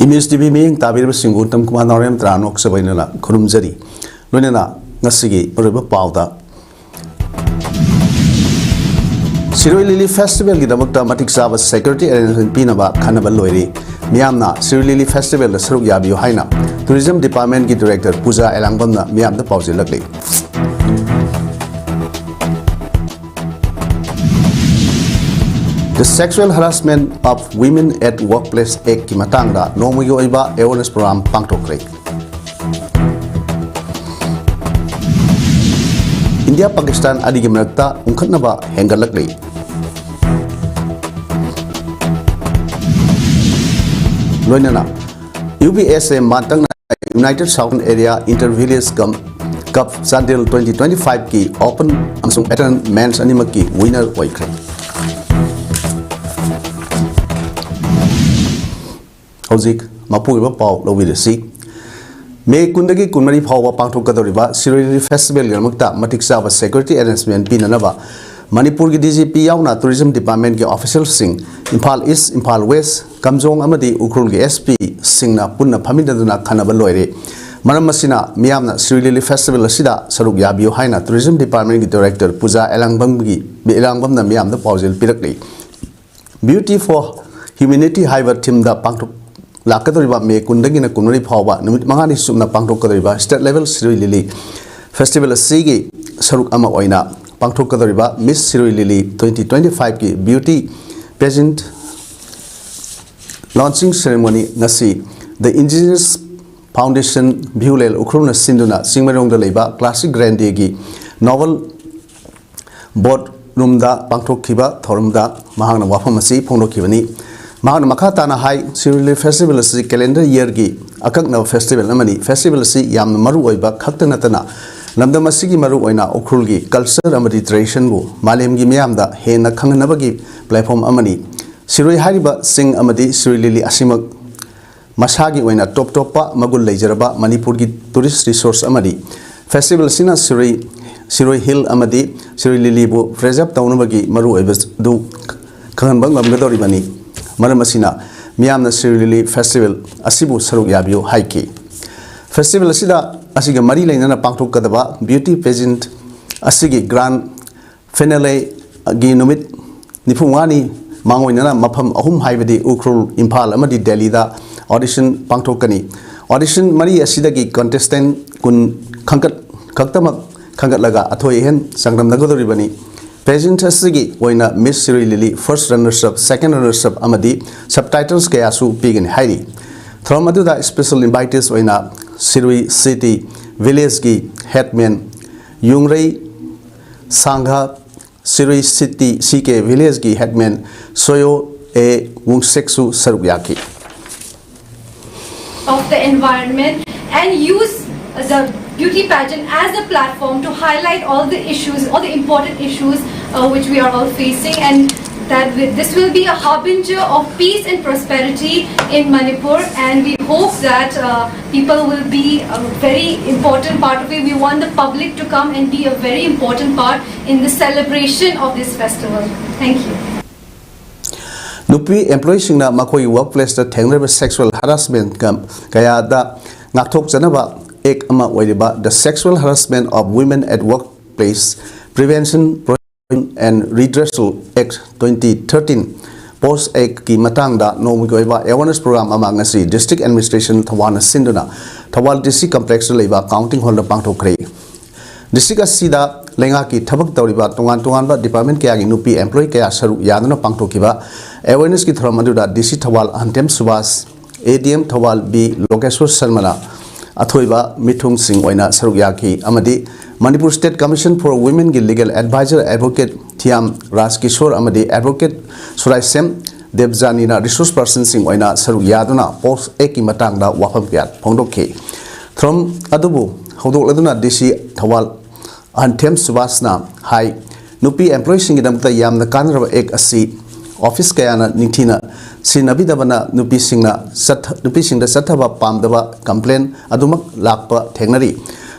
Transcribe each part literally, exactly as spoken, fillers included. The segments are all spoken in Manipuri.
ꯃꯤꯁ ꯇꯤ ꯚꯤ ꯃꯤꯠꯌꯦꯡ ꯇꯥꯕꯤꯔꯤꯕꯁꯤꯡꯕꯨ ꯎꯇꯝ ꯀꯨꯃꯥꯔ ꯅꯥꯎꯔꯦꯝ ꯇꯔꯥꯅ ꯅꯣꯛꯆꯕ ꯑꯩꯅ ꯈꯨꯔꯨꯝꯖꯔꯤ꯫ ꯂꯣꯏꯅꯅ ꯉꯁꯤꯒꯤ ꯃꯔꯨꯑꯣꯏꯕ ꯄꯥꯎꯗ, ꯁꯤꯔꯣꯏ ꯂꯤꯂꯤ ꯐꯦꯁꯇꯤꯚꯦꯜꯒꯤꯗꯃꯛꯇ ꯃꯇꯤꯛ ꯆꯥꯕ ꯁꯦꯀ꯭ꯌꯨꯔꯤꯇꯤ ꯑꯦꯔꯦꯟꯖꯃꯦꯟ ꯄꯤꯅꯕ ꯈꯟꯅꯕ ꯂꯣꯏꯔꯦ꯫ ꯃꯤꯌꯥꯝꯅ ꯁꯤꯔꯣꯏ ꯂꯤꯂꯤ ꯐꯦꯁꯇꯤꯚꯦꯜꯗ ꯁꯔꯨꯛ ꯌꯥꯕꯤꯌꯨ ꯍꯥꯏꯅ ꯇꯨꯔꯤꯖꯝ ꯗꯤꯄꯥꯔꯠꯃꯦꯟꯒꯤ ꯗꯤꯔꯦꯛꯇꯔ ꯄꯨꯖꯥ ꯑꯦꯂꯥꯡꯕꯝꯅ ꯃꯤꯌꯥꯝꯗ ꯄꯥꯎꯖꯦꯜꯂꯛꯂꯤ꯫ The Sexual Harassment of Women at Workplace Actꯀꯤ ꯃꯇꯥꯡꯗ ꯅꯣꯡꯃꯒꯤ ꯑꯣꯏꯕ ꯑꯦꯋꯦꯔꯅꯦꯁ ꯄ꯭ꯔꯣꯒ꯭ꯔꯥꯝ ꯄꯥꯡꯊꯣꯛꯈ꯭ꯔꯦ꯫ ꯏꯟꯗꯤꯌꯥ ꯄꯥꯀꯤꯁꯇꯥꯟ ꯑꯅꯤꯒꯤ ꯃꯔꯛꯇ ꯎꯪꯈꯠꯅꯕ ꯍꯦꯟꯒꯠꯂꯛꯂꯤ꯫ ꯂꯣꯏꯅꯅ ꯌꯨ ꯕꯤ ꯑꯦꯁ ꯑꯦ ꯃꯥꯟꯇꯛꯅ United Southern Area Inter Village Cup, Cup Chandel twenty twenty-five ꯀꯤ open ꯑꯃꯁꯨꯡ veteran men's ꯑꯅꯤꯃꯛꯀꯤ winner ꯑꯣꯏꯈ꯭ꯔꯦ꯫ ꯍꯧꯖꯤꯛ ꯃꯄꯨꯒꯤ ꯑꯣꯏꯕ ꯄꯥꯎ ꯂꯧꯕꯤꯔꯁꯤ꯫ ꯃꯦ ꯀꯨꯟꯗꯒꯤ ꯀꯨꯟꯃꯔꯤ ꯐꯥꯎꯕ ꯄꯥꯡꯊꯣꯛꯀꯗꯧꯔꯤꯕ ꯁꯤꯔꯣꯏ ꯂꯤꯂꯤ ꯐꯦꯁꯇꯤꯚꯦꯜꯒꯤꯗꯃꯛꯇ ꯃꯇꯤꯛ ꯆꯥꯕ ꯁꯦꯀ꯭ꯌꯨꯔꯤꯇꯤ ꯑꯦꯔꯦꯟꯖꯃꯦꯟ ꯄꯤꯅꯅꯕ ꯃꯅꯤꯄꯨꯔꯒꯤ ꯗꯤ ꯖꯤ ꯄꯤ ꯌꯥꯎꯅ ꯇꯨꯔꯤꯖꯝ ꯗꯤꯄꯥꯔꯠꯃꯦꯟꯒꯤ ꯑꯣꯐꯤꯁꯤꯌꯦꯜꯁꯤꯡ, ꯏꯝꯐꯥꯜ ꯏꯁ, ꯏꯝꯐꯥꯜ ꯋꯦꯁ, ꯀꯥꯝꯖꯣꯡ ꯑꯃꯗꯤ ꯎꯈ꯭ꯔꯨꯜꯒꯤ ꯑꯦꯁ ꯄꯤꯁꯤꯡꯅ ꯄꯨꯟꯅ ꯐꯝꯃꯤꯟꯅꯗꯨꯅ ꯈꯟꯅꯕ ꯂꯣꯏꯔꯦ꯫ ꯃꯔꯝ ꯑꯁꯤꯅ ꯃꯤꯌꯥꯝꯅ ꯁꯤꯔꯣꯏ ꯂꯤꯂꯤ ꯐꯦꯁꯇꯤꯚꯦꯜ ꯑꯁꯤꯗ ꯁꯔꯨꯛ ꯌꯥꯕꯤꯌꯨ ꯍꯥꯏꯅ ꯇꯨꯔꯤꯖꯝ ꯗꯤꯄꯥꯔꯠꯃꯦꯟꯒꯤ ꯗꯤꯔꯦꯛꯇꯔ ꯄꯨꯖꯥ ꯑꯦꯂꯥꯡꯕꯝꯒꯤ, ꯑꯦꯂꯥꯡꯕꯝꯅ ꯃꯤꯌꯥꯝꯗ ꯄꯥꯎꯖꯦꯜ ꯄꯤꯔꯛꯂꯤ꯫ Beauty for Humanity ꯍꯥꯏꯕ ꯊꯤꯝꯗ ꯄꯥꯡꯊꯣꯛ ꯂꯥꯛꯀꯗꯧꯔꯤꯕ ꯃꯦ ꯀꯨꯟꯗꯒꯤꯅ ꯀꯨꯟꯃꯔꯤ ꯐꯥꯎꯕ ꯅꯨꯃꯤꯠ ꯃꯉꯥꯅꯤ ꯆꯨꯞꯅ ꯄꯥꯡꯊꯣꯛꯀꯗꯧꯔꯤꯕ ꯁ꯭ꯇꯦꯠ ꯂꯦꯚꯦꯜ ꯁꯤꯔꯣꯏ ꯂꯤꯂꯤ ꯐꯦꯁꯇꯤꯚꯦꯜ ꯑꯁꯤꯒꯤ ꯁꯔꯨꯛ ꯑꯃ ꯑꯣꯏꯅ ꯄꯥꯡꯊꯣꯛꯀꯗꯧꯔꯤꯕ ꯃꯤꯁ ꯁꯤꯔꯣꯏ ꯂꯤꯂꯤ twenty twenty fiveꯀꯤ beauty pageant launching ceremony ꯉꯁꯤ The Indigenous Foundation ꯚ꯭ꯌꯨꯂꯦꯟ ꯎꯈ꯭ꯔꯨꯜꯅ ꯁꯤꯟꯗꯨꯅ ꯆꯤꯡꯃꯩꯔꯣꯡꯗ ꯂꯩꯕ ꯀ꯭ꯂꯥꯁꯤꯛ ꯒ꯭ꯔꯦꯟꯗꯦꯒꯤ ꯅꯣꯕꯜ ꯕꯣꯔꯗ ꯔꯨꯝꯗ ꯄꯥꯡꯊꯣꯛꯈꯤꯕ ꯊꯧꯔꯝꯗ ꯃꯍꯥꯛꯅ ꯋꯥꯐꯝ ꯑꯁꯤ ꯐꯣꯡꯗꯣꯛꯈꯤꯕꯅꯤ꯫ ꯃꯍꯥꯛꯅ ꯃꯈꯥ ꯇꯥꯅ ꯍꯥꯏ, ꯁꯤꯔꯣꯏ ꯂꯤꯂꯤ ꯐꯦꯁꯇꯤꯚꯦꯜ ꯑꯁꯤ ꯀꯦꯂꯦꯟꯗꯔ ꯌꯔꯒꯤ ꯑꯀꯛꯅꯕ ꯐꯦꯁꯇꯤꯚꯦꯜ ꯑꯃꯅꯤ꯫ ꯐꯦꯁꯇꯤꯚꯦꯜ ꯑꯁꯤ ꯌꯥꯝꯅ ꯃꯔꯨ ꯑꯣꯏꯕ ꯈꯛꯇ ꯅꯠꯇꯅ ꯂꯝꯗꯝ ꯑꯁꯤꯒꯤ ꯃꯔꯨ ꯑꯣꯏꯅ ꯎꯈ꯭ꯔꯨꯜꯒꯤ ꯀꯜꯆꯔ ꯑꯃꯗꯤ ꯇ꯭ꯔꯦꯗꯤꯁꯟꯕꯨ ꯃꯥꯂꯦꯝꯒꯤ ꯃꯤꯌꯥꯝꯗ ꯍꯦꯟꯅ ꯈꯪꯍꯟꯅꯕꯒꯤ ꯄ꯭ꯂꯦꯠꯐꯣꯝ ꯑꯃꯅꯤ꯫ ꯁꯤꯔꯣꯏ ꯍꯥꯏꯔꯤꯕ ꯆꯤꯡ ꯑꯃꯗꯤ ꯁꯤꯔꯣꯏ ꯂꯤꯂꯤ ꯑꯁꯤꯃꯛ ꯃꯁꯥꯒꯤ ꯑꯣꯏꯅ ꯇꯣꯞ ꯇꯣꯞꯄ ꯃꯒꯨꯟ ꯂꯩꯖꯔꯕ ꯃꯅꯤꯄꯨꯔꯒꯤ ꯇꯨꯔꯤꯁ ꯔꯤꯁꯣꯔꯁ ꯑꯃꯅꯤ꯫ ꯐꯦꯁꯇꯤꯚꯦꯜ ꯑꯁꯤꯅ ꯁꯤꯔꯣꯏ, ꯁꯤꯔꯣꯏ ꯍꯤꯜ ꯑꯃꯗꯤ ꯁꯤꯔꯣꯏ ꯂꯤꯂꯤꯕꯨ ꯄ꯭ꯔꯤꯖꯔꯚ ꯇꯧꯅꯕꯒꯤ ꯃꯔꯨꯑꯣꯏꯕꯗꯨ ꯈꯪꯍꯟꯕ ꯉꯝꯒꯗꯧꯔꯤꯕꯅꯤ꯫ ꯃꯔꯝ ꯑꯁꯤꯅ ꯃꯤꯌꯥꯝꯅ ꯁꯤꯔꯨꯏ ꯂꯤꯂꯤ ꯐꯦꯁꯇꯤꯚꯦꯜ ꯑꯁꯤꯕꯨ ꯁꯔꯨꯛ ꯌꯥꯕꯤꯌꯨ ꯍꯥꯏꯈꯤ꯫ ꯐꯦꯁꯇꯤꯚꯦꯜ ꯑꯁꯤꯗ ꯑꯁꯤꯒ ꯃꯔꯤ ꯂꯩꯅꯅ ꯄꯥꯡꯊꯣꯛꯀꯗꯕ ꯕ꯭ꯌꯨꯇꯤ ꯄꯦꯖꯦꯟꯠ ꯑꯁꯤꯒꯤ ꯒ꯭ꯔꯥꯟ ꯐꯤꯅꯥꯂꯦꯒꯤ ꯅꯨꯃꯤꯠ ꯅꯤꯐꯨ ꯃꯉꯥꯅꯤ ꯃꯥꯡꯑꯣꯏꯅꯅ ꯃꯐꯝ ꯑꯍꯨꯝ ꯍꯥꯏꯕꯗꯤ ꯎꯈ꯭ꯔꯨꯜ, ꯏꯝꯐꯥꯜ ꯑꯃꯗꯤ ꯗꯦꯜꯂꯤꯗ ꯑꯣꯗꯤꯁꯟ ꯄꯥꯡꯊꯣꯛꯀꯅꯤ꯫ ꯑꯣꯗꯤꯁꯟ ꯃꯔꯤ ꯑꯁꯤꯗꯒꯤ ꯀꯟꯇꯦꯁꯇꯦꯟꯠ ꯀꯨꯟ ꯈꯟꯒꯠ ꯈꯛꯇꯃꯛ ꯈꯟꯒꯠꯂꯒ ꯑꯊꯣꯏ ꯑꯍꯦꯟ ꯆꯥꯡꯗꯝꯅꯒꯗꯧꯔꯤꯕꯅꯤ꯫ ꯄꯦꯖꯦꯟꯠ ꯑꯁꯤꯒꯤ ꯑꯣꯏꯅ ꯃꯤꯁ ꯁꯤꯔꯨꯏ ꯂꯤꯂꯤ ꯐꯥꯔꯁ ꯔꯟꯅꯔꯁ ꯑꯞ, ꯁꯦꯀꯦꯟ ꯔꯟꯅꯔꯁ ꯑꯞ ꯑꯃꯗꯤ ꯁꯕ ꯇꯥꯏꯇꯜꯁ ꯀꯌꯥꯁꯨ ꯄꯤꯒꯅꯤ ꯍꯥꯏꯔꯤ꯫ ꯊꯧꯔꯝ ꯑꯗꯨꯗ ꯁ꯭ꯄꯦꯁꯦꯜ ꯏꯟꯚꯥꯏꯇꯤꯁ ꯑꯣꯏꯅ ꯁꯤꯔꯨꯏ ꯁꯤꯇꯤ ꯚꯤꯂꯦꯖꯀꯤ ꯍꯦꯗꯃꯦꯟ ꯌꯨꯡꯔꯩ ꯁꯥꯡꯒꯥ, ꯁꯤꯔꯨꯏ ꯁꯤꯇꯤ ꯁꯤ ꯀꯦ ꯚꯤꯂꯦꯖꯀꯤ ꯍꯦꯗꯃꯦꯟ ꯁꯣꯌꯣ ꯑꯦ ꯋꯨꯡꯁꯦꯛꯁꯨ ꯁꯔꯨꯛ ꯌꯥꯈꯤ꯫ Of the environment and use the beauty pageant as a platform to highlight all the issues, all the important issues uh, which we are all facing, and that wi- this will be a harbinger of peace and prosperity in Manipur. And we hope that uh, people will be a very important part of it. We want the public to come and be a very important part in the celebration of this festival. Thank you. ꯅꯨꯄꯤ ꯑꯦꯝꯄ꯭ꯂꯣꯌꯤꯁꯤꯡꯅ ꯃꯈꯣꯏꯒꯤ ꯋꯔꯛ ꯄ꯭ꯂꯦꯁꯇ ꯊꯦꯡꯅꯔꯤꯕ ꯁꯦꯛꯁꯨꯋꯦꯜ ꯍꯔꯥꯁꯃꯦꯟ ꯀꯌꯥꯗ ꯉꯥꯛꯊꯣꯛꯆꯅꯕ ꯑꯦꯛ ꯑꯃ ꯑꯣꯏꯔꯤꯕ The Sexual Harassment of Women at Workplace Prevention and Redressal Act twenty thirteen, ꯄꯣꯁ ꯑꯦꯛꯀꯤ ꯃꯇꯥꯡꯗ ꯅꯣꯡꯃꯒꯤ ꯑꯣꯏꯕ ꯑꯦꯋꯥꯔꯅꯦꯁ ꯄ꯭ꯔꯣꯒ꯭ꯔꯥꯝ ꯑꯃ ꯉꯁꯤ ꯗꯤꯁꯇ꯭ꯔꯤꯛ ꯑꯦꯗꯃꯤꯅꯤꯁꯇ꯭ꯔꯦꯁꯟ ꯊꯧꯕꯥꯜꯅ ꯁꯤꯟꯗꯨꯅ ꯊꯧꯕꯥꯜ ꯗꯤ ꯁꯤ ꯀꯝꯄ꯭ꯂꯦꯛꯁꯇ ꯂꯩꯕ ꯀꯥꯎꯟꯇꯤꯡ ꯍꯣꯜꯗ ꯄꯥꯡꯊꯣꯛꯈ꯭ꯔꯦ꯫ ꯗꯤꯁꯇ꯭ꯔꯤꯛ ꯑꯁꯤꯗ ꯂꯩꯉꯥꯛꯀꯤ ꯊꯕꯛ ꯇꯧꯔꯤꯕ ꯇꯣꯉꯥꯟ ꯇꯣꯉꯥꯟꯕ ꯗꯤꯄꯥꯔꯠꯃꯦꯟ ꯀꯌꯥꯒꯤ ꯅꯨꯄꯤ ꯑꯦꯝꯄ꯭ꯂꯣꯌꯤ ꯀꯌꯥ ꯁꯔꯨꯛ ꯌꯥꯗꯨꯅ ꯄꯥꯡꯊꯣꯛꯈꯤꯕ ꯑꯦꯋꯦꯔꯅꯦꯁꯀꯤ ꯊꯧꯔꯝ ꯑꯗꯨꯗ ꯗꯤ ꯁꯤ ꯊꯧꯕꯥꯜ ꯑꯍꯟꯊꯦꯝ ꯁꯨꯕꯥꯁ, ꯑꯦ ꯗꯤ ꯑꯦꯝ ꯊꯧꯕꯥꯜ ꯕꯤ ꯂꯣꯀꯦꯁꯣꯔ ꯁꯔꯃꯅ ꯑꯊꯣꯏꯕ ꯃꯤꯊꯨꯡꯁꯤꯡ ꯑꯣꯏꯅ ꯁꯔꯨꯛ ꯌꯥꯈꯤ ꯑꯃꯗꯤ Manipur State Commission for Womenꯒꯤ legal adviser advocate Thiyam Rajkishore ꯑꯃꯗꯤ ꯑꯦꯗꯚꯣꯀꯦꯠ ꯁꯨꯔꯥꯏꯁꯦꯝ ꯗꯦꯕꯖꯥꯅꯤꯅ ꯔꯤꯁꯣꯔꯁ ꯄꯔꯁꯟꯁꯤꯡ ꯑꯣꯏꯅ ꯁꯔꯨꯛ ꯌꯥꯗꯨꯅ ꯄꯣꯁ ꯑꯦꯛꯀꯤ ꯃꯇꯥꯡꯗ ꯋꯥꯐꯝ ꯀꯌꯥ ꯐꯣꯡꯗꯣꯛꯈꯤ꯫ ꯊꯧꯔꯝ ꯑꯗꯨꯕꯨ ꯍꯧꯗꯣꯛꯂꯗꯨꯅ ꯗꯤ ꯁꯤ ꯊꯧꯕꯥꯜ ꯑꯍꯟꯊꯦꯝ ꯁꯨꯕꯥꯁꯅ ꯍꯥꯏ, ꯅꯨꯄꯤ ꯑꯦꯝꯄ꯭ꯂꯣꯌꯤꯁꯤꯡꯒꯤꯗꯃꯛꯇ ꯌꯥꯝꯅ ꯀꯥꯟꯅꯔꯕ ꯑꯦꯛ ꯑꯁꯤ ꯑꯣꯐꯤꯁ ꯀꯌꯥꯅ ꯅꯤꯡꯊꯤꯅ ꯁꯤꯖꯤꯟꯅꯕꯤꯗꯕꯅ ꯅꯨꯄꯤꯁꯤꯡꯅ ꯆꯠꯊ- ꯅꯨꯄꯤꯁꯤꯡꯗ ꯆꯠꯊꯕ ꯄꯥꯝꯗꯕ ꯀꯝꯄ꯭ꯂꯦꯟ ꯑꯗꯨꯃꯛ ꯂꯥꯛꯄ ꯊꯦꯡꯅꯔꯤ꯫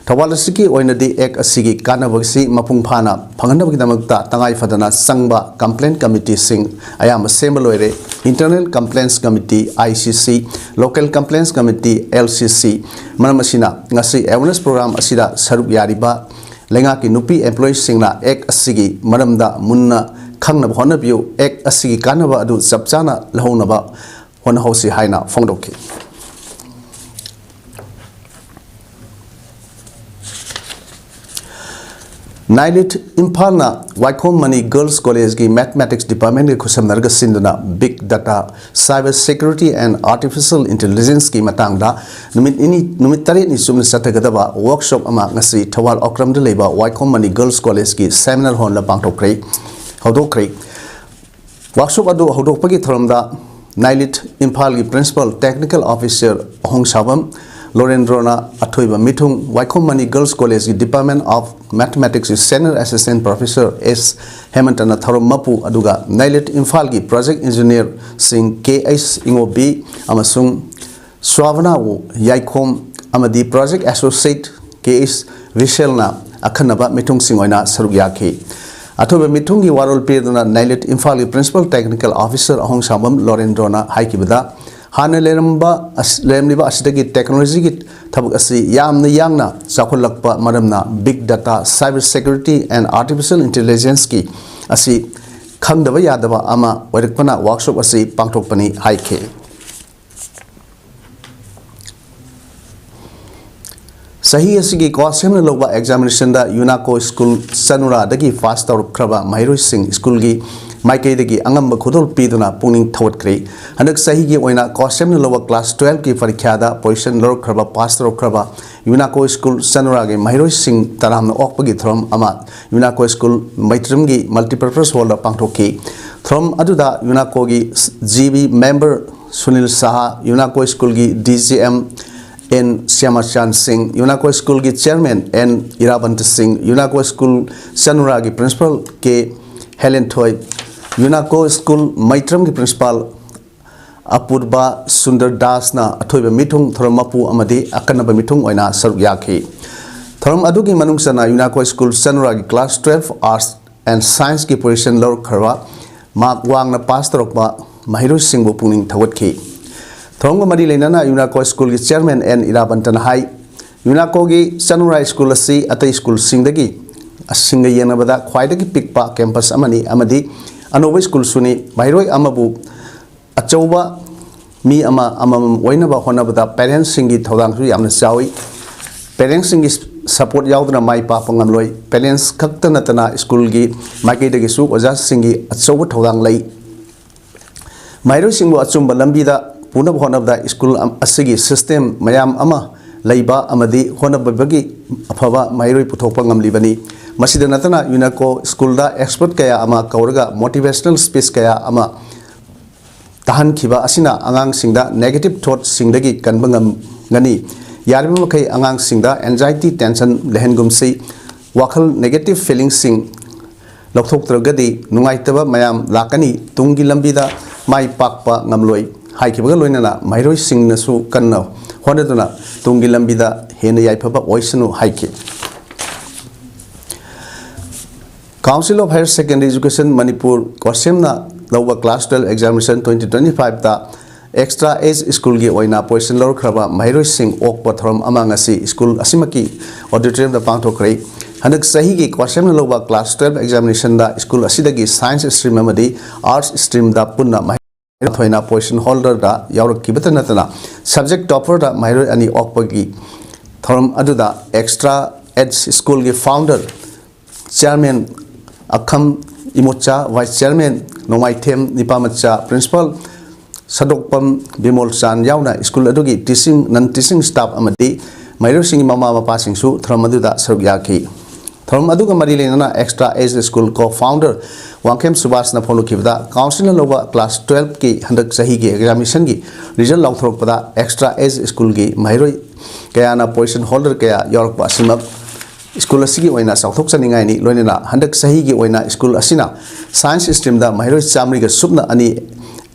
ꯊꯧꯕꯥꯜ ꯗꯤꯁꯇ꯭ꯔꯤꯛꯀꯤ ꯑꯣꯏꯅꯗꯤ ꯑꯦꯛ ꯑꯁꯤꯒꯤ ꯀꯥꯟꯅꯕꯁꯤ ꯃꯄꯨꯡ ꯐꯥꯅ ꯐꯪꯍꯟꯅꯕꯒꯤꯗꯃꯛꯇ ꯇꯉꯥꯏ ꯐꯗꯅ ꯆꯪꯕ ꯀꯝꯄ꯭ꯂꯦꯟ ꯀꯃꯤꯇꯤꯁꯤꯡ ꯑꯌꯥꯝꯕ ꯁꯦꯝꯕ ꯂꯣꯏꯔꯦ꯫ Internal Complaints Committee, I C C, Local Complaints Committee, L C C, ꯃꯔꯝ ꯑꯁꯤꯅ ꯉꯁꯤ awareness program ꯑꯁꯤꯗ ꯁꯔꯨꯛ ꯌꯥꯔꯤꯕ ꯂꯩꯉꯥꯛꯀꯤ ꯅꯨꯄꯤ employeeꯁꯤꯡꯅ Act ꯑꯁꯤꯒꯤ ꯃꯔꯝꯗ ꯃꯨꯟꯅ ꯈꯪꯅꯕ ꯍꯣꯠꯅꯕꯤꯌꯨ, Act ꯑꯁꯤꯒꯤ ꯀꯥꯟꯅꯕ ꯑꯗꯨ ꯆꯞ ꯆꯥꯅ ꯂꯧꯍꯧꯅꯕ ꯍꯣꯠꯅꯍꯧꯁꯤ ꯍꯥꯏꯅ ꯐꯣꯡꯗꯣꯛꯈꯤ꯫ ꯅꯥꯏꯂꯤꯠ ꯏꯝꯐꯥꯜꯅ ꯋꯥꯏꯈꯣꯝ ꯃꯅꯤ Girls Collegeꯀꯤ Mathematics Departmentꯀ ꯈꯨꯠꯁꯝꯅꯔꯒ ꯁꯤꯟꯗꯨꯅ Big Data, Cyber Security and Artificial Intelligenceꯀꯤ ꯃꯇꯥꯡꯗ ꯅꯨꯃꯤꯠ ꯅꯤꯅꯤ, ꯅꯨꯃꯤꯠ ꯇꯔꯦꯠꯅꯤ ꯆꯨꯞꯅ ꯆꯠꯊꯒꯗꯕ workshop ꯑꯃ ꯉꯁꯤ ꯊꯧꯕꯥꯜ ꯑꯣꯀ꯭ꯔꯝꯗ ꯂꯩꯕ ꯋꯥꯏꯈꯣꯝ ꯃꯅꯤ Girls Collegeꯀꯤ seminar hallꯗ ꯄꯥꯡꯊꯣꯛꯈ꯭ꯔꯦ, ꯍꯧꯗꯣꯛꯈ꯭ꯔꯦ꯫ Workshop ꯑꯗꯨ ꯍꯧꯗꯣꯛꯄꯒꯤ ꯊꯧꯔꯝꯗ ꯅꯥꯏꯂꯤꯠ ꯏꯝꯐꯥꯜꯒꯤ Principal Technical Officer ꯑꯍꯣꯡꯁꯥꯕꯝ ꯂꯣꯔꯦꯟꯗ꯭ꯔꯣꯅ ꯑꯊꯣꯏꯕ ꯃꯤꯊꯨꯡ, ꯋꯥꯏꯈꯣꯝ ꯃꯅꯤ Girls Collegeꯀꯤ Department of Mathematicsꯀꯤ Senior Assistant Professor S ꯍꯦꯃꯟꯇꯅ ꯊꯧꯔꯝ ꯃꯄꯨ, ꯑꯗꯨꯒ ꯅꯥꯏꯂꯤꯠ ꯏꯝꯐꯥꯜꯒꯤ Project Engineerꯁꯤꯡ K H ꯏꯉꯣꯕꯤ ꯑꯃꯁꯨꯡ ꯁ꯭ꯋꯥꯕꯅꯥ ꯌꯥꯏꯈꯣꯝ ꯑꯃꯗꯤ Project Associate K H ꯔꯤꯁꯦꯜꯅ ꯑꯈꯟꯅꯕ ꯃꯤꯊꯨꯡꯁꯤꯡ ꯑꯣꯏꯅ ꯁꯔꯨꯛ ꯌꯥꯈꯤ꯫ ꯑꯊꯣꯏꯕ ꯃꯤꯊꯨꯡꯒꯤ ꯋꯥꯔꯣꯜ ꯄꯤꯗꯨꯅ ꯅꯥꯏꯂꯤꯠ ꯏꯝꯐꯥꯜꯒꯤ Principal Technical Officer ꯑꯍꯣꯡꯁꯥꯕꯝ ꯂꯣꯔꯦꯟꯗ꯭ꯔꯣꯅ ꯍꯥꯏꯈꯤꯕꯗ, ꯍꯥꯟꯅ ꯂꯩꯔꯝꯕ ꯑꯁ-, ꯂꯩꯔꯝꯂꯤꯕ ꯑꯁꯤꯗꯒꯤ technologyꯒꯤ ꯊꯕꯛ ꯑꯁꯤ ꯌꯥꯝꯅ ꯌꯥꯡꯅ ꯆꯥꯎꯈꯠꯂꯛꯄ ꯃꯔꯝꯅ Big Data, Cyber Security and Artificial Intelligenceꯀꯤ ꯑꯁꯤ ꯈꯪꯗꯕ ꯌꯥꯗꯕ ꯑꯃ ꯑꯣꯏꯔꯛꯄꯅ workshop ꯑꯁꯤ ꯄꯥꯡꯊꯣꯛꯄꯅꯤ ꯍꯥꯏꯈꯤ꯫ ꯆꯍꯤ ꯑꯁꯤꯒꯤ ꯀ꯭ꯋꯥ ꯁꯦꯝꯅ ꯂꯧꯕ examinationꯗ ꯌꯨꯅꯥꯀꯣ ꯁ꯭ꯀꯨꯜ ꯆꯅꯨꯔꯥꯗꯒꯤ ꯄꯥꯁ ꯇꯧꯔꯛꯈ꯭ꯔꯕ ꯃꯍꯩꯔꯣꯏꯁꯤꯡ ꯁ꯭ꯀꯨꯜꯒꯤ ꯃꯥꯏꯀꯩꯗꯒꯤ ꯑꯉꯝꯕ ꯈꯨꯗꯣꯜ ꯄꯤꯗꯨꯅ ꯄꯨꯛꯅꯤꯡ ꯊꯧꯒꯠꯈ꯭ꯔꯦ꯫ ꯍꯟꯗꯛ ꯆꯍꯤꯒꯤ ꯑꯣꯏꯅ ꯀ꯭ꯋꯥ ꯁꯦꯝꯅ ꯂꯧꯕ class twelveꯀꯤ ꯄꯔꯤꯈ꯭ꯌꯥꯗ position ꯂꯧꯔꯛꯈ꯭ꯔꯕ, ꯄꯥꯁ ꯇꯧꯔꯛꯈ꯭ꯔꯕ ꯌꯨꯅꯥꯀꯣ ꯁ꯭ꯀꯨꯜ ꯆꯅꯨꯔꯥꯒꯤ ꯃꯍꯩꯔꯣꯏꯁꯤꯡ ꯇꯔꯥꯝꯅ ꯑꯣꯛꯄꯒꯤ ꯊꯧꯔꯝ ꯑꯃ ꯌꯨꯅꯥꯀꯣ ꯁ꯭ꯀꯨꯜ ꯃꯩꯇ꯭ꯔꯝꯒꯤ multipurpose hallꯗ ꯄꯥꯡꯊꯣꯛꯈꯤ꯫ ꯊꯧꯔꯝ ꯑꯗꯨꯗ ꯌꯨꯅꯥꯀꯣꯒꯤ G B member ꯁꯨꯅꯤꯜ ꯁꯍꯥ, ꯌꯨꯅꯥꯀꯣ ꯁ꯭ꯀꯨꯜꯒꯤ D G M N ꯁ꯭ꯌꯥꯃꯥꯆꯥꯟ ꯁꯤꯡ, ꯌꯨꯅꯥꯀꯣ ꯁ꯭ꯀꯨꯜꯒꯤ Chairman N Irabanta Singh, Unacco school ꯆꯅꯨꯔꯥꯒꯤ Principal K Helenthoi, Unacco school ꯃꯩꯇ꯭ꯔꯝꯒꯤ Principal ꯑꯄꯨꯔꯕ ꯁꯨꯟꯗꯔ ꯗꯥꯁꯅ ꯑꯊꯣꯏꯕ ꯃꯤꯊꯨꯡ, ꯊꯧꯔꯝ ꯃꯄꯨ ꯑꯃꯗꯤ ꯑꯀꯟꯅꯕ ꯃꯤꯊꯨꯡ ꯑꯣꯏꯅ ꯁꯔꯨꯛ ꯌꯥꯈꯤ꯫ ꯊꯧꯔꯝ ꯑꯗꯨꯒꯤ ꯃꯅꯨꯡ ꯆꯟꯅ ꯌꯨꯅꯥꯀꯣ ꯁ꯭ꯀꯨꯜ ꯆꯅꯨꯔꯥꯒꯤ class twelve Arts and Scienceꯀꯤ position ꯂꯧꯔꯛꯈ꯭ꯔꯕ, mark ꯋꯥꯡꯅ ꯄꯥꯁ ꯇꯧꯔꯛꯄ ꯃꯍꯩꯔꯣꯏꯁꯤꯡꯕꯨ ꯄꯨꯛꯅꯤꯡ ꯊꯧꯒꯠꯈꯤ꯫ ꯊꯧꯔꯝꯒ ꯃꯔꯤ ꯂꯩꯅꯅ ꯌꯨꯅꯥꯀꯣ ꯁ꯭ꯀꯨꯜꯒꯤ ꯆꯤꯌꯔꯃꯦꯟ ꯑꯦꯟ ꯏꯔꯥꯕꯟꯇꯅ ꯍꯥꯏ, ꯌꯨꯅꯥꯀꯣꯒꯤ ꯆꯅꯨꯔꯥ ꯁ꯭ꯀꯨꯜ ꯑꯁꯤ ꯑꯇꯩ ꯁ꯭ꯀꯨꯜꯁꯤꯡꯗꯒꯤ ꯁꯤꯡꯒ ꯌꯦꯡꯅꯕꯗ ꯈ꯭ꯋꯥꯏꯗꯒꯤ ꯄꯤꯛꯄ ꯀꯦꯝꯄꯁ ꯑꯃꯅꯤ ꯑꯃꯗꯤ ꯑꯅꯧꯕ ꯁ꯭ꯀꯨꯜꯁꯨꯅꯤ꯫ ꯃꯍꯩꯔꯣꯏ ꯑꯃꯕꯨ ꯑꯆꯧꯕ ꯃꯤ ꯑꯃ ꯑꯃꯃꯝ ꯑꯣꯏꯅꯕ ꯍꯣꯠꯅꯕꯗ ꯄꯦꯔꯦꯟꯁꯁꯤꯡꯒꯤ ꯊꯧꯗꯥꯡꯁꯨ ꯌꯥꯝꯅ ꯆꯥꯎꯏ꯫ ꯄꯦꯔꯦꯟꯁꯁꯤꯡꯒꯤ ꯁꯄꯣꯔꯠ ꯌꯥꯎꯗꯅ ꯃꯥꯏ ꯄꯥꯛꯄ ꯉꯝꯂꯣꯏ꯫ ꯄꯦꯔꯦꯟꯁ ꯈꯛꯇ ꯅꯠꯇꯅ ꯁ꯭ꯀꯨꯜꯒꯤ ꯃꯥꯏꯀꯩꯗꯒꯤꯁꯨ ꯑꯣꯖꯥꯁꯤꯡꯒꯤ ꯑꯆꯧꯕ ꯊꯧꯗꯥꯡ ꯂꯩ꯫ ꯃꯍꯩꯔꯣꯏꯁꯤꯡꯕꯨ ꯑꯆꯨꯝꯕ ꯂꯝꯕꯤꯗ ꯄꯨꯅꯕ ꯍꯣꯠꯅꯕꯗ ꯁ꯭ꯀꯨꯜ ꯑꯁꯤꯒꯤ ꯁꯤꯁꯇꯦꯝ ꯃꯌꯥꯝ ꯑꯃ ꯂꯩꯕ ꯑꯃꯗꯤ ꯍꯣꯠꯅꯕꯒꯤ ꯑꯐꯕ ꯃꯍꯩꯔꯣꯏ ꯄꯨꯊꯣꯛꯄ ꯉꯝꯂꯤꯕꯅꯤ꯫ ꯃꯁꯤꯗ ꯅꯠꯇꯅ ꯌꯨꯅꯥꯀꯣ ꯁ꯭ꯀꯨꯜꯗ ꯑꯦꯛꯁꯄꯔꯠ ꯀꯌꯥ ꯑꯃ ꯀꯧꯔꯒ ꯃꯣꯇꯤꯚꯦꯁꯅꯦꯜ ꯁ꯭ꯄꯤꯆ ꯀꯌꯥ ꯑꯃ ꯇꯥꯍꯟꯈꯤꯕ ꯑꯁꯤꯅ ꯑꯉꯥꯡꯁꯤꯡꯗ ꯅꯦꯒꯦꯇꯤꯚ ꯊꯣꯠꯁꯤꯡꯗꯒꯤ ꯀꯟꯕ ꯉꯝꯒꯅꯤ꯫ ꯌꯥꯔꯤꯕ ꯃꯈꯩ ꯑꯉꯥꯡꯁꯤꯡꯗ ꯑꯦꯟꯖꯥꯏꯇꯤ, ꯇꯦꯟꯁꯟ ꯂꯩꯍꯟꯒꯨꯝꯁꯤ꯫ ꯋꯥꯈꯜ ꯅꯦꯒꯦꯇꯤꯚ ꯐꯤꯂꯤꯡꯁꯤꯡ ꯂꯧꯊꯣꯛꯇ꯭ꯔꯒꯗꯤ ꯅꯨꯡꯉꯥꯏꯇꯕ ꯃꯌꯥꯝ ꯂꯥꯛꯀꯅꯤ꯫ ꯇꯨꯡꯒꯤ ꯂꯝꯕꯤꯗ ꯃꯥꯏ ꯄꯥꯛꯄ ꯉꯝꯂꯣꯏ ꯍꯥꯏꯈꯤꯕꯒ ꯂꯣꯏꯅꯅ ꯃꯍꯩꯔꯣꯏꯁꯤꯡꯅꯁꯨ ꯀꯟꯅ ꯍꯣꯠꯅꯗꯨꯅ ꯇꯨꯡꯒꯤ ꯂꯝꯕꯤꯗ ꯍꯦꯟꯅ ꯌꯥꯏꯐꯕ ꯑꯣꯏꯁꯅꯨ ꯍꯥꯏꯈꯤ꯫ Council of Higher Secondary Education Manipur ꯀꯣꯁꯦꯝꯅ ꯂꯧꯕ class twelve examination twenty twenty five ꯇ extra age ꯁ꯭ꯀꯨꯜꯒꯤ ꯑꯣꯏꯅ ꯄꯣꯖꯤꯁꯟ ꯂꯧꯔꯛꯈ꯭ꯔꯕ ꯃꯍꯩꯔꯣꯏꯁꯤꯡ ꯑꯣꯛꯄ ꯊꯧꯔꯝ ꯑꯃ ꯉꯁꯤ ꯁ꯭ꯀꯨꯜ ꯑꯁꯤꯃꯛꯀꯤ ꯑꯣꯗꯤꯇꯣꯔꯤꯌꯝꯗ ꯄꯥꯡꯊꯣꯛꯈ꯭ꯔꯦ꯫ ꯍꯟꯗꯛ ꯆꯍꯤꯒꯤ ꯀꯣꯁꯦꯝꯅ ꯂꯧꯕ class twelve examination ꯗ ꯁ꯭ꯀꯨꯜ ꯑꯁꯤꯗꯒꯤ science stream ꯑꯃꯗꯤ arts stream ꯗ ꯄꯨꯟꯅ ꯃꯍꯩꯔꯣꯏ ꯊꯣꯏꯅ position holder ꯗ ꯌꯥꯎꯔꯛꯈꯤꯕꯇ ꯅꯠꯇꯅ subject topper ꯗ ꯃꯍꯩꯔꯣꯏ ꯑꯅꯤ ꯑꯣꯛꯄꯒꯤ ꯊꯧꯔꯝ ꯑꯗꯨꯗ extra age ꯁ꯭ꯀꯨꯜꯒꯤ founder chairman ꯑꯈꯝ ꯏꯃꯣꯆꯥ, vice chairman ꯅꯣꯡꯃꯥꯏꯊꯦꯝ ꯅꯤꯄꯥꯃꯆꯥ, principal ꯁꯗꯣꯛꯄꯝ ꯕꯤꯃꯣꯜ ꯆꯥꯟ ꯌꯥꯎꯅ ꯁ꯭ꯀꯨꯜ ꯑꯗꯨꯒꯤ teaching, non teaching staff ꯑꯃꯗꯤ ꯃꯍꯩꯔꯣꯏꯁꯤꯡꯒꯤ ꯃꯃꯥ ꯃꯄꯥꯁꯤꯡꯁꯨ ꯊꯧꯔꯝ ꯑꯗꯨꯗ ꯁꯔꯨꯛ ꯌꯥꯈꯤ꯫ ꯊꯧꯔꯝ ꯑꯗꯨꯒ ꯃꯔꯤ ꯂꯩꯅꯅ extra age school co founder Wangkhem ꯁꯨꯕꯥꯁꯅ ꯐꯣꯡꯗꯣꯛꯈꯤꯕꯗ, council ꯅ ꯂꯧꯕ class twelve ꯀꯤ ꯍꯟꯗꯛ ꯆꯍꯤꯒꯤ examination ꯒꯤ result ꯂꯥꯎꯊꯣꯔꯛꯄꯗ extra age ꯁ꯭ꯀꯨꯜꯒꯤ ꯃꯍꯩꯔꯣꯏ ꯀꯌꯥꯅ position holder ꯀꯌꯥ ꯌꯥꯎꯔꯛꯄ ꯑꯁꯤꯃꯛ ꯁ꯭ꯀꯨꯜ ꯑꯁꯤꯒꯤ ꯑꯣꯏꯅ ꯆꯥꯎꯊꯣꯛꯆꯅꯤꯡꯉꯥꯏꯅꯤ꯫ ꯂꯣꯏꯅꯅ ꯍꯟꯗꯛ ꯆꯍꯤꯒꯤ ꯑꯣꯏꯅ ꯁ꯭ꯀꯨꯜ ꯑꯁꯤꯅ science stream ꯗ ꯃꯍꯩꯔꯣꯏ ꯆꯥꯃꯔꯤꯒ ꯁꯨꯞꯅ ꯑꯅꯤ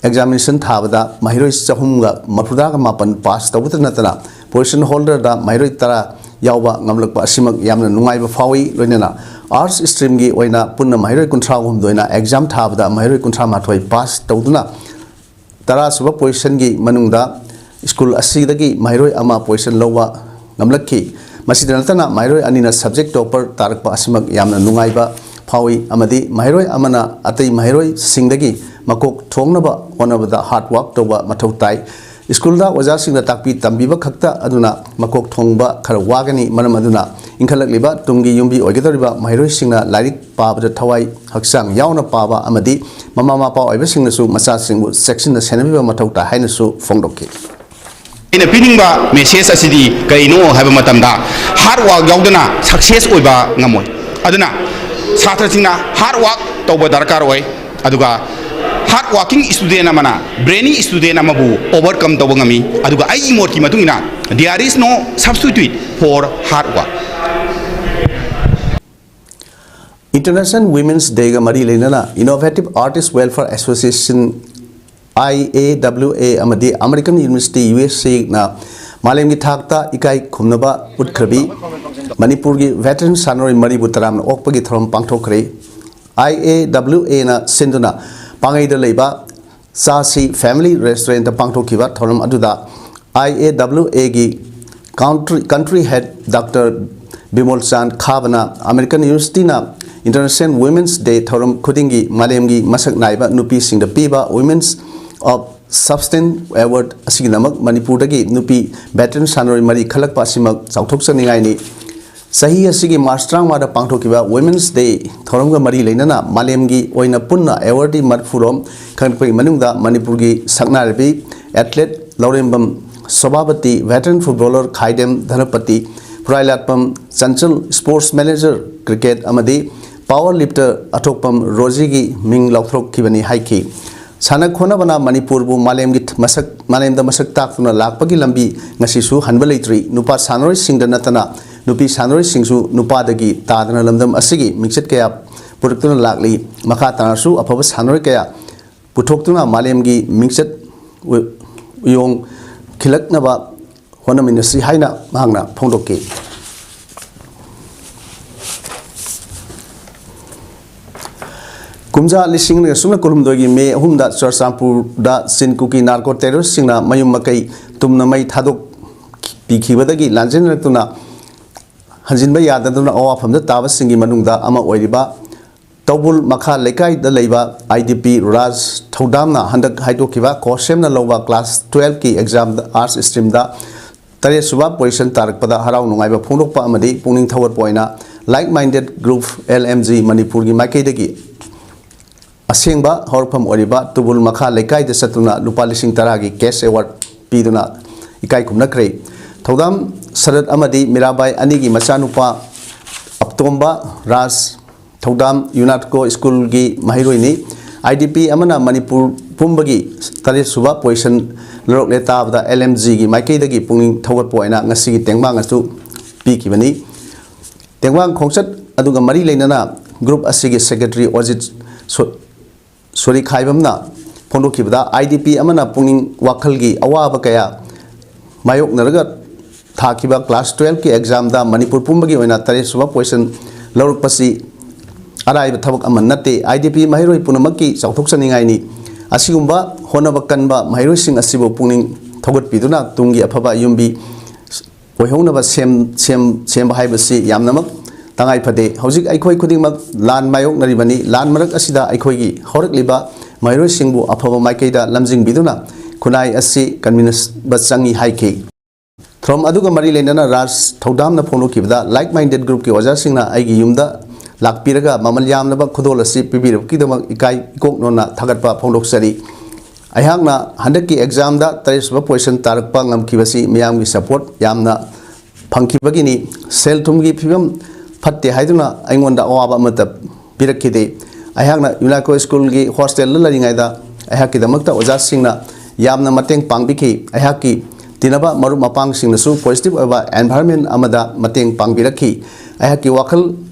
examination ꯊꯥꯕꯗ ꯃꯍꯩꯔꯣꯏ ꯆꯍꯨꯝꯒ ꯃꯔꯤꯐꯨꯇꯔꯥꯒ ꯃꯥꯄꯟ pass ꯇꯧꯕꯇ ꯅꯠꯇꯅ position holder ꯗ ꯃꯍꯩꯔꯣꯏ ꯇꯔꯥ ꯌꯥꯎꯕ ꯉꯝꯂꯛꯄ ꯑꯁꯤꯃꯛ ꯌꯥꯝꯅ ꯅꯨꯡꯉꯥꯏꯕ ꯐꯥꯎꯏ꯫ ꯂꯣꯏꯅꯅ arts stream ꯒꯤ ꯑꯣꯏꯅ ꯄꯨꯟꯅ ꯃꯍꯩꯔꯣꯏ ꯀꯨꯟꯊ꯭ꯔꯥ ꯍꯨꯝꯗꯣꯏꯅ exam ꯊꯥꯕꯗ ꯃꯍꯩꯔꯣꯏ ꯀꯨꯟꯊ꯭ꯔꯥ ꯃꯥꯊꯣꯏ pass ꯇꯧꯗꯨꯅ ꯇꯔꯥꯁꯨꯕ ꯄꯣꯖꯤꯁꯟꯒꯤ ꯃꯅꯨꯡꯗ ꯁ꯭ꯀꯨꯜ ꯑꯁꯤꯗꯒꯤ ꯃꯍꯩꯔꯣꯏ ꯑꯃ ꯄꯣꯖꯤꯁꯟ ꯂꯧꯕ ꯉꯝꯂꯛꯈꯤ꯫ ꯃꯁꯤꯗ ꯅꯠꯇꯅ ꯃꯍꯩꯔꯣꯏ ꯑꯅꯤꯅ ꯁꯕꯖꯦꯛ ꯇꯣꯄꯔ ꯇꯥꯔꯛꯄ ꯑꯁꯤꯃꯛ ꯌꯥꯝꯅ ꯅꯨꯡꯉꯥꯏꯕ ꯐꯥꯎꯏ ꯑꯃꯗꯤ ꯃꯍꯩꯔꯣꯏ ꯑꯃꯅ ꯑꯇꯩ ꯃꯍꯩꯔꯣꯏꯁꯤꯡꯗꯒꯤ ꯃꯀꯣꯛ ꯊꯣꯡꯅꯕ ꯍꯣꯠꯅꯕꯗ ꯍꯥꯔꯗ ꯋꯥꯔꯛ ꯇꯧꯕ ꯃꯊꯧ ꯇꯥꯏ꯫ ꯁ꯭ꯀꯨꯜꯗ ꯑꯣꯖꯥꯁꯤꯡꯅ ꯇꯥꯛꯄꯤ ꯇꯝꯕꯤꯕ ꯈꯛꯇ ꯑꯗꯨꯅ ꯃꯀꯣꯛ ꯊꯣꯡꯕ ꯈꯔ ꯋꯥꯒꯅꯤ꯫ ꯃꯔꯝ ꯑꯗꯨꯅ ꯏꯟꯈꯠꯂꯛꯂꯤꯕ ꯇꯨꯡꯒꯤ ꯌꯨꯝꯕꯤ ꯑꯣꯏꯒꯗꯧꯔꯤꯕ ꯃꯍꯩꯔꯣꯏꯁꯤꯡꯅ ꯂꯥꯏꯔꯤꯛ ꯄꯥꯕꯗ ꯊꯋꯥꯏ ꯍꯛꯆꯥꯡ ꯌꯥꯎꯅ ꯄꯥꯕ ꯑꯃꯗꯤ ꯃꯃꯥ ꯃꯄꯥ ꯑꯣꯏꯕꯁꯤꯡꯅꯁꯨ ꯃꯆꯥꯁꯤꯡꯕꯨ ꯆꯦꯛꯁꯤꯟꯅ ꯁꯦꯟꯅꯕꯤꯕ ꯃꯊꯧ ꯇꯥꯏ ꯍꯥꯏꯅꯁꯨ ꯐꯣꯡꯗꯣꯛꯈꯤ꯫ ꯑꯩꯅ ꯄꯤꯅꯤꯡꯕ ꯃꯦꯁꯦꯖ ꯑꯁꯤꯗꯤ ꯀꯔꯤꯅꯣ ꯍꯥꯏꯕ ꯃꯇꯝꯗ, ꯍꯥꯔꯗ ꯋꯥꯔꯛ ꯌꯥꯎꯗꯅ ꯁꯛꯁꯦꯁ ꯑꯣꯏꯕ ꯉꯝꯃꯣꯏ꯫ ꯑꯗꯨꯅ ꯁꯥꯇ꯭ꯔꯁꯤꯡꯅ ꯍꯥꯔꯗ ꯋꯥꯔꯛ ꯇꯧꯕ ꯗꯔꯀꯥꯔ ꯑꯣꯏ꯫ ꯑꯗꯨꯒ ꯍꯥꯔꯗ ꯋꯥꯔꯀꯤꯡ ꯁ꯭ꯇꯨꯗꯦꯟ ꯑꯃꯅ ꯕ꯭ꯔꯦꯅꯤ ꯁ꯭ꯇꯨꯗꯦꯟ ꯑꯃꯕꯨ ꯑꯣꯚꯔꯀꯝ ꯇꯧꯕ ꯉꯝꯃꯤ꯫ ꯑꯗꯨꯒ ꯑꯩꯒꯤ ꯃꯣꯠꯀꯤ ꯃꯇꯨꯡ ꯏꯟꯅ, there is no substitute for hard work. International Women's Day ꯒ ꯃꯔꯤ ꯂꯩꯅꯅ Innovative Artist Welfare Association, I A W A, ꯑꯃꯗꯤ American University, U S A ꯅ ꯃꯥꯂꯦꯝꯒꯤ ꯊꯥꯛꯇ ꯏꯀꯥꯏ ꯈꯨꯝꯅꯕ ꯎꯠꯈ꯭ꯔꯕꯤ ꯃꯅꯤꯄꯨꯔꯒꯤ ꯚꯦꯇꯔꯟ ꯁꯥꯟꯅꯔꯣꯏ ꯃꯔꯤꯕꯨ ꯇꯔꯥꯝꯅ ꯑꯣꯛꯄꯒꯤ ꯊꯧꯔꯝ ꯄꯥꯡꯊꯣꯛꯈ꯭ꯔꯦ꯫ I A W A ꯅ ꯁꯤꯟꯗꯨꯅ ꯄꯥꯡꯒꯩꯗ ꯂꯩꯕ ꯆꯥꯁꯤ ꯐꯦꯃꯤꯂꯤ ꯔꯦꯁꯇꯨꯔꯦꯟꯇ ꯄꯥꯡꯊꯣꯛꯈꯤꯕ ꯊꯧꯔꯝ ꯑꯗꯨꯗ I A W A ꯒꯤ country, country head Doctor Bimol ꯆꯥꯟ ꯈꯥꯕꯅ American University ꯅ International Women's Day ꯊꯧꯔꯝ ꯈꯨꯗꯤꯡꯒꯤ ꯃꯥꯂꯦꯝꯒꯤ ꯃꯁꯛ ꯅꯥꯏꯕ ꯅꯨꯄꯤꯁꯤꯡꯗ ꯄꯤꯕ Women's of Substance Award ꯑꯁꯤꯒꯤꯗꯃꯛ ꯃꯅꯤꯄꯨꯔꯗꯒꯤ ꯅꯨꯄꯤ ꯚꯦꯇꯔꯟ ꯁꯥꯟꯅꯔꯣꯏ ꯃꯔꯤ ꯈꯜꯂꯛꯄ ꯑꯁꯤꯃꯛ ꯆꯥꯎꯊꯣꯛꯆꯅꯤꯡꯉꯥꯏꯅꯤ꯫ ꯆꯍꯤ ꯑꯁꯤꯒꯤ ꯃꯥꯔꯆ ꯇꯔꯥꯃꯉꯥꯗ ꯄꯥꯡꯊꯣꯛꯈꯤꯕ Women's Day ꯊꯧꯔꯝꯒ ꯃꯔꯤ ꯂꯩꯅꯅ ꯃꯥꯂꯦꯝꯒꯤ ꯑꯣꯏꯅ ꯄꯨꯟꯅ ꯑꯦꯋꯥꯔꯗꯤ ꯃꯔꯤꯐꯨꯔꯣꯝ ꯈꯟꯒꯠꯄꯒꯤ ꯃꯅꯨꯡꯗ ꯃꯅꯤꯄꯨꯔꯒꯤ ꯁꯛꯅꯥꯏꯔꯕꯤ athlete Laurembam Sobhabati, veteran footballer Khaidem Dhanapati, Phurailatpam Chanchal, sports manager cricket ꯑꯃꯗꯤ ꯄꯥꯋꯔ ꯂꯤꯐꯇꯔ ꯑꯊꯣꯛꯄꯝ ꯔꯣꯖꯤꯒꯤ ꯃꯤꯡ ꯂꯥꯎꯊꯣꯛꯈꯤꯕꯅꯤ ꯍꯥꯏꯈꯤ꯫ ꯁꯥꯟꯅ ꯈꯣꯠꯅꯕꯅ ꯃꯅꯤꯄꯨꯔꯕꯨ ꯃꯥꯂꯦꯝꯒꯤ ꯃꯁꯛ, ꯃꯥꯂꯦꯝꯗ ꯃꯁꯛ ꯇꯥꯛꯇꯨꯅ ꯂꯥꯛꯄꯒꯤ ꯂꯝꯕꯤ ꯉꯁꯤꯁꯨ ꯍꯟꯕ ꯂꯩꯇ꯭ꯔꯤ꯫ ꯅꯨꯄꯥ ꯁꯥꯟꯅꯔꯣꯏꯁꯤꯡꯗ ꯅꯠꯇꯅ ꯅꯨꯄꯤ ꯁꯥꯟꯅꯔꯣꯏꯁꯤꯡꯁꯨ ꯅꯨꯄꯥꯗꯒꯤ ꯇꯥꯗꯅ ꯂꯝꯗꯝ ꯑꯁꯤꯒꯤ ꯃꯤꯡꯆꯠ ꯀꯌꯥ ꯄꯨꯔꯛꯇꯨꯅ ꯂꯥꯛꯂꯤ꯫ ꯃꯈꯥ ꯇꯥꯅꯁꯨ ꯑꯐꯕ ꯁꯥꯟꯅꯔꯣꯏ ꯀꯌꯥ ꯄꯨꯊꯣꯛꯇꯨꯅ ꯃꯥꯂꯦꯝꯒꯤ ꯃꯤꯡꯆꯠ ꯎ-, ꯎꯌꯣꯡ ꯈꯤꯜꯂꯛꯅꯕ ꯍꯣꯠꯅꯃꯤꯟꯅꯁꯤ ꯍꯥꯏꯅ ꯃꯍꯥꯛꯅ ꯐꯣꯡꯗꯣꯛꯈꯤ꯫ ꯀꯨꯝꯖꯥ ꯂꯤꯁꯤꯡ ꯑꯅꯤꯒ ꯁꯨꯞꯅ ꯀꯨꯟꯍꯨꯝꯗꯣꯏꯒꯤ ꯃꯦ ꯑꯍꯨꯝꯗ ꯆꯨꯔꯆꯥꯟꯄꯨꯔꯗ ꯆꯤꯟ ꯀꯨꯀꯤ ꯅꯥꯔꯀꯣ ꯇꯦꯔꯣꯔꯤꯁꯁꯤꯡꯅ ꯃꯌꯨꯝ ꯃꯀꯩ ꯇꯨꯝꯅ ꯃꯩ ꯊꯥꯗꯣꯛꯄꯤꯈꯤꯕꯗꯒꯤ ꯂꯥꯟꯖꯦꯟꯅꯔꯛꯇꯨꯅ ꯍꯟꯖꯤꯟꯕ ꯌꯥꯗꯗꯨꯅ ꯑꯋꯥꯐꯝꯗ ꯇꯥꯕꯁꯤꯡꯒꯤ ꯃꯅꯨꯡꯗ ꯑꯃ ꯑꯣꯏꯔꯤꯕ ꯇꯧꯕꯨꯜ ꯃꯈꯥ ꯂꯩꯀꯥꯏꯗ ꯂꯩꯕ ꯑꯥꯏ ꯗꯤ ꯄꯤ ꯔꯥꯖ ꯊꯧꯗꯥꯝꯅ ꯍꯟꯗꯛ ꯍꯥꯏꯗꯣꯛꯈꯤꯕ ꯈꯣꯔꯁꯦꯝꯅ ꯂꯧꯕ ꯀ꯭ꯂꯥꯁ ꯇꯨꯌꯦꯜꯐꯀꯤ ꯑꯦꯛꯖꯥꯝꯗ ꯑꯥꯔꯠꯁ ꯁ꯭ꯇ꯭ꯔꯤꯝꯗ ꯇꯔꯦꯠ ꯁꯨꯕ ꯄꯣꯖꯤꯁꯟ ꯇꯥꯔꯛꯄꯗ ꯍꯔꯥꯎ ꯅꯨꯡꯉꯥꯏꯕ ꯐꯣꯡꯗꯣꯛꯄ ꯑꯃꯗꯤ ꯄꯨꯛꯅꯤꯡ ꯊꯧꯒꯠꯄ ꯑꯣꯏꯅ like minded group, L M G, ꯃꯅꯤꯄꯨꯔꯒꯤ ꯃꯥꯏꯀꯩꯗꯒꯤ ꯑꯁꯦꯡꯕ ꯍꯧꯔꯛꯐꯝ ꯑꯣꯏꯔꯤꯕ ꯇꯨꯕꯨꯜ ꯃꯈꯥ ꯂꯩꯀꯥꯏꯗ ꯆꯠꯇꯨꯅ ꯂꯨꯄꯥ ꯂꯤꯁꯤꯡ ꯇꯔꯥꯒꯤ ꯀꯦꯁ ꯑꯦꯋꯥꯔꯗ ꯄꯤꯗꯨꯅ ꯏꯀꯥꯏ ꯈꯨꯝꯅꯈ꯭ꯔꯦ꯫ ꯊꯧꯗꯥꯝ ꯁꯔꯠ ꯑꯃꯗꯤ ꯃꯤꯔꯥꯕꯥꯏ ꯑꯅꯤꯒꯤ ꯃꯆꯥꯅꯨꯄꯥ ꯑꯞꯇꯣꯝꯕ ꯔꯥꯖ ꯊꯧꯗꯥꯝ ꯌꯨꯅꯥꯠꯀꯣ ꯁ꯭ꯀꯨꯜꯒꯤ ꯃꯍꯩꯔꯣꯏꯅꯤ꯫ ꯑꯥꯏ ꯗꯤ ꯄꯤ ꯑꯃꯅ ꯃꯅꯤꯄꯨꯔ ꯄꯨꯝꯕꯒꯤ ꯇꯔꯦꯠ ꯁꯨꯕ ꯄꯣꯖꯤꯁꯟ ꯂꯧꯔꯛꯂꯦ ꯇꯥꯕꯗ ꯑꯦꯜ ꯑꯦꯝ ꯖꯤꯒꯤ ꯃꯥꯏꯀꯩꯗꯒꯤ ꯄꯨꯛꯅꯤꯡ ꯊꯧꯒꯠꯄ ꯑꯣꯏꯅ ꯉꯁꯤꯒꯤ ꯇꯦꯡꯕꯥꯡ ꯑꯁꯨ ꯄꯤꯈꯤꯕꯅꯤ꯫ ꯇꯦꯡꯕꯥꯡ ꯈꯣꯡꯆꯠ ꯑꯗꯨꯒ ꯃꯔꯤ ꯂꯩꯅꯅ ꯒ꯭ꯔꯨꯞ ꯑꯁꯤꯒꯤ ꯁꯦꯀ꯭ꯔꯦꯇꯔꯤ ꯑꯣꯖꯤꯠ ꯁꯣ-, ꯁꯣꯔꯤꯈꯥꯏꯕꯝꯅ ꯐꯣꯡꯗꯣꯛꯈꯤꯕꯗ, ꯑꯥꯏ ꯗꯤ ꯄꯤ ꯑꯃꯅ ꯄꯨꯛꯅꯤꯡ ꯋꯥꯈꯜꯒꯤ ꯑꯋꯥꯕ ꯀꯌꯥ ꯃꯥꯌꯣꯛꯅꯔꯒ ꯊꯥꯈꯤꯕ ꯀ꯭ꯂꯥꯁ ꯇꯨꯌꯦꯜꯐꯀꯤ ꯑꯦꯛꯖꯥꯝꯗ ꯃꯅꯤꯄꯨꯔ ꯄꯨꯝꯕꯒꯤ ꯑꯣꯏꯅ ꯇꯔꯦꯠ ꯁꯨꯕ ꯄꯣꯖꯤꯁꯟ ꯂꯧꯔꯛꯄꯁꯤ ꯑꯔꯥꯏꯕ ꯊꯕꯛ ꯑꯃ ꯅꯠꯇꯦ꯫ ꯑꯥꯏ ꯗꯤ ꯄꯤ ꯃꯍꯩꯔꯣꯏ ꯄꯨꯝꯅꯃꯛꯀꯤ ꯆꯥꯎꯊꯣꯛꯆꯅꯤꯡꯉꯥꯏꯅꯤ꯫ ꯑꯁꯤꯒꯨꯝꯕ ꯍꯣꯠꯅꯕ ꯀꯟꯕ ꯃꯍꯩꯔꯣꯏꯁꯤꯡ ꯑꯁꯤꯕꯨ ꯄꯨꯛꯅꯤꯡ ꯊꯧꯒꯠꯄꯤꯗꯨꯅ ꯇꯨꯡꯒꯤ ꯑꯐꯕ ꯌꯨꯝꯕꯤ ꯑꯣꯏꯍꯧꯅꯕ ꯁꯦꯝ-, ꯁꯦꯝ-, ꯁꯦꯝꯕ ꯍꯥꯏꯕꯁꯤ ꯌꯥꯝꯅꯃꯛ ꯇꯉꯥꯏ ꯐꯗꯦ꯫ ꯍꯧꯖꯤꯛ ꯑꯩꯈꯣꯏ ꯈꯨꯗꯤꯡꯃꯛ ꯂꯥꯟ ꯃꯥꯌꯣꯛꯅꯔꯤꯕꯅꯤ꯫ ꯂꯥꯟ ꯃꯔꯛ ꯑꯁꯤꯗ ꯑꯩꯈꯣꯏꯒꯤ ꯍꯧꯔꯛꯂꯤꯕ ꯃꯍꯩꯔꯣꯏꯁꯤꯡꯕꯨ ꯑꯐꯕ ꯃꯥꯏꯀꯩꯗ ꯂꯝꯖꯤꯡꯕꯤꯗꯨꯅ ꯈꯨꯟꯅꯥꯏ ꯑꯁꯤ ꯀꯟꯃꯤꯟꯅꯕ ꯆꯪꯏ ꯍꯥꯏꯈꯤ꯫ ꯊꯧꯔꯝ ꯑꯗꯨꯒ ꯃꯔꯤ ꯂꯩꯅꯅ ꯔꯥꯖ ꯊꯧꯗꯥꯝꯅ ꯐꯣꯡꯗꯣꯛꯈꯤꯕꯗ, ꯂꯥꯏꯛ ꯃꯥꯏꯟꯗꯦꯠ ꯒ꯭ꯔꯨꯞꯀꯤ ꯑꯣꯖꯥꯁꯤꯡꯅ ꯑꯩꯒꯤ ꯌꯨꯝꯗ ꯂꯥꯛꯄꯤꯔꯒ ꯃꯃꯜ ꯌꯥꯝꯂꯕ ꯈꯨꯗꯣꯜ ꯑꯁꯤ ꯄꯤꯕꯤꯔꯛꯄꯒꯤꯗꯃꯛ ꯏꯀꯥꯏ ꯏꯀꯣꯛꯅꯣꯟꯅ ꯊꯥꯒꯠꯄ ꯐꯣꯡꯗꯣꯛꯆꯔꯤ꯫ ꯑꯩꯍꯥꯛꯅ ꯍꯟꯗꯛꯀꯤ ꯑꯦꯛꯖꯥꯝꯗ ꯇꯔꯦꯠ ꯁꯨꯕ ꯄꯣꯖꯤꯁꯟ ꯇꯥꯔꯛꯄ ꯉꯝꯈꯤꯕꯁꯤ ꯃꯤꯌꯥꯝꯒꯤ ꯁꯄꯣꯔꯠ ꯌꯥꯝꯅ ꯐꯪꯈꯤꯕꯒꯤꯅꯤ꯫ ꯁꯦꯜ ꯊꯨꯝꯒꯤ ꯐꯤꯕꯝ ꯐꯠꯇꯦ ꯍꯥꯏꯗꯨꯅ ꯑꯩꯉꯣꯟꯗ ꯑꯋꯥꯕ ꯑꯃꯠꯇ ꯄꯤꯔꯛꯈꯤꯗꯦ꯫ ꯑꯩꯍꯥꯛꯅ ꯌꯨꯅꯥꯀꯣ ꯁ꯭ꯀꯨꯜꯒꯤ ꯍꯣꯁꯇꯦꯜꯗ ꯂꯩꯔꯤꯉꯩꯗ ꯑꯩꯍꯥꯛꯀꯤꯗꯃꯛꯇ ꯑꯣꯖꯥꯁꯤꯡꯅ ꯌꯥꯝꯅ ꯃꯇꯦꯡ ꯄꯥꯡꯕꯤꯈꯤ꯫ ꯑꯩꯍꯥꯛꯀꯤ ꯇꯤꯟꯅꯕ ꯃꯔꯨꯞ ꯃꯄꯥꯡꯁꯤꯡꯅꯁꯨ ꯄꯣꯖꯤꯇꯤꯚ ꯑꯣꯏꯕ ꯑꯦꯟꯚꯥꯏꯔꯟꯃꯦꯟ ꯑꯃꯗ ꯃꯇꯦꯡ ꯄꯥꯡꯕꯤꯔꯛꯈꯤ꯫ ꯑꯩꯍꯥꯛꯀꯤ ꯋꯥꯈꯜ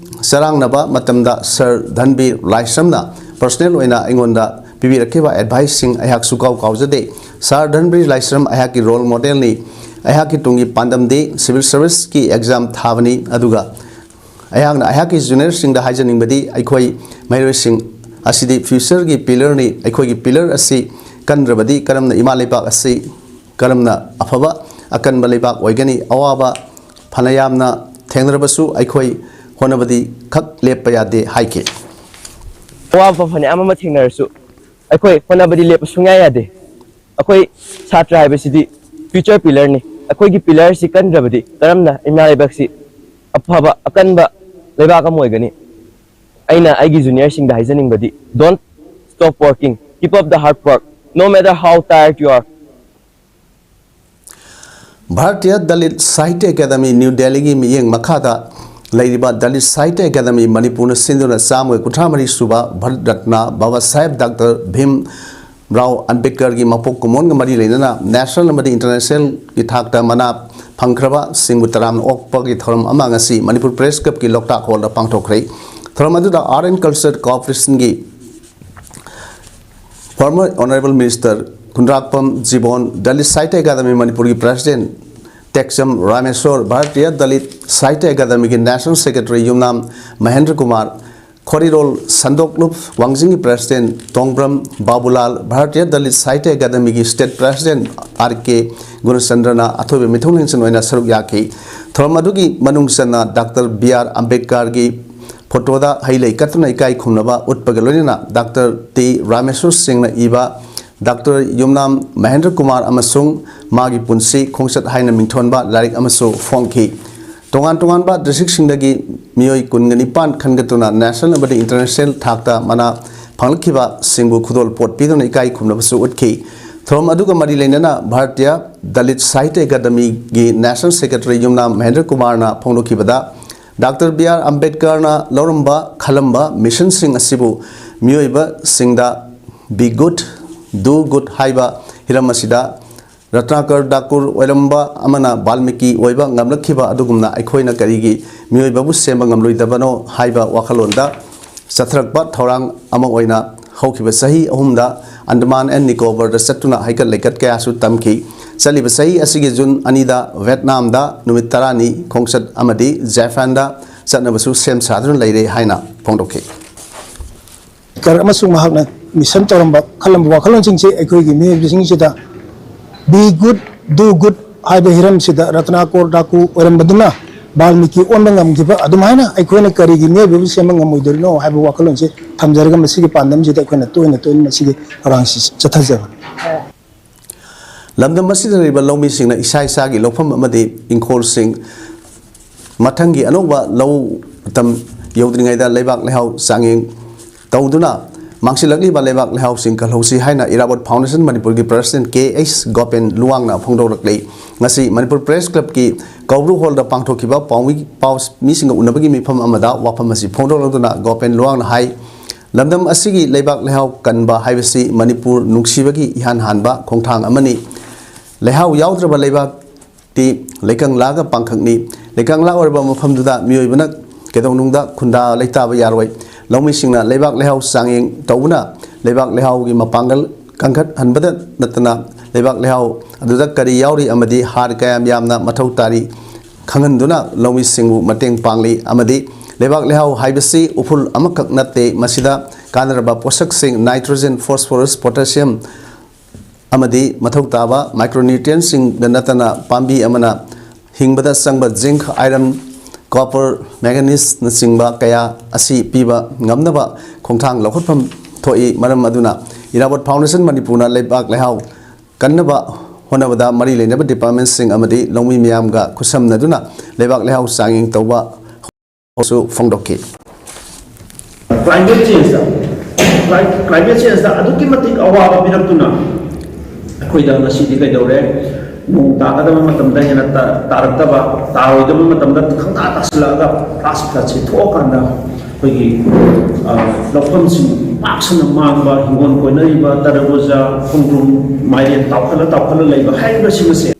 ꯆꯔꯥꯡꯅꯕ ꯃꯇꯝꯗ ꯁꯔ ꯙꯟꯕꯤꯔ ꯂꯥꯏꯁ꯭ꯔꯝꯅ ꯄꯔꯁꯣꯅꯦꯜ ꯑꯣꯏꯅ ꯑꯩꯉꯣꯟꯗ ꯄꯤꯕꯤꯔꯛꯈꯤꯕ ꯑꯦꯗꯚꯥꯏꯁꯁꯤꯡ ꯑꯩꯍꯥꯛ ꯁꯨꯀꯥꯎ ꯀꯥꯎꯖꯗꯦ꯫ ꯁꯥꯔ ꯙꯟꯕꯤꯔ ꯂꯥꯏꯁ꯭ꯔꯝ ꯑꯩꯍꯥꯛꯀꯤ ꯔꯣꯜ ꯃꯣꯗꯦꯜꯅꯤ꯫ ꯑꯩꯍꯥꯛꯀꯤ ꯇꯨꯡꯒꯤ ꯄꯥꯟꯗꯝꯗꯤ ꯁꯤꯚꯤꯜ ꯁꯔꯚꯤꯁꯀꯤ ꯑꯦꯛꯖꯥꯝ ꯊꯥꯕꯅꯤ꯫ ꯑꯗꯨꯒ ꯑꯩꯍꯥꯛꯅ ꯑꯩꯍꯥꯛꯀꯤ ꯖꯨꯅꯤꯌꯔꯁꯤꯡꯗ ꯍꯥꯏꯖꯅꯤꯡꯕꯗꯤ, ꯑꯩꯈꯣꯏ ꯃꯍꯩꯔꯣꯏꯁꯤꯡ ꯑꯁꯤꯗꯤ ꯐ꯭ꯌꯨꯆꯔꯒꯤ ꯄꯤꯂꯔꯅꯤ꯫ ꯑꯩꯈꯣꯏꯒꯤ ꯄꯤꯂꯔ ꯑꯁꯤ ꯀꯟꯗ꯭ꯔꯕꯗꯤ ꯀꯔꯝꯅ ꯏꯃꯥ ꯂꯩꯕꯥꯛ ꯑꯁꯤ ꯀꯔꯝꯅ ꯑꯐꯕ ꯑꯀꯟꯕ ꯂꯩꯕꯥꯛ ꯑꯣꯏꯒꯅꯤ? ꯑꯋꯥꯕ ꯐꯅ ꯌꯥꯝꯅ ꯊꯦꯡꯅꯔꯕꯁꯨ ꯑꯩꯈꯣꯏ ꯍꯣꯠꯅꯕꯗꯤ ꯈꯛ ꯂꯦꯞꯄ ꯌꯥꯗꯦ ꯍꯥꯏꯈꯤ꯫ ꯑꯋꯥꯕ ꯐꯅꯌꯥꯝ ꯑꯃ ꯊꯦꯡꯅꯔꯁꯨ ꯑꯩꯈꯣꯏ ꯍꯣꯠꯅꯕꯗꯤ ꯂꯦꯞꯄ ꯁꯨꯡꯌꯥ ꯌꯥꯗꯦ꯫ ꯑꯩꯈꯣꯏ ꯁꯥꯇ꯭ꯔ ꯍꯥꯏꯕꯁꯤꯗꯤ ꯐ꯭ꯌꯨꯆꯔ ꯄꯤꯂꯔꯅꯤ꯫ ꯑꯩꯈꯣꯏꯒꯤ ꯄꯤꯂꯔꯁꯤ ꯀꯟꯗ꯭ꯔꯕꯗꯤ ꯀꯔꯝꯅ ꯏꯃꯥ ꯂꯩꯕꯥꯛꯁꯤ ꯑꯐꯕ ꯑꯀꯟꯕ ꯂꯩꯕꯥꯛ ꯑꯃ ꯑꯣꯏꯒꯅꯤ? ꯑꯩꯅ ꯑꯩꯒꯤ ꯖꯨꯅꯤꯌꯔꯁꯤꯡꯗ ꯍꯥꯏꯖꯅꯤꯡꯕꯗꯤ, don't stop working, keep up the hard work, no matter how tired you are. Bharatiya Dalit Sahitya academy new ꯗꯦꯜꯂꯤꯒꯤ ꯃꯤꯠꯌꯦꯡ ꯃꯈꯥꯗ ꯂꯩꯔꯤꯕ ꯗꯂꯤꯠ ꯁꯥꯍꯤꯇ꯭ꯌ ꯑꯦꯀꯥꯗꯃꯤ ꯃꯅꯤꯄꯨꯔꯅ ꯁꯤꯟꯗꯨꯅ ꯆꯥꯝꯃꯒ ꯀꯨꯟꯊ꯭ꯔꯥ ꯃꯔꯤ ꯁꯨꯕ ꯚꯥꯔꯠ ꯔꯠꯅ ꯕꯥꯕꯥ ꯁꯥꯍꯦꯕ ꯗꯥꯛꯇꯔ ꯚꯤꯝ ꯔꯥꯎ ꯑꯝꯕꯦꯗꯀꯔꯒꯤ ꯃꯄꯣꯛ ꯀꯨꯝꯑꯣꯟꯒ ꯃꯔꯤ ꯂꯩꯅꯅ ꯅꯦꯁꯅꯦꯜ ꯑꯃꯗꯤ ꯏꯟꯇꯔꯅꯦꯁꯅꯦꯜꯒꯤ ꯊꯥꯛꯇ ꯃꯅꯥ ꯐꯪꯈ꯭ꯔꯕꯁꯤꯡꯕꯨ ꯇꯔꯥꯝꯅ ꯑꯣꯛꯄꯒꯤ ꯊꯧꯔꯝ ꯑꯃ ꯉꯁꯤ ꯃꯅꯤꯄꯨꯔ ꯄ꯭ꯔꯦꯁ ꯀ꯭ꯂꯕꯀꯤ ꯂꯣꯛꯇꯥꯛ ꯍꯣꯜꯗ ꯄꯥꯡꯊꯣꯛꯈ꯭ꯔꯦ꯫ ꯊꯧꯔꯝ ꯑꯗꯨꯗ ꯑꯥꯔꯠ ꯑꯦꯟ ꯀꯜꯆꯔ ꯀꯣꯑꯣꯄꯔꯦꯁꯟꯒꯤ former Honourable Minister Khundrakpam Jibon, Dalit Sahitya academy ꯃꯅꯤꯄꯨꯔꯒꯤ ꯄ꯭ꯔꯦꯁꯤꯗꯦꯟꯠ ꯇꯦꯛꯆꯝ ꯔꯥꯃꯦꯁꯣꯔ, ꯚꯥꯔꯇꯤꯌꯥ ꯗꯂꯤꯠ ꯁꯥꯍꯤꯇ꯭ꯌ ꯑꯦꯀꯥꯗꯃꯤꯒꯤ ꯅꯦꯁꯅꯦꯜ ꯁꯦꯀ꯭ꯔꯦꯇꯔꯤ ꯌꯨꯝꯅꯥꯝ ꯃꯍꯦꯟꯗ꯭ꯔ ꯀꯨꯃꯥꯔ, ꯈꯣꯔꯤꯔꯣꯜ ꯁꯟꯗꯣꯛꯂꯨꯞ ꯋꯥꯡꯖꯤꯡꯒꯤ ꯄ꯭ꯔꯦꯁꯤꯗꯦꯟꯠ ꯇꯣꯡꯕ꯭ꯔꯝ ꯕꯥꯕꯨꯂꯥꯜ, ꯚꯥꯔꯇꯤꯌꯥ ꯗꯂꯤꯠ ꯁꯥꯍꯤꯇ꯭ꯌ ꯑꯦꯀꯥꯗꯃꯤꯒꯤ ꯁ꯭ꯇꯦꯠ ꯄ꯭ꯔꯦꯁꯤꯗꯦꯟꯠ ꯑꯥꯔ ꯀꯦ ꯒꯨꯅꯆꯟꯗ꯭ꯔꯅ ꯑꯊꯣꯏꯕ ꯃꯤꯊꯨꯡꯂꯦꯟꯁꯟ ꯑꯣꯏꯅ ꯁꯔꯨꯛ ꯌꯥꯈꯤ꯫ ꯊꯧꯔꯝ ꯑꯗꯨꯒꯤ ꯃꯅꯨꯡ ꯆꯟꯅ ꯗꯥꯛꯇꯔ ꯕꯤ ꯑꯥꯔ ꯑꯝꯕꯦꯗꯀꯔꯒꯤ ꯐꯣꯇꯣꯗ ꯍꯩ ꯂꯩ ꯀꯠꯇꯨꯅ ꯏꯀꯥꯏ ꯈꯨꯝꯅꯕ ꯎꯠꯄꯒ ꯂꯣꯏꯅꯅ ꯗꯥꯛꯇꯔ ꯇꯤ ꯔꯥꯃꯦꯁꯣꯔ ꯁꯤꯡꯅ ꯏꯕ ꯗꯥꯛꯇꯔ ꯌꯨꯝꯅꯥꯝ ꯃꯍꯦꯟꯗ꯭ꯔ ꯀꯨꯃꯥꯔ ꯑꯃꯁꯨꯡ ꯃꯥꯒꯤ ꯄꯨꯟꯁꯤ ꯈꯣꯡꯆꯠ ꯍꯥꯏꯅ ꯃꯤꯡꯊꯣꯟꯕ ꯂꯥꯏꯔꯤꯛ ꯑꯃꯁꯨ ꯐꯣꯡꯈꯤ꯫ ꯇꯣꯉꯥꯟ ꯇꯣꯉꯥꯟꯕ ꯗꯤꯁꯇ꯭ꯔꯤꯛꯁꯤꯡꯗꯒꯤ ꯃꯤꯑꯣꯏ ꯀꯨꯟꯒ ꯅꯤꯄꯥꯟ ꯈꯟꯒꯠꯇꯨꯅ ꯅꯦꯁꯅꯦꯜ ꯑꯃꯗꯤ ꯏꯟꯇꯔꯅꯦꯁꯅꯦꯜ ꯊꯥꯛꯇ ꯃꯅꯥ ꯐꯪꯂꯛꯈꯤꯕꯁꯤꯡꯕꯨ ꯈꯨꯗꯣꯜꯄꯣꯠ ꯄꯤꯗꯨꯅ ꯏꯀꯥꯏ ꯈꯨꯝꯅꯕꯁꯨ ꯎꯠꯈꯤ꯫ ꯊꯧꯔꯝ ꯑꯗꯨꯒ ꯃꯔꯤ ꯂꯩꯅꯅ ꯚꯥꯔꯇꯤꯌꯥ ꯗꯂꯤꯠ ꯁꯥꯍꯤꯇ꯭ꯌ ꯑꯦꯀꯥꯗꯃꯤꯒꯤ ꯅꯦꯁꯅꯦꯜ ꯁꯦꯀ꯭ꯔꯦꯇꯔꯤ ꯌꯨꯝꯅꯥꯝ ꯃꯍꯦꯟꯗ꯭ꯔ ꯀꯨꯃꯥꯔꯅ ꯐꯣꯡꯗꯣꯛꯈꯤꯕꯗ, ꯗꯥꯛꯇꯔ ꯕꯤ ꯑꯥꯔ ꯑꯝꯕꯦꯗꯀꯔꯅ ꯂꯧꯔꯝꯕ ꯈꯜꯂꯝꯕ ꯃꯤꯁꯟꯁꯤꯡ ꯑꯁꯤꯕꯨ ꯃꯤꯑꯣꯏꯕꯁꯤꯡꯗ be good, do good ꯍꯥꯏꯕ ꯍꯤꯔꯝ ꯑꯁꯤꯗ ꯔꯠꯅꯥꯀꯔ ꯗꯥꯀꯨꯔ ꯑꯣꯏꯔꯝꯕ ꯑꯃꯅ ꯕꯥꯜꯃꯤꯀꯤ ꯑꯣꯏꯕ ꯉꯝꯂꯛꯈꯤꯕ ꯑꯗꯨꯒꯨꯝꯅ ꯑꯩꯈꯣꯏꯅ ꯀꯔꯤꯒꯤ ꯃꯤꯑꯣꯏꯕꯕꯨ ꯁꯦꯝꯕ ꯉꯝꯂꯣꯏꯗꯕꯅꯣ ꯍꯥꯏꯕ ꯋꯥꯈꯜꯂꯣꯟꯗ ꯆꯠꯊꯔꯛꯄ ꯊꯧꯔꯥꯡ ꯑꯃ ꯑꯣꯏꯅ ꯍꯧꯈꯤꯕ ꯆꯍꯤ ꯑꯍꯨꯝꯗ ꯑꯟꯗꯃꯥꯟ ꯑꯦꯟ ꯅꯤꯀꯣꯕꯔꯗ ꯆꯠꯇꯨꯅ ꯍꯩꯀꯠ ꯂꯩꯀꯠ ꯀꯌꯥꯁꯨ ꯇꯝꯈꯤ꯫ ꯆꯠꯂꯤꯕ ꯆꯍꯤ ꯑꯁꯤꯒꯤ ꯖꯨꯟ ꯑꯅꯤꯗ ꯚꯦꯠꯅꯥꯝꯗ ꯅꯨꯃꯤꯠ ꯇꯔꯥꯅꯤ ꯈꯣꯡꯆꯠ ꯑꯃꯗꯤ ꯖꯦꯄꯥꯟꯗ ꯆꯠꯅꯕꯁꯨ ꯁꯦꯝ ꯁꯥꯗꯨꯅ ꯂꯩꯔꯦ ꯍꯥꯏꯅ ꯐꯣꯡꯗꯣꯛꯈꯤ꯫ ꯑꯃꯁꯨꯡ ꯃꯍꯥꯛꯅ ꯃꯤꯁꯟ ꯇꯧꯔꯝꯕ, ꯈꯜꯂꯝꯕ ꯋꯥꯈꯜꯂꯣꯟꯁꯤꯡꯁꯤ ꯑꯩꯈꯣꯏꯒꯤ ꯃꯤꯑꯣꯏꯕꯁꯤꯡꯁꯤꯗ "Be good, do good" ꯍꯥꯏꯕ ꯍꯤꯔꯝꯁꯤꯗ ꯔꯇꯅꯥꯀꯣꯔ ꯗꯥꯀꯨ ꯑꯣꯏꯔꯝꯕꯗꯨꯅ ꯕꯥꯜꯃꯤꯀꯤ ꯑꯣꯟꯕ ꯉꯝꯈꯤꯕ ꯑꯗꯨꯃꯥꯏꯅ ꯑꯩꯈꯣꯏꯅ ꯀꯔꯤꯒꯤ ꯃꯤꯑꯣꯏꯕꯕꯨ ꯁꯦꯝꯕ ꯉꯝꯃꯣꯏꯗꯣꯏꯅꯣ ꯍꯥꯏꯕ ꯋꯥꯈꯜꯂꯣꯟꯁꯤ ꯊꯝꯖꯔꯒ ꯃꯁꯤꯒꯤ ꯄꯥꯟꯗꯝꯁꯤꯗ ꯑꯩꯈꯣꯏꯅ ꯇꯣꯏꯅ ꯇꯣꯏꯅ ꯃꯁꯤꯒꯤ ꯊꯧꯔꯥꯡꯁꯤ ꯆꯠꯊꯖꯕꯅꯤ꯫ ꯂꯝꯗꯝ ꯑꯁꯤꯗ ꯂꯩꯔꯤꯕ ꯂꯧꯃꯤꯁꯤꯡꯅ ꯏꯁꯥ ꯏꯁꯥꯒꯤ ꯂꯧꯐꯝ ꯑꯃꯗꯤ ꯏꯪꯈꯣꯜꯁꯤꯡ ꯃꯊꯪꯒꯤ ꯑꯅꯧꯕ ꯂꯧ ꯃꯇꯝ ꯌꯧꯗ꯭ꯔꯤꯉꯩꯗ ꯂꯩꯕꯥꯛ ꯂꯩꯍꯥꯎ ꯆꯥꯡꯌꯦꯡ ꯇꯧꯗꯨꯅ ꯃꯥꯡꯁꯤꯜꯂꯛꯂꯤꯕ ꯂꯩꯕꯥꯛ ꯂꯩꯍꯥꯎꯁꯤꯡ ꯀꯜꯍꯧꯁꯤ ꯍꯥꯏꯅ ꯏꯔꯥꯕꯣꯠ ꯐꯥꯎꯟꯗꯦꯁꯟ ꯃꯅꯤꯄꯨꯔꯒꯤ ꯄ꯭ꯔꯁꯤꯗꯦꯟꯠ ꯀꯦ ꯑꯩꯆ ꯒꯣꯄꯦꯟ ꯂꯨꯋꯥꯡꯅ ꯐꯣꯡꯗꯣꯔꯛꯂꯤ꯫ ꯉꯁꯤ ꯃꯅꯤꯄꯨꯔ ꯄ꯭ꯔꯦꯁ ꯀ꯭ꯂꯕꯀꯤ ꯀꯧꯕ꯭ꯔꯨ ꯍꯣꯜꯗ ꯄꯥꯡꯊꯣꯛꯈꯤꯕ ꯄꯥꯎꯃꯤ ꯄꯥꯎ ꯃꯤꯁꯤꯡꯒ ꯎꯅꯕꯒꯤ ꯃꯤꯐꯝ ꯑꯃꯗ ꯋꯥꯐꯝ ꯑꯁꯤ ꯐꯣꯡꯗꯣꯛꯂꯗꯨꯅ ꯒꯣꯄꯦꯟ ꯂꯨꯋꯥꯡꯅ ꯍꯥꯏ, ꯂꯝꯗꯝ ꯑꯁꯤꯒꯤ ꯂꯩꯕꯥꯛ ꯂꯩꯍꯥꯎ ꯀꯟꯕ ꯍꯥꯏꯕꯁꯤ ꯃꯅꯤꯄꯨꯔ ꯅꯨꯡꯁꯤꯕꯒꯤ ꯏꯍꯥꯟ ꯍꯥꯟꯕ ꯈꯣꯡꯊꯥꯡ ꯑꯃꯅꯤ꯫ ꯂꯩꯍꯥꯎ ꯌꯥꯎꯗ꯭ꯔꯕ ꯂꯩꯕꯥꯛꯇꯤ ꯂꯩꯀꯪꯂꯥꯒ ꯄꯥꯡꯈꯛꯅꯤ꯫ ꯂꯩꯀꯪꯂꯥ ꯑꯣꯏꯔꯕ ꯃꯐꯝꯗꯨꯗ ꯃꯤꯑꯣꯏꯕꯅ ꯀꯩꯗꯧꯅꯨꯡꯗ ꯈꯨꯟꯗꯥ ꯂꯩꯇꯥꯕ ꯌꯥꯔꯣꯏ꯫ ꯂꯧꯃꯤꯁꯤꯡꯅ ꯂꯩꯕꯥꯛ ꯂꯩꯍꯥꯎ ꯆꯥꯡꯌꯦꯡ ꯇꯧꯕꯅ ꯂꯩꯕꯥꯛ ꯂꯩꯍꯥꯎꯒꯤ ꯃꯄꯥꯡꯒꯜ ꯀꯟꯈꯠꯍꯟꯕꯗ ꯅꯠꯇꯅ ꯂꯩꯕꯥꯛ ꯂꯩꯍꯥꯎ ꯑꯗꯨꯗ ꯀꯔꯤ ꯌꯥꯎꯔꯤ ꯑꯃꯗꯤ ꯍꯥꯔ ꯀꯌꯥꯝ ꯌꯥꯝꯅ ꯃꯊꯧ ꯇꯥꯔꯤ ꯈꯪꯍꯟꯗꯨꯅ ꯂꯧꯃꯤꯁꯤꯡꯕꯨ ꯃꯇꯦꯡ ꯄꯥꯡꯂꯤ ꯑꯃꯗꯤ ꯂꯩꯕꯥꯛ ꯂꯩꯍꯥꯎ ꯍꯥꯏꯕꯁꯤ ꯎꯐꯨꯜ ꯑꯃꯈꯛ ꯅꯠꯇꯦ, ꯃꯁꯤꯗ ꯀꯥꯟꯅꯔꯕ ꯄꯣꯠꯁꯛꯁꯤꯡ nitrogen, phosphorus, potassium ꯑꯃꯗꯤ ꯃꯊꯧ ꯇꯥꯕ micronutrientꯁꯤꯡꯗ ꯅꯠꯇꯅ ꯄꯥꯝꯕꯤ ꯑꯃꯅ ꯍꯤꯡꯕꯗ ꯆꯪꯕ zinc, iron, copper, manganeseꯅꯆꯤꯡꯕ ꯀꯌꯥ ꯑꯁꯤ ꯄꯤꯕ ꯉꯝꯅꯕ ꯈꯣꯡꯊꯥꯡ ꯂꯧꯈꯠꯐꯝ ꯊꯣꯛꯏ꯫ ꯃꯔꯝ ꯑꯗꯨꯅ ꯏꯔꯥꯕꯣꯠ ꯐꯥꯎꯟꯗꯦꯁꯟ ꯃꯅꯤꯄꯨꯔꯅ ꯂꯩꯕꯥꯛ ꯂꯩꯍꯥꯎ ꯀꯟꯅꯕ ꯍꯣꯠꯅꯕꯗ ꯃꯔꯤ ꯂꯩꯅꯕ departmentꯁꯤꯡ ꯑꯃꯗꯤ ꯂꯧꯃꯤ ꯃꯤꯌꯥꯝꯒ ꯈꯨꯠꯁꯝꯅꯗꯨꯅ ꯂꯩꯕꯥꯛ ꯂꯩꯍꯥꯎ ꯆꯥꯡꯌꯦꯡ ꯇꯧꯕ ꯁꯨ ꯐꯣꯡꯗꯣꯛꯈꯤ꯫ Climate changeꯗ, climate changeꯗ ꯑꯗꯨꯛꯀꯤ ꯃꯇꯤꯛ ꯑꯋꯥꯕ ꯄꯤꯔꯛꯇꯨꯅ ꯑꯩꯈꯣꯏꯗ ꯉꯁꯤꯗꯤ ꯀꯩꯗꯧꯔꯦ? ꯅꯣꯡ ꯇꯥꯒꯗꯕ ꯃꯇꯝꯗ ꯍꯦꯟꯅ ꯇꯥꯔꯛꯇꯕ, ꯇꯥꯔꯣꯏꯗꯕ ꯃꯇꯝꯗ ꯈꯪꯇꯥ ꯇꯥꯁꯤꯜꯂꯛꯑꯒ ꯄ꯭ꯂꯥꯁꯇꯤꯛ ꯈꯔ ꯆꯤꯊꯣꯛꯑꯀꯥꯟꯗ ꯑꯩꯈꯣꯏꯒꯤ ꯂꯧꯐꯝꯁꯤꯡ ꯄꯥꯛ ꯁꯟꯅ ꯃꯥꯡꯕ, ꯍꯤꯡꯒꯣꯜ ꯀꯣꯏꯅꯔꯤꯕ ꯇꯔꯕꯨꯖꯥ, ꯈꯣꯡꯗ꯭ꯔꯨꯝ, ꯃꯥꯏꯔꯦꯟ ꯇꯥꯎꯈꯠꯂ ꯇꯥꯎꯈꯠꯂ ꯂꯩꯕ ꯍꯥꯏꯔꯤꯕꯁꯤꯡ ꯑꯁꯦ꯫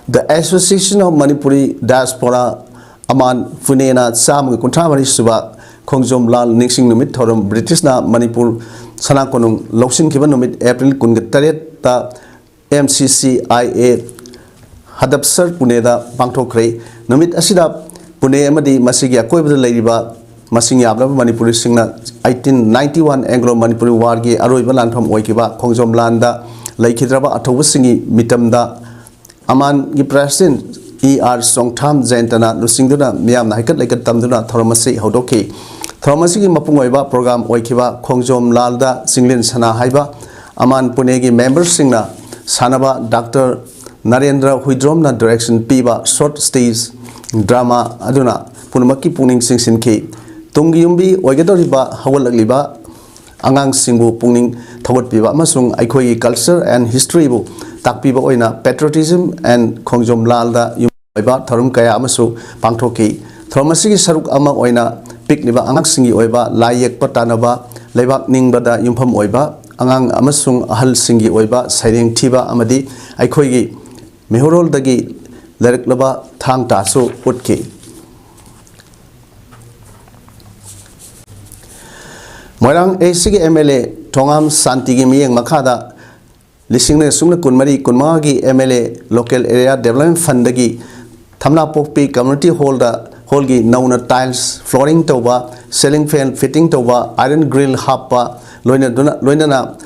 The Association of Manipuri Diaspora, ꯑꯃꯥꯟ, ꯄꯨꯅꯦꯅ ꯆꯥꯝꯃꯒ ꯀꯨꯟꯊ꯭ꯔꯥ ꯃꯔꯤ ꯁꯨꯕ ꯈꯣꯡꯖꯣꯝ ꯂꯥꯜ ꯅꯤꯡꯁꯤꯡ ꯅꯨꯃꯤꯠ ꯊꯧꯔꯝ ꯕ꯭ꯔꯤꯇꯤꯁꯅ ꯃꯅꯤꯄꯨꯔ ꯁꯅꯥ ꯀꯣꯅꯨꯡ ꯂꯧꯁꯤꯟꯈꯤꯕ ꯅꯨꯃꯤꯠ ꯑꯦꯄ꯭ꯔꯤꯜ ꯀꯨꯟꯒ ꯇꯔꯦꯠꯇ M C C I A ꯍꯗꯞꯁꯔ ꯄꯨꯅꯦꯗ ꯄꯥꯡꯊꯣꯛꯈ꯭ꯔꯦ꯫ ꯅꯨꯃꯤꯠ ꯑꯁꯤꯗ ꯄꯨꯅꯦ ꯑꯃꯗꯤ ꯃꯁꯤꯒꯤ ꯑꯀꯣꯏꯕꯗ ꯂꯩꯔꯤꯕ ꯃꯁꯤꯡ ꯌꯥꯝꯂꯕ ꯃꯅꯤꯄꯨꯔꯤꯁꯤꯡꯅ eighteen ninety one Anglo Manipuri War ꯒꯤ ꯑꯔꯣꯏꯕ ꯂꯥꯟꯐꯝ ꯑꯣꯏꯈꯤꯕ ꯈꯣꯡꯖꯣꯝ ꯂꯥꯟꯗ ꯂꯩꯈꯤꯗ꯭ꯔꯕ ꯑꯊꯧꯕꯁꯤꯡꯒꯤ ꯃꯤꯇꯝꯗ ꯑꯃꯥꯟꯒꯤ president E R ꯆꯣꯡꯊꯥꯝ ꯖꯌꯟꯇꯅ ꯂꯨꯆꯤꯡꯗꯨꯅ ꯃꯤꯌꯥꯝꯅ ꯍꯩꯀꯠ ꯂꯩꯀꯠ ꯇꯝꯗꯨꯅ ꯊꯧꯔꯝ ꯑꯁꯤ ꯍꯧꯗꯣꯛꯈꯤ꯫ ꯊꯧꯔꯝ ꯑꯁꯤꯒꯤ ꯃꯄꯨꯡ ꯑꯣꯏꯕ program ꯑꯣꯏꯈꯤꯕ ꯈꯣꯡꯖꯣꯝ ꯂꯥꯜꯗ ꯆꯤꯡꯂꯦꯟ ꯁꯅꯥ ꯍꯥꯏꯕ ꯑꯃꯥꯟ ꯄꯨꯅꯦꯒꯤ memberꯁꯤꯡꯅ ꯁꯥꯟꯅꯕ ꯗꯥꯛꯇꯔ ꯅꯔꯦꯟꯗ꯭ꯔ ꯍꯨꯏꯗ꯭ꯔꯣꯝꯅ direction ꯄꯤꯕ short stage drama ꯑꯗꯨꯅ ꯄꯨꯝꯅꯃꯛꯀꯤ ꯄꯨꯛꯅꯤꯡ ꯆꯤꯡꯁꯤꯟꯈꯤ꯫ ꯇꯨꯡꯒꯤ ꯌꯨꯝꯕꯤ ꯑꯣꯏꯒꯗꯧꯔꯤꯕ ꯍꯧꯒꯠꯂꯛꯂꯤꯕ ꯑꯉꯥꯡꯁꯤꯡꯕꯨ ꯄꯨꯛꯅꯤꯡ ꯊꯧꯒꯠꯄꯤꯕ ꯑꯃꯁꯨꯡ ꯑꯩꯈꯣꯏꯒꯤ culture and historyꯕꯨ ꯇꯥꯛꯄꯤꯕ ꯑꯣꯏꯅ patriotism and ꯈꯣꯡꯖꯣꯝ ꯂꯥꯜꯗ ꯌꯨꯝ ꯑꯣꯏꯕ ꯊꯧꯔꯝ ꯀꯌꯥ ꯑꯃꯁꯨ ꯄꯥꯡꯊꯣꯛꯈꯤ꯫ ꯊꯧꯔꯝ ꯑꯁꯤꯒꯤ ꯁꯔꯨꯛ ꯑꯃ ꯑꯣꯏꯅ ꯄꯤꯛꯂꯤꯕ ꯑꯉꯥꯡꯁꯤꯡꯒꯤ ꯑꯣꯏꯕ ꯂꯥꯏ ꯌꯦꯛꯄ ꯇꯥꯟꯅꯕ, ꯂꯩꯕꯥꯛ ꯅꯤꯡꯕꯗ ꯌꯨꯝꯐꯝ ꯑꯣꯏꯕ ꯑꯉꯥꯡ ꯑꯃꯁꯨꯡ ꯑꯍꯜꯁꯤꯡꯒꯤ ꯑꯣꯏꯕ ꯁꯩꯔꯦꯡ ꯊꯤꯕ ꯑꯃꯗꯤ ꯑꯩꯈꯣꯏꯒꯤ ꯃꯩꯍꯧꯔꯣꯜꯗꯒꯤ ꯂꯩꯔꯛꯂꯕ ꯊꯥꯡ ꯇꯥꯁꯨ ꯎꯠꯈꯤ꯫ ꯃꯣꯏꯔꯥꯡ ACꯒꯤ MLA ꯊꯣꯉꯥꯝ ꯁꯥꯟꯇꯤꯒꯤ ꯃꯤꯠꯌꯦꯡ ꯃꯈꯥꯗ ꯂꯤꯁꯤꯡ ꯑꯅꯤ ꯁꯨꯞꯅ ꯀꯨꯟꯃꯔꯤ ꯀꯨꯟꯃꯉꯥꯒꯤ MLA Local Area Development Fundꯗꯒꯤ ꯊꯝꯅꯥꯄꯣꯛꯄꯤ Community Hallꯗ, hallꯒꯤ ꯅꯧꯅ tiles flooring ꯇꯧꯕ, ceiling fan fitting ꯇꯧꯕ, iron grill ꯍꯥꯞꯄ, ꯂꯣꯏꯅꯗꯨꯅ, ꯂꯣꯏꯅꯅ,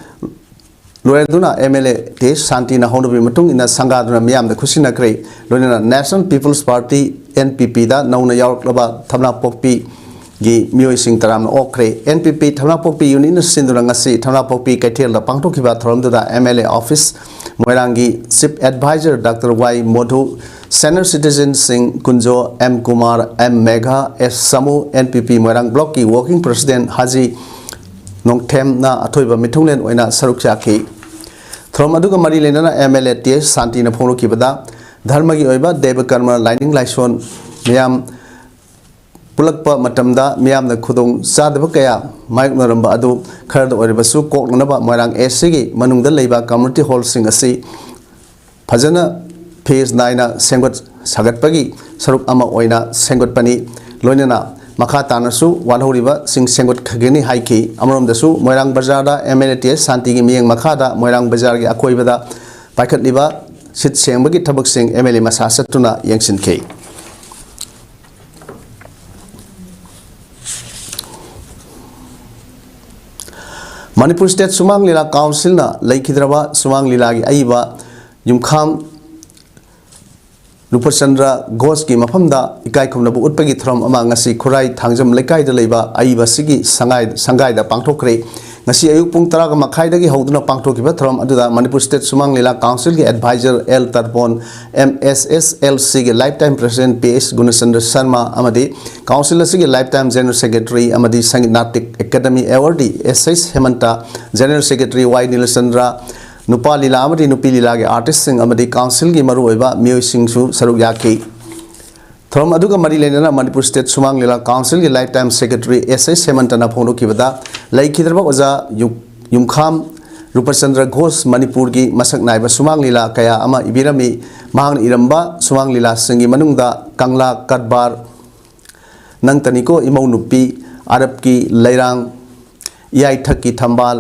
ꯂꯣꯏꯔꯗꯨꯅ MLA ꯇꯤ ꯑꯦꯁ ꯁꯥꯟꯇꯤꯅ ꯍꯧꯅꯕꯤ ꯃꯇꯨꯡ ꯏꯟꯅ ꯁꯪꯒꯥꯗꯨꯅ ꯃꯤꯌꯥꯝꯗ ꯈꯨꯠꯁꯤꯟꯅꯈ꯭ꯔꯦ꯫ ꯂꯣꯏꯅꯅ National People's Party, NPPꯗ ꯅꯧꯅ ꯌꯥꯎꯔꯛꯂꯕ ꯊꯝꯅꯥꯄꯣꯛꯄꯤ ꯒꯤ ꯃꯤꯑꯣꯏꯁꯤꯡ ꯇꯔꯥꯝꯅ ꯑꯣꯛꯈ꯭ꯔꯦ꯫ NPP ꯊꯝꯅꯥꯄꯣꯛꯄꯤ unitꯅ ꯁꯤꯟꯗꯨꯅ ꯉꯁꯤ ꯊꯝꯅꯥꯄꯣꯛꯄꯤ ꯀꯩꯊꯦꯜꯗ ꯄꯥꯡꯊꯣꯛꯈꯤꯕ ꯊꯧꯔꯝꯗꯨꯗ MLA office ꯃꯣꯏꯔꯥꯡꯒꯤ Chief Advisor ꯗꯥꯛꯇꯔ ꯋꯥꯏ ꯃꯣꯙꯨ, senior citizenꯁꯤꯡ Kunjo, M Kumar, M ꯃꯦꯘꯥ, S ꯁꯥꯃꯨ, NPP ꯃꯣꯏꯔꯥꯡ blockꯀꯤ working president ꯍꯥꯖꯤ ꯅꯣꯡꯊꯦꯝꯅ ꯑꯊꯣꯏꯕ ꯃꯤꯊꯨꯡꯂꯦꯟ ꯑꯣꯏꯅ ꯁꯔꯨꯛ ꯌꯥꯈꯤ꯫ ꯊꯧꯔꯝ ꯑꯗꯨꯒ ꯃꯔꯤ ꯂꯩꯅꯅ MLA ꯇꯤ ꯑꯦꯁ ꯁꯥꯟꯇꯤꯅ ꯐꯣꯡꯗꯣꯛꯈꯤꯕꯗ, ꯙꯔꯃꯒꯤ ꯑꯣꯏꯕ ꯗꯦꯕ ꯀꯔꯃ ꯂꯥꯏꯅꯤꯡ ꯂꯥꯏꯁꯣꯟ ꯃꯌꯥꯝ ꯄꯨꯜꯂꯛꯄ ꯃꯇꯝꯗ ꯃꯤꯌꯥꯝꯅ ꯈꯨꯗꯣꯡ ꯆꯥꯗꯕ ꯀꯌꯥ ꯃꯥꯌꯣꯛꯅꯔꯝꯕ ꯑꯗꯨ ꯈꯔꯗ ꯑꯣꯏꯔꯕꯁꯨ ꯀꯣꯛꯅꯅꯕ ꯃꯣꯏꯔꯥꯡ ACꯒꯤ ꯃꯅꯨꯡꯗ ꯂꯩꯕ community hallꯁꯤꯡ ꯑꯁꯤ ꯐꯖꯅ phase ꯅꯥꯏꯅ ꯁꯦꯝꯒꯠ ꯁꯥꯒꯠꯄꯒꯤ ꯁꯔꯨꯛ ꯑꯃ ꯑꯣꯏꯅ ꯁꯦꯝꯒꯠꯄꯅꯤ꯫ ꯂꯣꯏꯅꯅ ꯃꯈꯥ ꯇꯥꯅꯁꯨ ꯋꯥꯠꯍꯧꯔꯤꯕꯁꯤꯡ ꯁꯦꯝꯒꯠꯈꯤꯒꯅꯤ ꯍꯥꯏꯈꯤ꯫ ꯑꯃꯔꯣꯝꯗꯁꯨ ꯃꯣꯏꯔꯥꯡ ꯕꯖꯥꯔꯗ MLA ꯇꯤ ꯑꯦꯁ ꯁꯥꯟꯇꯤꯒꯤ ꯃꯤꯠꯌꯦꯡ ꯃꯈꯥꯗ ꯃꯣꯏꯔꯥꯡ ꯕꯖꯥꯔꯒꯤ ꯑꯀꯣꯏꯕꯗ ꯄꯥꯏꯈꯠꯂꯤꯕ ꯁꯤꯠ ꯁꯦꯡꯕꯒꯤ ꯊꯕꯛꯁꯤꯡ MLA ꯃꯁꯥ ꯆꯠꯇꯨꯅ ꯌꯦꯡꯁꯤꯟꯈꯤ꯫ ꯃꯅꯤꯄꯨꯔ ꯁ꯭ꯇꯦꯠ ꯁꯨꯃꯥꯡ ꯂꯤꯂꯥ ꯀꯥꯎꯟꯁꯤꯜꯅ ꯂꯩꯈꯤꯗ꯭ꯔꯕ ꯁꯨꯃꯥꯡ ꯂꯤꯂꯥꯒꯤ ꯑꯏꯕ ꯌꯨꯝꯈꯥꯝ ꯔꯨꯄꯆꯟꯗ꯭ꯔ ꯘꯣꯁꯀꯤ ꯃꯐꯝꯗ ꯏꯀꯥꯏ ꯈꯨꯝꯅꯕ ꯎꯠꯄꯒꯤ ꯊꯧꯔꯝ ꯑꯃ ꯉꯁꯤ ꯈꯨꯔꯥꯏ ꯊꯥꯡꯖꯝ ꯂꯩꯀꯥꯏꯗ ꯂꯩꯕ ꯑꯏꯕꯁꯤꯒꯤ ꯁꯉꯥꯏ-, ꯁꯪꯒꯥꯏꯗ ꯄꯥꯡꯊꯣꯛꯈ꯭ꯔꯦ꯫ ꯉꯁꯤ ꯑꯌꯨꯛ ꯄꯨꯡ ꯇꯔꯥꯒ ꯃꯈꯥꯏꯗꯒꯤ ꯍꯧꯗꯨꯅ ꯄꯥꯡꯊꯣꯛꯈꯤꯕ ꯊꯧꯔꯝ ꯑꯗꯨꯗ ꯃꯅꯤꯄꯨꯔ ꯁ꯭ꯇꯦꯠ ꯁꯨꯃꯥꯡ ꯂꯤꯂꯥ ꯀꯥꯎꯟꯁꯤꯜꯒꯤ adviser L Tarpon, M S S L ꯁꯤꯒꯤ life time president P S Gunachandra Sharma ꯑꯃꯗꯤ ꯀꯥꯎꯟꯁꯤꯜ ꯑꯁꯤꯒꯤ ꯂꯥꯏꯐ ꯇꯥꯏꯝ ꯖꯦꯅꯔꯦꯜ ꯁꯦꯀ꯭ꯔꯦꯇꯔꯤ ꯑꯃꯗꯤ Sangeet Natak academy awardee S H Hemanta, general secretary Y Nilachandra, ꯅꯨꯄꯥ ꯂꯤꯂꯥ ꯑꯃꯗꯤ ꯅꯨꯄꯤ ꯂꯤꯂꯥꯒꯤ ꯑꯥꯔꯇꯤꯁꯁꯤꯡ ꯑꯃꯗꯤ ꯀꯥꯎꯟꯁꯤꯜꯒꯤ ꯃꯔꯨꯑꯣꯏꯕ ꯃꯤꯑꯣꯏꯁꯤꯡꯁꯨ ꯁꯔꯨꯛ ꯌꯥꯈꯤ꯫ ꯊꯧꯔꯝ ꯑꯗꯨꯒ ꯃꯔꯤ ꯂꯩꯅꯅ ꯃꯅꯤꯄꯨꯔ ꯁ꯭ꯇꯦꯠ ꯁꯨꯃꯥꯡ ꯂꯤꯂꯥ ꯀꯥꯎꯟꯁꯤꯜꯒꯤ ꯂꯥꯏꯐ ꯇꯥꯏꯝ ꯁꯦꯀ꯭ꯔꯦꯇꯔꯤ ꯑꯦꯁ ꯑꯩꯆ ꯍꯦꯃꯟꯇꯅ ꯐꯣꯡꯗꯣꯛꯈꯤꯕꯗ, ꯂꯩꯈꯤꯗ꯭ꯔꯕ ꯑꯣꯖꯥ ꯌꯨ-, ꯌꯨꯝꯈꯥꯝ ꯔꯨꯄꯆꯟꯗ꯭ꯔ ꯘꯣꯁ ꯃꯅꯤꯄꯨꯔꯒꯤ ꯃꯁꯛ ꯅꯥꯏꯕ ꯁꯨꯃꯥꯡ ꯂꯤꯂꯥ ꯀꯌꯥ ꯑꯃ ꯏꯕꯤꯔꯝꯃꯤ꯫ ꯃꯍꯥꯛꯅ ꯏꯔꯝꯕ ꯁꯨꯃꯥꯡ ꯂꯤꯂꯥꯁꯤꯡꯒꯤ ꯃꯅꯨꯡꯗ ꯀꯪꯂꯥ ꯀꯔꯕꯥꯔ, ꯅꯪꯇꯅꯤꯀꯣ ꯏꯃꯧ ꯅꯨꯄꯤ, ꯑꯔꯕꯀꯤ ꯂꯩꯔꯥꯡ, ꯏꯌꯥꯏꯊꯛꯀꯤ ꯊꯝꯕꯥꯜ,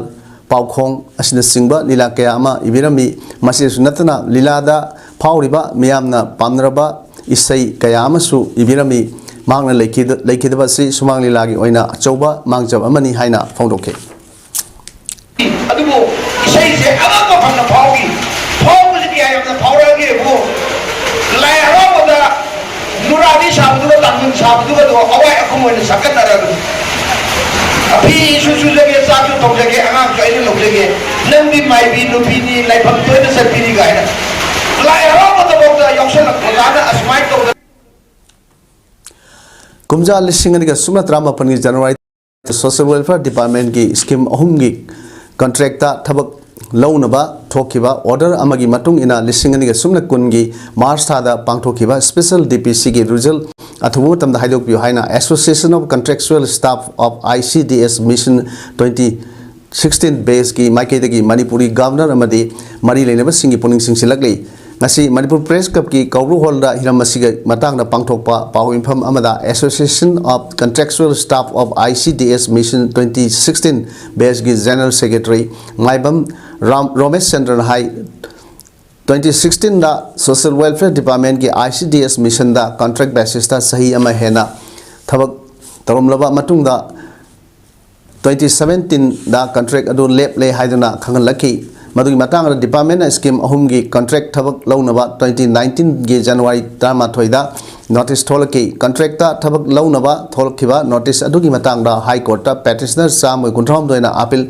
ꯄꯥꯎꯈꯣꯡ ꯑꯁꯤꯅꯆꯤꯡꯕ ꯂꯤꯂꯥ ꯀꯌꯥ ꯑꯃ ꯏꯕꯤꯔꯝꯃꯤ꯫ ꯃꯁꯤꯗꯁꯨ ꯅꯠꯇꯅ ꯂꯤꯂꯥꯗ ꯐꯥꯎꯔꯤꯕ ꯃꯤꯌꯥꯝꯅ ꯄꯥꯝꯅꯔꯕ ꯏꯁꯩ ꯀꯌꯥ ꯑꯃꯁꯨ ꯏꯕꯤꯔꯝꯃꯤ꯫ ꯃꯍꯥꯛꯅ ꯂꯩꯈꯤꯗ-, ꯂꯩꯈꯤꯗꯕ ꯑꯁꯤ ꯁꯨꯃꯥꯡ ꯂꯤꯂꯥꯒꯤ ꯑꯣꯏꯅ ꯑꯆꯧꯕ ꯃꯥꯡꯖꯕ ꯑꯃꯅꯤ ꯍꯥꯏꯅ ꯐꯣꯡꯗꯣꯛꯈꯤ꯫ ꯑꯗꯨꯕꯨ ꯏꯁꯩꯁꯦ ꯑꯉꯛꯄ ꯐꯪꯅ ꯐꯥꯎꯈꯤ꯫ ꯐꯥꯎꯕꯁꯤ ꯀꯌꯥ ꯌꯥꯝꯅ ꯐꯥꯎꯔꯛꯑꯒꯦꯕꯨ, ꯂꯥꯏ ꯍꯔꯥꯎꯕꯗ ꯅꯨꯔꯥꯕꯤ ꯁꯥꯕꯗꯨꯒ ꯇꯥꯡꯈꯨꯜ ꯁꯥꯕꯗꯨꯒꯗꯣ ꯑꯋꯥꯏ ꯑꯈꯨꯝ ꯑꯣꯏꯅ ꯁꯛꯀꯠꯅꯔꯒ, ꯐꯤ ꯁꯨ ꯁꯨꯖꯒꯦ, ꯆꯥꯛꯁꯨ ꯊꯣꯡꯖꯒꯦ, ꯑꯉꯥꯡꯁꯨ ꯑꯩꯅ ꯂꯧꯖꯒꯦ, ꯅꯪꯗꯤ ꯃꯥꯏꯕꯤ ꯅꯨꯄꯤꯅꯤ, ꯂꯥꯏꯐꯝ ꯇꯣꯏꯅ ꯆꯠꯄꯤꯅꯤ ꯀꯥꯏꯅ ꯂꯥꯏ ꯍꯔꯥꯎꯕꯗꯐꯥꯎꯗ ꯌꯥꯎꯁꯜꯂꯛꯄ ꯀꯥꯟꯗ ꯑꯁꯨꯃꯥꯏꯅ ꯇꯧꯗꯅ꯫ ꯀꯨꯝꯖꯥ ꯂꯤꯁꯤꯡ ꯑꯅꯤꯒ ꯁꯨꯞꯅ ꯇꯔꯥꯃꯥꯄꯟꯒꯤ ꯖꯅꯋꯥꯔꯤ ꯁꯣꯁꯤꯌꯦꯜ ꯋꯦꯜꯐꯤꯌꯔ ꯗꯤꯄꯥꯔꯠꯃꯦꯟꯠꯀꯤ ꯁ꯭ꯀꯤꯝ ꯑꯍꯨꯝꯒꯤ ꯀꯟꯇ꯭ꯔꯦꯛꯇ ꯊꯕꯛ ꯂꯧꯅꯕ ꯊꯣꯛꯈꯤꯕ ꯑꯣꯔꯗꯔ ꯑꯃꯒꯤ ꯃꯇꯨꯡ ꯏꯟꯅ ꯂꯤꯁꯤꯡ ꯑꯅꯤꯒ ꯁꯨꯞꯅ ꯀꯨꯟꯒꯤ ꯃꯥꯔꯆ ꯊꯥꯗ ꯄꯥꯡꯊꯣꯛꯈꯤꯕ ꯁ꯭ꯄꯦꯁꯦꯜ ꯗꯤ ꯄꯤ ꯁꯤꯒꯤ ꯔꯤꯖꯜ ꯑꯊꯨꯕ ꯃꯇꯝꯗ ꯍꯥꯏꯗꯣꯛꯄꯤꯌꯨ ꯍꯥꯏꯅ Association of Contractual Staff of I C D S Mission twenty sixteen batchꯀꯤ ꯃꯥꯏꯀꯩꯗꯒꯤ ꯃꯅꯤꯄꯨꯔꯒꯤ ꯒꯕꯔꯅꯔ ꯑꯃꯗꯤ ꯃꯔꯤ ꯂꯩꯅꯕꯁꯤꯡꯒꯤ ꯄꯨꯛꯅꯤꯡ ꯆꯤꯡꯁꯤꯜꯂꯛꯂꯤ꯫ ꯉꯁꯤ ꯃꯅꯤꯄꯨꯔ ꯄ꯭ꯔꯦꯁ ꯀ꯭ꯂꯕꯀꯤ ꯀꯧꯕ꯭ꯔꯨ ꯍꯣꯜꯗ ꯍꯤꯔꯝ ꯑꯁꯤꯒꯤ ꯃꯇꯥꯡꯗ ꯄꯥꯡꯊꯣꯛꯄ ꯄꯥꯎ ꯃꯤꯐꯝ ꯑꯃꯗ Association of Contractual Staff of I C D S Mission twenty sixteen batchꯀꯤ ꯖꯦꯅꯔꯦꯜ ꯁꯦꯀ꯭ꯔꯦꯇꯔꯤ ꯃꯥꯏꯕꯝ ꯔꯥꯝ-, ꯔꯣꯃꯦꯁ ꯆꯟꯗ꯭ꯔꯅ ꯍꯥꯏ, twenty sixteenꯗ Social Welfare Departmentꯀꯤ I C D S missionꯗ contract basisꯇ ꯆꯍꯤ ꯑꯃ ꯍꯦꯟꯅ ꯊꯕꯛ ꯇꯧꯔꯝꯂꯕ ꯃꯇꯨꯡꯗ, ꯇ꯭ꯋꯦꯟꯇꯤ ꯁꯕꯦꯟꯇꯤꯟꯗ ꯀꯟꯇ꯭ꯔꯦꯛ ꯑꯗꯨ ꯂꯦꯞꯂꯦ ꯍꯥꯏꯗꯨꯅ ꯈꯪꯍꯜꯂꯛꯈꯤ꯫ ꯃꯗꯨꯒꯤ ꯃꯇꯥꯡꯗ ꯗꯤꯄꯥꯔꯠꯃꯦꯟꯅ ꯁ꯭ꯀꯤꯝ ꯑꯍꯨꯝꯒꯤ ꯀꯟꯇ꯭ꯔꯦꯛ ꯊꯕꯛ ꯂꯧꯅꯕ ꯇ꯭ꯋꯦꯟꯇꯤ ꯅꯥꯏꯟꯇꯤꯟꯒꯤ ꯖꯅꯋꯥꯔꯤ ꯇꯔꯥꯃꯥꯊꯣꯏꯗ ꯅꯣꯇꯤꯁ ꯊꯣꯛꯂꯛꯈꯤ꯫ ꯀꯟꯇ꯭ꯔꯦꯛꯇ ꯊꯕꯛ ꯂꯧꯅꯕ ꯊꯣꯛꯂꯛꯈꯤꯕ ꯅꯣꯇꯤꯁ ꯑꯗꯨꯒꯤ ꯃꯇꯥꯡꯗ ꯍꯥꯏ ꯀꯣꯔꯠꯇ ꯄꯦꯇꯤꯁꯅꯔ ꯆꯥꯝꯃꯒ ꯀꯨꯟꯊ꯭ꯔꯥꯍꯨꯝꯗꯣꯏꯅ ꯑꯥꯄꯤꯜ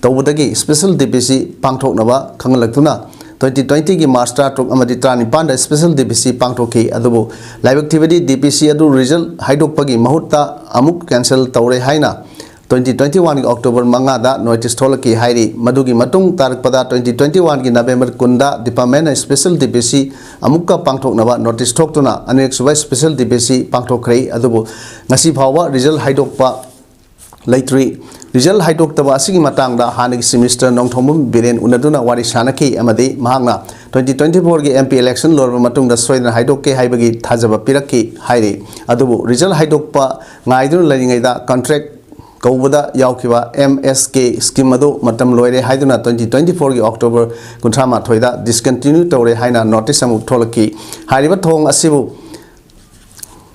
ꯇꯧꯕꯗꯒꯤ ꯁ꯭ꯄꯦꯁꯦꯜ ꯗꯤ ꯄꯤ ꯁꯤ ꯄꯥꯡꯊꯣꯛꯅꯕ ꯈꯪꯍꯜꯂꯛꯇꯨꯅ ꯇ꯭ꯋꯦꯟꯇꯤ ꯇ꯭ꯋꯦꯟꯇꯤꯒꯤ ꯃꯥꯔꯆ ꯇꯔꯥꯇꯔꯨꯛ ꯑꯃꯗꯤ ꯇꯔꯥꯅꯤꯄꯥꯟꯗ ꯁ꯭ꯄꯦꯁꯦꯜ ꯗꯤ ꯄꯤ ꯁꯤ ꯄꯥꯡꯊꯣꯛꯈꯤ꯫ ꯑꯗꯨꯕꯨ ꯂꯥꯏꯕꯛ ꯊꯤꯕꯗꯤ ꯗꯤ ꯄꯤ ꯁꯤ ꯑꯗꯨ ꯔꯤꯖꯜ ꯍꯥꯏꯗꯣꯛꯄꯒꯤ ꯃꯍꯨꯠꯇ ꯑꯃꯨꯛ ꯀꯦꯟꯁꯦꯜ ꯇꯧꯔꯦ ꯍꯥꯏꯅ ꯇ꯭ꯋꯦꯟꯇꯤ ꯇ꯭ꯋꯦꯟꯇꯤ ꯋꯥꯟꯒꯤ ꯑꯣꯛꯇꯣꯕꯔ ꯃꯉꯥꯗ ꯅꯣꯇꯤꯁ ꯊꯣꯛꯂꯛꯈꯤ ꯍꯥꯏꯔꯤ꯫ ꯃꯗꯨꯒꯤ ꯃꯇꯨꯡ ꯇꯥꯔꯛꯄꯗ ꯇ꯭ꯋꯦꯟꯇꯤ ꯇ꯭ꯋꯦꯟꯇꯤ ꯋꯥꯟꯒꯤ ꯅꯕꯦꯝꯕꯔ ꯀꯨꯟꯗ ꯗꯤꯄꯥꯔꯠꯃꯦꯟꯅ ꯁ꯭ꯄꯦꯁꯦꯜ ꯗꯤ ꯄꯤ ꯁꯤ ꯑꯃꯨꯛꯀ ꯄꯥꯡꯊꯣꯛꯅꯕ ꯅꯣꯇꯤꯁ ꯊꯣꯛꯇꯨꯅ ꯑꯅꯤꯔꯛꯁꯨꯕ ꯁ꯭ꯄꯦꯁꯦꯜ ꯗꯤ ꯄꯤ ꯁꯤ ꯄꯥꯡꯊꯣꯛꯈ꯭ꯔꯦ꯫ ꯑꯗꯨꯕꯨ ꯉꯁꯤ ꯐꯥꯎꯕ ꯔꯤꯖꯜ ꯍꯥꯏꯗꯣꯛꯄ ꯂꯩꯇ꯭ꯔꯤ꯫ ꯔꯤꯖꯜ ꯍꯥꯏꯗꯣꯛꯇꯕ ꯑꯁꯤꯒꯤ ꯃꯇꯥꯡꯗ ꯍꯥꯟꯅꯒꯤ ꯆꯤꯐ ꯃꯤꯅꯤꯁꯇꯔ ꯅꯣꯡꯊꯣꯝꯕꯝ ꯕꯤꯔꯦꯟ ꯎꯅꯗꯨꯅ ꯋꯥꯔꯤ ꯁꯥꯅꯈꯤ ꯑꯃꯗꯤ ꯃꯍꯥꯛꯅ ꯇ꯭ꯋꯦꯟꯇꯤ ꯇ꯭ꯋꯦꯟꯇꯤ ꯐꯣꯔꯒꯤ ꯑꯦꯝ ꯄꯤ ꯏꯂꯦꯛꯁꯟ ꯂꯣꯏꯔꯕ ꯃꯇꯨꯡꯗ ꯁꯣꯏꯗꯅ ꯍꯥꯏꯗꯣꯛꯀꯦ ꯍꯥꯏꯕꯒꯤ ꯊꯥꯖꯕ ꯄꯤꯔꯛꯈꯤ ꯍꯥꯏꯔꯤ꯫ ꯑꯗꯨꯕꯨ ꯔꯤꯖꯜ ꯍꯥꯏꯗꯣꯛꯄ ꯉꯥꯏꯗꯨꯅ ꯂꯩꯔꯤꯉꯩꯗ ꯀꯟꯇ꯭ꯔꯦꯛ ꯀꯧꯕꯗ ꯌꯥꯎꯈꯤꯕ ꯑꯦꯝ ꯑꯦꯁ ꯀꯦ ꯁ꯭ꯀꯤꯝ ꯑꯗꯨ ꯃꯇꯝ ꯂꯣꯏꯔꯦ ꯍꯥꯏꯗꯨꯅ ꯇ꯭ꯋꯦꯟꯇꯤ ꯇ꯭ꯋꯦꯟꯇꯤ ꯐꯣꯔꯒꯤ ꯑꯣꯛꯇꯣꯕꯔ ꯀꯨꯟꯊ꯭ꯔꯥ ꯃꯥꯊꯣꯏꯗ ꯗꯤꯁꯀꯟꯇꯤꯅ꯭ꯌꯨ ꯇꯧꯔꯦ ꯍꯥꯏꯅ ꯅꯣꯇꯤꯁ ꯑꯃꯨꯛ ꯊꯣꯛꯂꯛꯈꯤ꯫ ꯍꯥꯏꯔꯤꯕ ꯊꯧꯑꯣꯡ ꯑꯁꯤꯕꯨ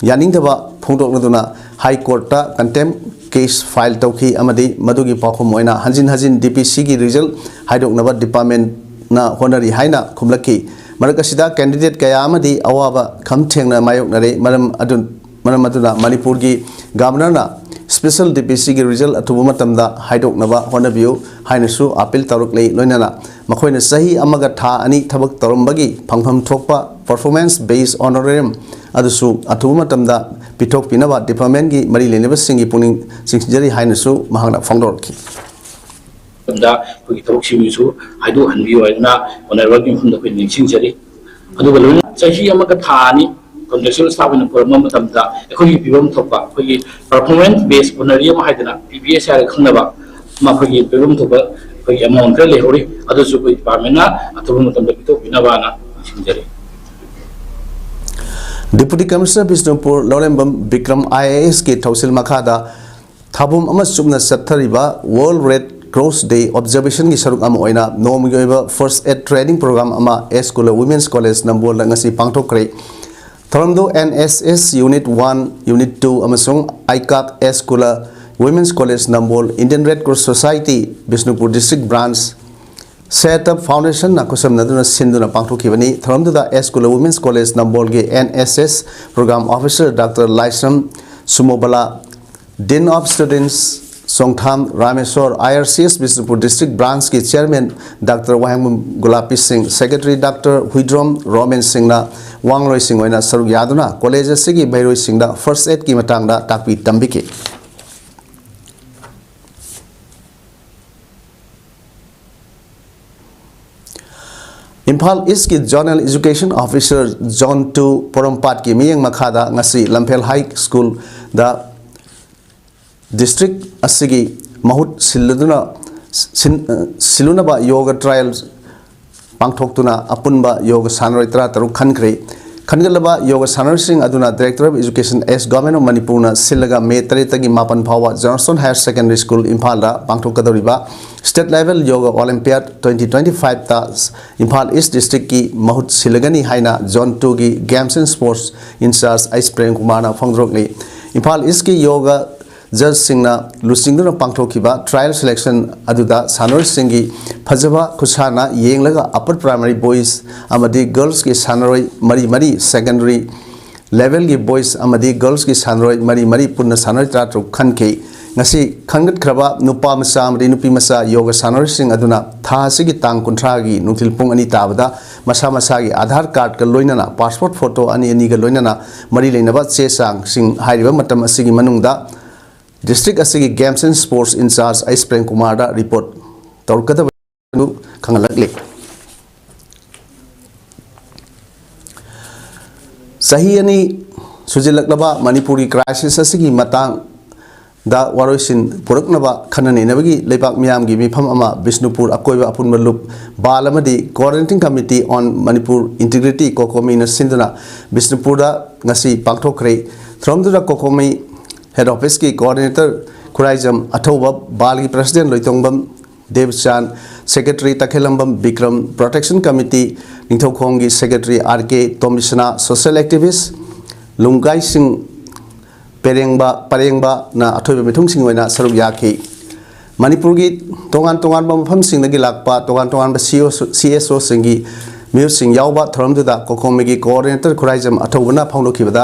ꯌꯥꯅꯤꯡꯗꯕ ꯐꯣꯡꯗꯣꯛꯂꯗꯨꯅ ꯍꯥꯏ ꯀꯣꯔꯠꯇ ꯀꯟꯇꯦꯝ ꯀꯦꯁ ꯐꯥꯏꯜ ꯇꯧꯈꯤ ꯑꯃꯗꯤ ꯃꯗꯨꯒꯤ ꯄꯥꯎꯈꯨꯝ ꯑꯣꯏꯅ ꯍꯟꯖꯤꯟ ꯍꯟꯖꯤꯟ ꯗꯤ ꯄꯤ ꯁꯤꯒꯤ ꯔꯤꯖꯜ ꯍꯥꯏꯗꯣꯛꯅꯕ ꯗꯤꯄꯥꯔꯠꯃꯦꯟꯅ ꯍꯣꯠꯅꯔꯤ ꯍꯥꯏꯅ ꯈꯨꯝꯂꯛꯈꯤ꯫ ꯃꯔꯛ ꯑꯁꯤꯗ ꯀꯦꯟꯗꯤꯗꯦꯠ ꯀꯌꯥ ꯑꯃꯗꯤ ꯑꯋꯥꯕ ꯈꯝ ꯊꯦꯡꯅ ꯃꯥꯌꯣꯛꯅꯔꯦ꯫ ꯃꯔꯝ ꯑꯗꯨ ꯃꯔꯝ ꯑꯗꯨꯅ ꯃꯅꯤꯄꯨꯔꯒꯤ ꯒꯕꯔꯅꯔꯅ ꯁ꯭ꯄꯦꯁꯦꯜ ꯗꯤ ꯄꯤ ꯁꯤꯒꯤ ꯔꯤꯖꯜ ꯑꯊꯨꯕ ꯃꯇꯝꯗ ꯍꯥꯏꯗꯣꯛꯅꯕ ꯍꯣꯠꯅꯕꯤꯌꯨ ꯍꯥꯏꯅꯁꯨ ꯑꯥꯄꯤꯜ ꯇꯧꯔꯛꯂꯤ꯫ ꯂꯣꯏꯅꯅ ꯃꯈꯣꯏꯅ ꯆꯍꯤ ꯑꯃꯒ ꯊꯥ ꯑꯅꯤ ꯊꯕꯛ ꯇꯧꯔꯝꯕꯒꯤ ꯐꯪꯐꯝ ꯊꯣꯛꯄ performance based honorarium ꯑꯗꯨꯁꯨ ꯑꯊꯨꯕ ꯃꯇꯝꯗ ꯄꯤꯊꯣꯛꯄꯤꯅꯕ ꯗꯤꯄꯥꯔꯠꯃꯦꯟꯒꯤ ꯃꯔꯤ ꯂꯩꯅꯕꯁꯤꯡꯒꯤ ꯄꯨꯛꯅꯤꯡ ꯆꯤꯡꯁꯤꯟꯖꯔꯤ ꯍꯥꯏꯅꯁꯨ ꯃꯍꯥꯛꯅ ꯐꯣꯡꯗꯣꯔꯛꯈꯤ꯫ ꯃꯇꯝꯗ ꯑꯩꯈꯣꯏꯒꯤ ꯊꯕꯛꯁꯤꯡꯁꯤꯁꯨ ꯍꯥꯏꯗꯣꯛꯍꯟꯕꯤꯌꯨ ꯍꯥꯏꯗꯅ ꯑꯣꯅꯔꯦꯕꯜꯒꯤ ꯃꯐꯝꯗ ꯑꯩꯈꯣꯏ ꯅꯤꯡꯁꯤꯡꯖꯔꯤ꯫ ꯑꯗꯨꯒ ꯂꯣꯏꯅꯅ ꯆꯍꯤ ꯑꯃꯒ ꯊꯥ ꯑꯅꯤ ꯀꯟꯇ꯭ꯔꯦꯛꯆꯨꯋꯦꯜ ꯁ꯭ꯇꯥꯐ ꯑꯣꯏꯅ ꯄꯨꯔꯝꯕ ꯃꯇꯝꯗ ꯑꯩꯈꯣꯏꯒꯤ ꯄꯤꯐꯝ ꯊꯣꯛꯄ ꯑꯩꯈꯣꯏꯒꯤ performance based honorarium ꯍꯥꯏꯗꯅ ꯄꯤ ꯕꯤ ꯑꯦꯁ ꯍꯥꯏꯔꯒ ꯈꯪꯅꯕ ꯑꯃ ꯑꯩꯈꯣꯏꯒꯤ ꯄꯤꯐꯝ ꯊꯣꯛꯄ ꯑꯩꯈꯣꯏꯒꯤ ꯑꯦꯃꯥꯎꯟ ꯈꯔ ꯂꯩꯍꯧꯔꯤ꯫ ꯑꯗꯨꯁꯨ ꯑꯩꯈꯣꯏ ꯗꯤꯄꯥꯔꯠꯃꯦꯟꯅ ꯑꯊꯨꯕ ꯃꯇꯝꯗ ꯄꯤꯊꯣꯛꯄꯤꯅꯕꯅ ꯅꯤꯡꯁꯤꯡꯖꯔꯤ꯫ Deputy commissioner Bishnupur Laurembam Bikram I A ꯑꯦꯁꯀꯤ ꯊꯧꯁꯤꯜ ꯃꯈꯥꯗ ꯊꯥꯕꯨꯝ ꯑꯃ ꯆꯨꯞꯅ ꯆꯠꯊꯔꯤꯕ World Red Cross Day observationꯒꯤ ꯁꯔꯨꯛ ꯑꯃ ꯑꯣꯏꯅ ꯅꯣꯡꯃꯒꯤ ꯑꯣꯏꯕ first aid training program ꯑꯃ ꯑꯦꯁ ꯀꯨꯂ Women's College ꯅꯝꯕꯣꯜꯗ ꯉꯁꯤ ꯄꯥꯡꯊꯣꯛꯈ꯭ꯔꯦ꯫ ꯊꯧꯔꯝꯗꯨ N S S Unit one, Unit two ꯑꯃꯁꯨꯡ ꯑꯥꯏꯀꯥꯠ ꯑꯦꯁ ꯀꯨꯂ Women's College Nambol, Indian Red Cross Society, Bishnupur District Branch, Set Up Foundation ꯅ ꯈꯨꯠꯁꯝꯅꯗꯨꯅ ꯁꯤꯟꯗꯨꯅ ꯄꯥꯡꯊꯣꯛꯈꯤꯕꯅꯤ꯫ ꯊꯧꯔꯝꯗꯨꯗ ꯑꯦꯁ ꯀꯨꯂ Women's College ꯅꯝꯕꯣꯜꯒꯤ N S S Program Officer Doctor Laishram ꯁꯨꯃꯣꯕꯂꯥ, Dean of Students Chongtham Rameshwor, I R C S Bishnupur District Branch ꯀꯤ Chairman Doctor ꯋꯥꯍꯦꯡꯕꯝ ꯒꯨꯂꯥꯄꯤ ꯁꯤꯡ, Secretary Doctor ꯍꯨꯏꯗ꯭ꯔꯣꯝ ꯔꯣꯃꯦꯟ ꯁꯤꯡꯅ ꯋꯥ ꯉꯥꯡꯂꯣꯏꯁꯤꯡ ꯑꯣꯏꯅ ꯁꯔꯨꯛ ꯌꯥꯗꯨꯅ ꯀꯣꯂꯦꯖ ꯑꯁꯤꯒꯤ ꯃꯍꯩꯔꯣꯏꯁꯤꯡꯗ First Aid ꯀꯤ ꯃꯇꯥꯡꯗ ꯇꯥꯛꯄꯤ ꯇꯝꯕꯤꯈꯤ꯫ ꯏꯝꯐꯥꯜ ꯏꯁꯀꯤ Zonal Education Officer Zone two ꯄꯣꯔꯣꯝꯄꯥꯠꯀꯤ ꯃꯤꯠꯌꯦꯡ ꯃꯈꯥꯗ ꯉꯁꯤ ꯂꯝꯐꯦꯜ ꯍꯥꯏ ꯁ꯭ꯀꯨꯜꯗ ꯗꯤꯁꯇ꯭ꯔꯤꯛ ꯑꯁꯤꯒꯤ ꯃꯍꯨꯠ ꯁꯤꯜꯂꯗꯨꯅ ꯁꯤꯟ-, ꯁꯤꯜꯂꯨꯅꯕ ꯌꯣꯒ ꯇ꯭ꯔꯥꯏꯌꯦꯜ ꯄꯥꯡꯊꯣꯛꯇꯨꯅ ꯑꯄꯨꯟꯕ ꯌꯣꯒ ꯁꯥꯟꯅꯔꯣꯏ ꯇꯔꯥꯇꯔꯨꯛ ꯈꯟꯈ꯭ꯔꯦ꯫ ꯈꯟꯒꯠꯂꯕ ꯌꯣꯒ ꯁꯥꯟꯅꯔꯣꯏꯁꯤꯡ ꯑꯗꯨꯅ Director of Education S Government of ꯃꯅꯤꯄꯨꯔꯅ ꯁꯤꯜꯂꯒ ꯃꯦ ꯇꯔꯦꯠꯇꯒꯤ ꯃꯥꯄꯟ ꯐꯥꯎꯕ Johnstone Higher Secondary School ꯏꯝꯐꯥꯜꯗ ꯄꯥꯡꯊꯣꯛꯀꯗꯧꯔꯤꯕ State Level Yoga Olympiad twenty twenty-five ꯇ ꯏꯝꯐꯥꯜ ꯏꯁ ꯗꯤꯁꯇ꯭ꯔꯤꯛꯀꯤ ꯃꯍꯨꯠ ꯁꯤꯜꯂꯒꯅꯤ ꯍꯥꯏꯅ Zone two ꯒꯤ Games and Sports Incharge H Prem ꯀꯨꯃꯥꯔꯅ ꯐꯣꯡꯗꯣꯔꯛꯂꯤ꯫ ꯏꯝꯐꯥꯜ ꯏꯁꯀꯤ ꯌꯣꯒ ꯖꯖꯁꯤꯡꯅ ꯂꯨꯆꯤꯡꯗꯨꯅ ꯄꯥꯡꯊꯣꯛꯈꯤꯕ trial selection ꯑꯗꯨꯗ ꯁꯥꯟꯅꯔꯣꯏꯁꯤꯡꯒꯤ ꯐꯖꯕ ꯈꯨꯠꯁꯥꯟꯅ ꯌꯦꯡꯂꯒ Upper Primary Boys ꯑꯃꯗꯤ Girls ꯀꯤ ꯁꯥꯟꯅꯔꯣꯏ ꯃꯔꯤ ꯃꯔꯤ, Secondary Level ꯒꯤ Boys ꯑꯃꯗꯤ Girls ꯀꯤ ꯁꯥꯟꯅꯔꯣꯏ ꯃꯔꯤ ꯃꯔꯤ, ꯄꯨꯟꯅ ꯁꯥꯟꯅꯔꯣꯏ ꯇꯔꯥꯇꯔꯨꯛ ꯈꯟꯈꯤ꯫ ꯉꯁꯤ ꯈꯟꯒꯠꯈ꯭ꯔꯕ ꯅꯨꯄꯥ ꯃꯆꯥ ꯑꯃꯗꯤ ꯅꯨꯄꯤ ꯃꯆꯥ ꯌꯣꯒ ꯁꯥꯟꯅꯔꯣꯏꯁꯤꯡ ꯑꯗꯨꯅ ꯊꯥ ꯑꯁꯤꯒꯤ ꯇꯥꯡ ꯀꯨꯟꯊ꯭ꯔꯥꯒꯤ ꯅꯨꯡꯊꯤꯜ ꯄꯨꯡ ꯑꯅꯤ ꯇꯥꯕꯗ ꯃꯁꯥ ꯃꯁꯥꯒꯤ Aadhaar card ꯀ ꯂꯣꯏꯅꯅ passport photo ꯑꯅꯤ ꯑꯅꯤꯒ ꯂꯣꯏꯅꯅ ꯃꯔꯤ ꯂꯩꯅꯕ ꯆꯦ ꯆꯥꯡꯁꯤꯡ ꯍꯥꯏꯔꯤꯕ ꯃꯇꯝ ꯑꯁꯤꯒꯤ ꯃꯅꯨꯡꯗ ꯗꯤꯁꯇ꯭ꯔꯤꯛ ꯑꯁꯤꯒꯤ Games and Sports Incharge H Prem ꯀꯨꯃꯥꯔꯗ report ꯇꯧꯔꯛꯀꯗꯕ ꯑꯗꯨ ꯈꯪꯍꯜꯂꯛꯂꯤ꯫ ꯆꯍꯤ ꯑꯅꯤ ꯁꯨꯖꯤꯜꯂꯛꯂꯕ ꯃꯅꯤꯄꯨꯔꯒꯤ crisis ꯑꯁꯤꯒꯤ ꯃꯇꯥꯡꯗ ꯋꯥꯔꯣꯏꯁꯤꯟ ꯄꯨꯔꯛꯅꯕ ꯈꯟꯅ ꯅꯩꯅꯕꯒꯤ ꯂꯩꯕꯥꯛ ꯃꯤꯌꯥꯝꯒꯤ ꯃꯤꯐꯝ ꯑꯃ ꯕꯤꯁꯅꯨꯄꯨꯔ ꯑꯀꯣꯏꯕ ꯑꯄꯨꯟꯕ ꯂꯨꯞ ꯕꯥꯜ ꯑꯃꯗꯤ Coordinating Committee on Manipur Integrity, COCOMI ꯅ ꯁꯤꯟꯗꯨꯅ ꯕꯤꯁꯅꯨꯄꯨꯔꯗ ꯉꯁꯤ ꯄꯥꯡꯊꯣꯛꯈ꯭ꯔꯦ꯫ ꯊꯧꯔꯝꯗꯨꯗ COCOMI Head Office ꯀꯤ Coordinator ꯈꯨꯔꯥꯏꯖꯝ ꯑꯊꯧꯕ, ꯕꯥꯜꯒꯤ President ꯂꯣꯏꯇꯣꯡꯕꯝ ꯗꯦꯕꯆꯥꯟ, Secretary ꯇꯈꯦꯜꯂꯝꯕꯝ Bikram, Protection Committee ꯅꯤꯡꯊꯧꯈꯣꯡꯒꯤ Secretary R K ꯇꯣꯝꯕꯤꯁꯅꯥ, Social Activist ꯂꯨꯡꯒꯥꯏꯁꯤꯡ ꯄꯦꯔꯦꯡꯕ ꯄꯔꯦꯡꯕꯅ ꯑꯊꯣꯏꯕ ꯃꯤꯊꯨꯡꯁꯤꯡ ꯑꯣꯏꯅ ꯁꯔꯨꯛ ꯌꯥꯈꯤ꯫ ꯃꯅꯤꯄꯨꯔꯒꯤ ꯇꯣꯉꯥꯟ ꯇꯣꯉꯥꯟꯕ ꯃꯐꯝꯁꯤꯡꯗꯒꯤ ꯂꯥꯛꯄ ꯇꯣꯉꯥꯟ ꯇꯣꯉꯥꯟꯕ ꯁꯤ ꯑꯣ ꯁꯤ ꯑꯦꯁ ꯑꯣꯁꯤꯡꯒꯤ ꯃꯤꯑꯣꯏꯁꯤꯡ ꯌꯥꯎꯕ ꯊꯧꯔꯝꯗꯨꯗ ꯀꯣꯀꯣꯃꯤꯒꯤ ꯀꯣꯑꯣꯔꯗꯤꯅꯦꯇꯔ ꯈꯨꯔꯥꯏꯖꯝ ꯑꯊꯧꯕꯅ ꯐꯣꯡꯗꯣꯛꯈꯤꯕꯗ,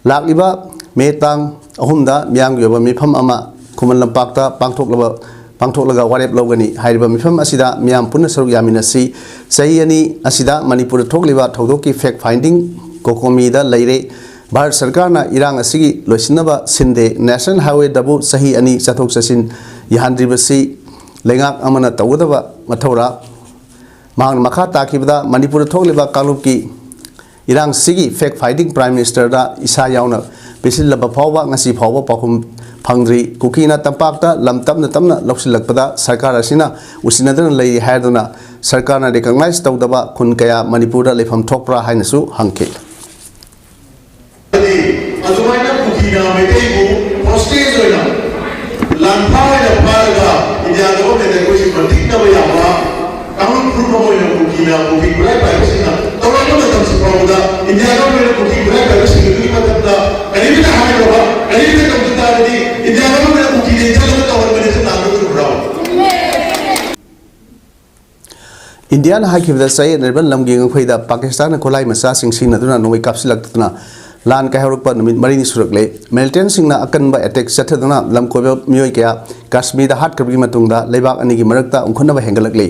ꯂꯥꯛꯂꯤꯕ ꯃꯦ ꯇꯥꯡ ꯑꯍꯨꯝꯗ ꯃꯤꯌꯥꯝꯒꯤ ꯑꯣꯏꯕ ꯃꯤꯐꯝ ꯑꯃ ꯈꯨꯃꯟ ꯂꯝꯄꯥꯛꯇ ꯄꯥꯡꯊꯣꯛꯂꯕ ꯄꯥꯡꯊꯣꯛꯂꯒ ꯋꯥꯔꯦꯞ ꯂꯧꯒꯅꯤ꯫ ꯍꯥꯏꯔꯤꯕ ꯃꯤꯐꯝ ꯑꯁꯤꯗ ꯃꯤꯌꯥꯝ ꯄꯨꯟꯅ ꯁꯔꯨꯛ ꯌꯥꯃꯤꯟꯅꯁꯤ꯫ ꯆꯍꯤ ꯑꯅꯤ ꯑꯁꯤꯗ ꯃꯅꯤꯄꯨꯔꯗ ꯊꯣꯛꯂꯤꯕ ꯊꯧꯗꯣꯛꯀꯤ ꯐꯦꯛ ꯐꯥꯏꯟꯗꯤꯡ ꯀꯣꯀꯣꯃꯤꯗ ꯂꯩꯔꯦ꯫ ꯚꯥꯔꯠ ꯁꯔꯀꯥꯔꯅ ꯏꯔꯥꯡ ꯑꯁꯤꯒꯤ ꯂꯣꯏꯁꯤꯟꯅꯕ ꯁꯤꯟꯗꯦ꯫ ꯅꯦꯁꯅꯦꯜ ꯍꯥꯏꯋꯦꯗꯕꯨ ꯆꯍꯤ ꯑꯅꯤ ꯆꯠꯊꯣꯛ ꯆꯠꯁꯤꯟ ꯌꯥꯍꯟꯗ꯭ꯔꯤꯕꯁꯤ ꯂꯩꯉꯥꯛ ꯑꯃꯅ ꯇꯧꯒꯗꯕ ꯃꯊꯧꯔꯥ? ꯃꯍꯥꯛꯅ ꯃꯈꯥ ꯇꯥꯈꯤꯕꯗ, ꯃꯅꯤꯄꯨꯔꯗ ꯊꯣꯛꯂꯤꯕ ꯀꯥꯡꯂꯨꯞꯀꯤ ꯏꯔꯥꯡꯁꯤꯒꯤ ꯐꯦꯛ ꯐꯥꯏꯟꯗꯤꯡ ꯄ꯭ꯔꯥꯏꯝ ꯃꯤꯅꯤꯁꯇꯔꯗ ꯏꯁꯥ ꯌꯥꯎꯅ ꯄꯤꯁꯤꯜꯂꯕ ꯐꯥꯎꯕ ꯉꯁꯤ ꯐꯥꯎꯕ ꯄꯥꯎꯈꯨꯝ ꯐꯪꯗ꯭ꯔꯤ꯫ ꯀꯨꯀꯤꯅ ꯇꯝꯄꯥꯛꯇ ꯂꯝ ꯇꯞꯅ ꯇꯞꯅ ꯂꯧꯁꯤꯜꯂꯛꯄꯗ ꯁꯔꯀꯥꯔ ꯑꯁꯤꯅ ꯎꯁꯤꯟꯅꯗꯨꯅ ꯂꯩꯔꯤ ꯍꯥꯏꯗꯨꯅ ꯁꯔꯀꯥꯔꯅ ꯔꯤꯀꯣꯛꯅꯥꯏꯖ ꯇꯧꯗꯕ ꯈꯨꯟ ꯀꯌꯥ ꯃꯅꯤꯄꯨꯔꯗ ꯂꯩꯐꯝ ꯊꯣꯛꯄ꯭ꯔꯥ ꯍꯥꯏꯅꯁꯨ ꯍꯪꯈꯤ꯫ ꯑꯗꯨꯃꯥꯏꯅ ꯀꯨꯀꯤꯅ ꯃꯩꯇꯩꯕꯨ ꯍꯣꯁꯇꯦꯖ ꯑꯣꯏꯅ ꯂꯥꯟꯐꯥ ꯑꯣꯏꯅ ꯐꯥꯔꯒ ꯏꯟꯗꯤꯌꯥ ꯒꯚꯔꯟꯃꯦꯟꯗ ꯑꯩꯈꯣꯏꯁꯤ ꯃꯟꯇꯤꯛꯅꯕ ꯌꯥꯕ ꯀꯥꯡꯂꯨꯞ ꯐꯨꯔꯨꯞ ꯑꯃ ꯑꯣꯏꯅ ꯀꯨꯀꯤꯅ, ꯀꯨꯀꯤ ꯈꯨꯠꯂꯥꯏ ꯄꯥꯏꯕꯁꯤꯡꯅ ꯇꯧꯔꯛꯄ ꯃꯇꯝꯁꯤ ꯐꯥꯎꯕꯗ ꯏꯟꯗꯤꯌꯥ ꯒꯚꯔꯟꯃꯦꯟꯅ ꯀꯨꯀꯤ ꯈꯨꯠꯂꯥꯏ ꯄꯥꯏꯕꯁꯤꯡ ꯑꯗꯨꯒꯤ ꯃꯊꯛꯇ ꯀꯔꯤꯝꯇ ꯍꯥꯏꯗꯕ, ꯀꯔꯤꯝꯇ ꯇꯧꯗ ꯇꯥꯔꯗꯤ ꯏꯟꯗꯤꯌꯥ ꯒꯚꯔꯟꯃꯦꯟꯅ ꯀꯨꯀꯤꯅ ꯏꯟꯁꯤꯜꯂꯒ ꯇꯧꯍꯟꯕꯅꯤ ꯁꯤ ꯂꯥꯟꯕ ꯆꯨꯝꯕ꯭ꯔꯣ? ꯏꯟꯗꯤꯌꯥꯅ ꯍꯥꯏꯈꯤꯕꯗ ꯆꯌꯦꯠꯅꯔꯤꯕ ꯂꯝꯒꯤ ꯉꯝꯈꯩꯗ ꯄꯥꯀꯤꯁꯇꯥꯟꯅ ꯈꯨꯠꯂꯥꯏ ꯃꯆꯥꯁꯤꯡ ꯁꯤꯖꯤꯟꯅꯗꯨꯅ ꯅꯣꯡꯃꯩ ꯀꯥꯞꯁꯤꯜꯂꯛꯇꯨꯅ ꯂꯥꯟ ꯀꯥꯏꯍꯧꯔꯛꯄ ꯅꯨꯃꯤꯠ ꯃꯔꯤꯅꯤ ꯁꯨꯔꯛꯂꯦ꯫ ꯃꯤꯂꯤꯇꯦꯟꯁꯤꯡꯅ ꯑꯀꯟꯕ ꯑꯦꯇꯦꯛ ꯆꯠꯊꯗꯨꯅ ꯂꯝꯀꯣꯏꯕ ꯃꯤꯑꯣꯏ ꯀꯌꯥ ꯀꯥꯁꯃꯤꯔꯗ ꯍꯥꯠꯈ꯭ꯔꯕꯒꯤ ꯃꯇꯨꯡꯗ ꯂꯩꯕꯥꯛ ꯑꯅꯤꯒꯤ ꯃꯔꯛꯇ ꯎꯪꯈꯠꯅꯕ ꯍꯦꯟꯒꯠꯂꯛꯂꯤ꯫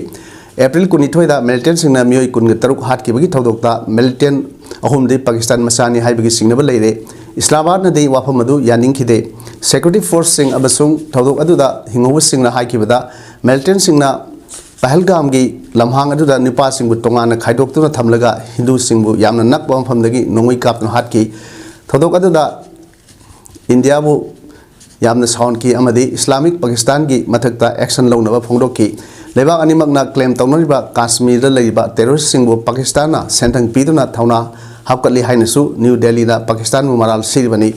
ꯑꯦꯄ꯭ꯔꯤꯜ ꯀꯨꯟꯅꯤꯊꯣꯏꯗ ꯃꯤꯂꯤꯇꯦꯟꯁꯤꯡꯅ ꯃꯤꯑꯣꯏ ꯀꯨꯟꯒ ꯇꯔꯨꯛ ꯍꯥꯠꯈꯤꯕꯒꯤ ꯊꯧꯗꯣꯛꯇ ꯃꯤꯂꯤꯇꯦꯟ ꯑꯍꯨꯝꯗꯤ ꯄꯥꯀꯤꯁꯇꯥꯟ ꯃꯆꯥꯅꯤ ꯍꯥꯏꯕꯒꯤ ꯆꯤꯡꯅꯕ ꯂꯩꯔꯦ꯫ ꯏꯁꯂꯥꯃꯥꯕꯥꯗꯅꯗꯤ ꯋꯥꯐꯝ ꯑꯗꯨ ꯌꯥꯅꯤꯡꯈꯤꯗꯦ꯫ ꯁꯦꯀ꯭ꯌꯨꯔꯤꯇꯤ ꯐꯣꯔꯁꯁꯤꯡ ꯑꯃꯁꯨꯡ ꯊꯧꯗꯣꯛ ꯑꯗꯨꯗ ꯍꯤꯡꯍꯧꯕꯁꯤꯡꯅ ꯍꯥꯏꯈꯤꯕꯗ, ꯃꯤꯂꯤꯇꯦꯟꯁꯤꯡꯅ ꯄꯍꯜꯒꯥꯝꯒꯤ ꯂꯝꯍꯥꯡ ꯑꯗꯨꯗ ꯅꯨꯄꯥꯁꯤꯡꯕꯨ ꯇꯣꯉꯥꯟꯅ ꯈꯥꯏꯗꯣꯛꯇꯨꯅ ꯊꯝꯂꯒ ꯍꯤꯟꯗꯨꯁꯤꯡꯕꯨ ꯌꯥꯝꯅ ꯅꯛꯄ ꯃꯐꯝꯗꯒꯤ ꯅꯣꯡꯃꯩ ꯀꯥꯞꯇꯨꯅ ꯍꯥꯠꯈꯤ꯫ ꯊꯧꯗꯣꯛ ꯑꯗꯨꯗ ꯏꯟꯗꯤꯌꯥꯕꯨ ꯌꯥꯝꯅ ꯁꯥꯎꯍꯟꯈꯤ ꯑꯃꯗꯤ ꯏꯁꯂꯥꯃꯤꯛ ꯄꯥꯀꯤꯁꯇꯥꯟꯒꯤ ꯃꯊꯛꯇ ꯑꯦꯛꯁꯟ ꯂꯧꯅꯕ ꯐꯣꯡꯗꯣꯛꯈꯤ꯫ ꯂꯩꯕꯥꯛ ꯑꯅꯤꯃꯛꯅ ꯀ꯭ꯂꯦꯝ ꯇꯧꯅꯔꯤꯕ ꯀꯥꯁꯃꯤꯔꯗ ꯂꯩꯔꯤꯕ ꯇꯦꯔꯣꯔꯤꯁꯁꯤꯡꯕꯨ ꯄꯥꯀꯤꯁꯇꯥꯟꯅ ꯁꯦꯟꯊꯪ ꯄꯤꯗꯨꯅ ꯊꯧꯅꯥ ꯍꯥꯞꯀꯠꯂꯤ ꯍꯥꯏꯅꯁꯨ ꯅ꯭ꯌꯨ ꯗꯦꯜꯂꯤꯗ ꯄꯥꯀꯤꯁꯇꯥꯟꯕꯨ ꯃꯔꯥꯜ ꯁꯤꯔꯤꯕꯅꯤ꯫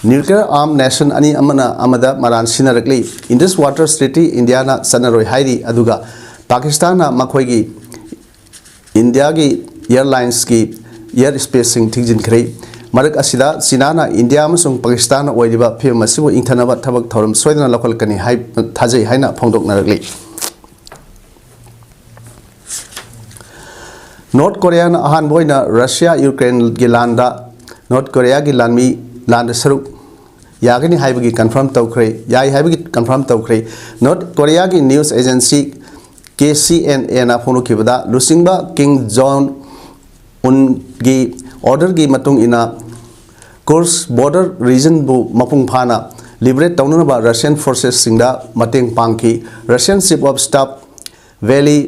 ꯅ꯭ꯌꯨꯀ꯭ꯂꯤꯌꯔ ꯑꯥꯔꯝ ꯅꯦꯁꯟ ꯑꯅꯤ ꯑꯃꯅ ꯑꯃꯗ ꯃꯔꯥꯜ ꯁꯤꯟꯅꯔꯛꯂꯤ꯫ ꯏꯟꯗꯁ ꯋꯥꯇꯔ ꯇ꯭ꯔꯤꯇꯤ ꯏꯟꯗꯤꯌꯥꯅ ꯆꯠꯅꯔꯣꯏ ꯍꯥꯏꯔꯤ, ꯑꯗꯨꯒ ꯄꯥꯀꯤꯁꯇꯥꯟꯅ ꯃꯈꯣꯏꯒꯤ ꯏꯟꯗꯤꯌꯥꯒꯤ ꯑꯦꯌꯔꯂꯥꯏꯟꯁꯀꯤ ꯑꯦꯌꯔ ꯁ꯭ꯄꯦꯁꯁꯤꯡ ꯊꯤꯡꯖꯤꯟꯈ꯭ꯔꯦ꯫ ꯃꯔꯛ ꯑꯁꯤꯗ ꯆꯤꯅꯥꯅ ꯏꯟꯗꯤꯌꯥ ꯑꯃꯁꯨꯡ ꯄꯥꯀꯤꯁꯇꯥꯟꯅ ꯑꯣꯏꯔꯤꯕ ꯐꯤꯕꯝ ꯑꯁꯤꯕꯨ ꯏꯪꯊꯅꯕ ꯊꯕꯛ ꯊꯧꯔꯝ ꯁꯣꯏꯗꯅ ꯂꯧꯈꯠꯂꯛꯀꯅꯤ ꯍꯥꯏ ꯊꯥꯖꯩ ꯍꯥꯏꯅ ꯐꯣꯡꯗꯣꯛꯅꯔꯛꯂꯤ꯫ ꯅꯣꯔꯠ ꯀꯣꯔꯤꯌꯥꯅ ꯑꯍꯥꯟꯕ ꯑꯣꯏꯅ ꯔꯁꯤꯌꯥ ꯌꯨꯀ꯭ꯔꯦꯟꯒꯤ ꯂꯥꯟꯗ ꯅꯣꯔꯠ ꯀꯣꯔꯤꯌꯥꯒꯤ ꯂꯥꯟꯃꯤ ꯂꯥꯟꯗ ꯁꯔꯨꯛ ꯌꯥꯒꯅꯤ ꯍꯥꯏꯕꯒꯤ ꯀꯟꯐꯥꯔꯝ ꯇꯧꯈ꯭ꯔꯦ, ꯌꯥꯏ ꯍꯥꯏꯕꯒꯤ ꯀꯟꯐꯥꯔꯝ ꯇꯧꯈ꯭ꯔꯦ꯫ ꯅꯣꯔꯠ ꯀꯣꯔꯤꯌꯥꯒꯤ news agency K C and ꯑꯦꯅ ꯐꯣꯡꯗꯣꯛꯈꯤꯕꯗ, ꯂꯨꯆꯤꯡꯕ ꯀꯤꯝ ꯖꯣꯡ ꯎꯟꯒꯤ ꯑꯣꯔꯗꯔꯒꯤ ꯃꯇꯨꯡ ꯏꯟꯅ ꯀꯨꯔꯁ ꯕꯣꯔꯗꯔ ꯔꯤꯖꯟꯕꯨ ꯃꯄꯨꯡ ꯐꯥꯅ ꯂꯤꯕꯔꯦꯠ ꯇꯧꯅꯅꯕ ꯔꯁꯤꯌꯟ ꯐꯣꯔꯁꯦꯁꯁꯤꯡꯗ ꯃꯇꯦꯡ ꯄꯥꯡꯈꯤ꯫ Russian chief of staff Valery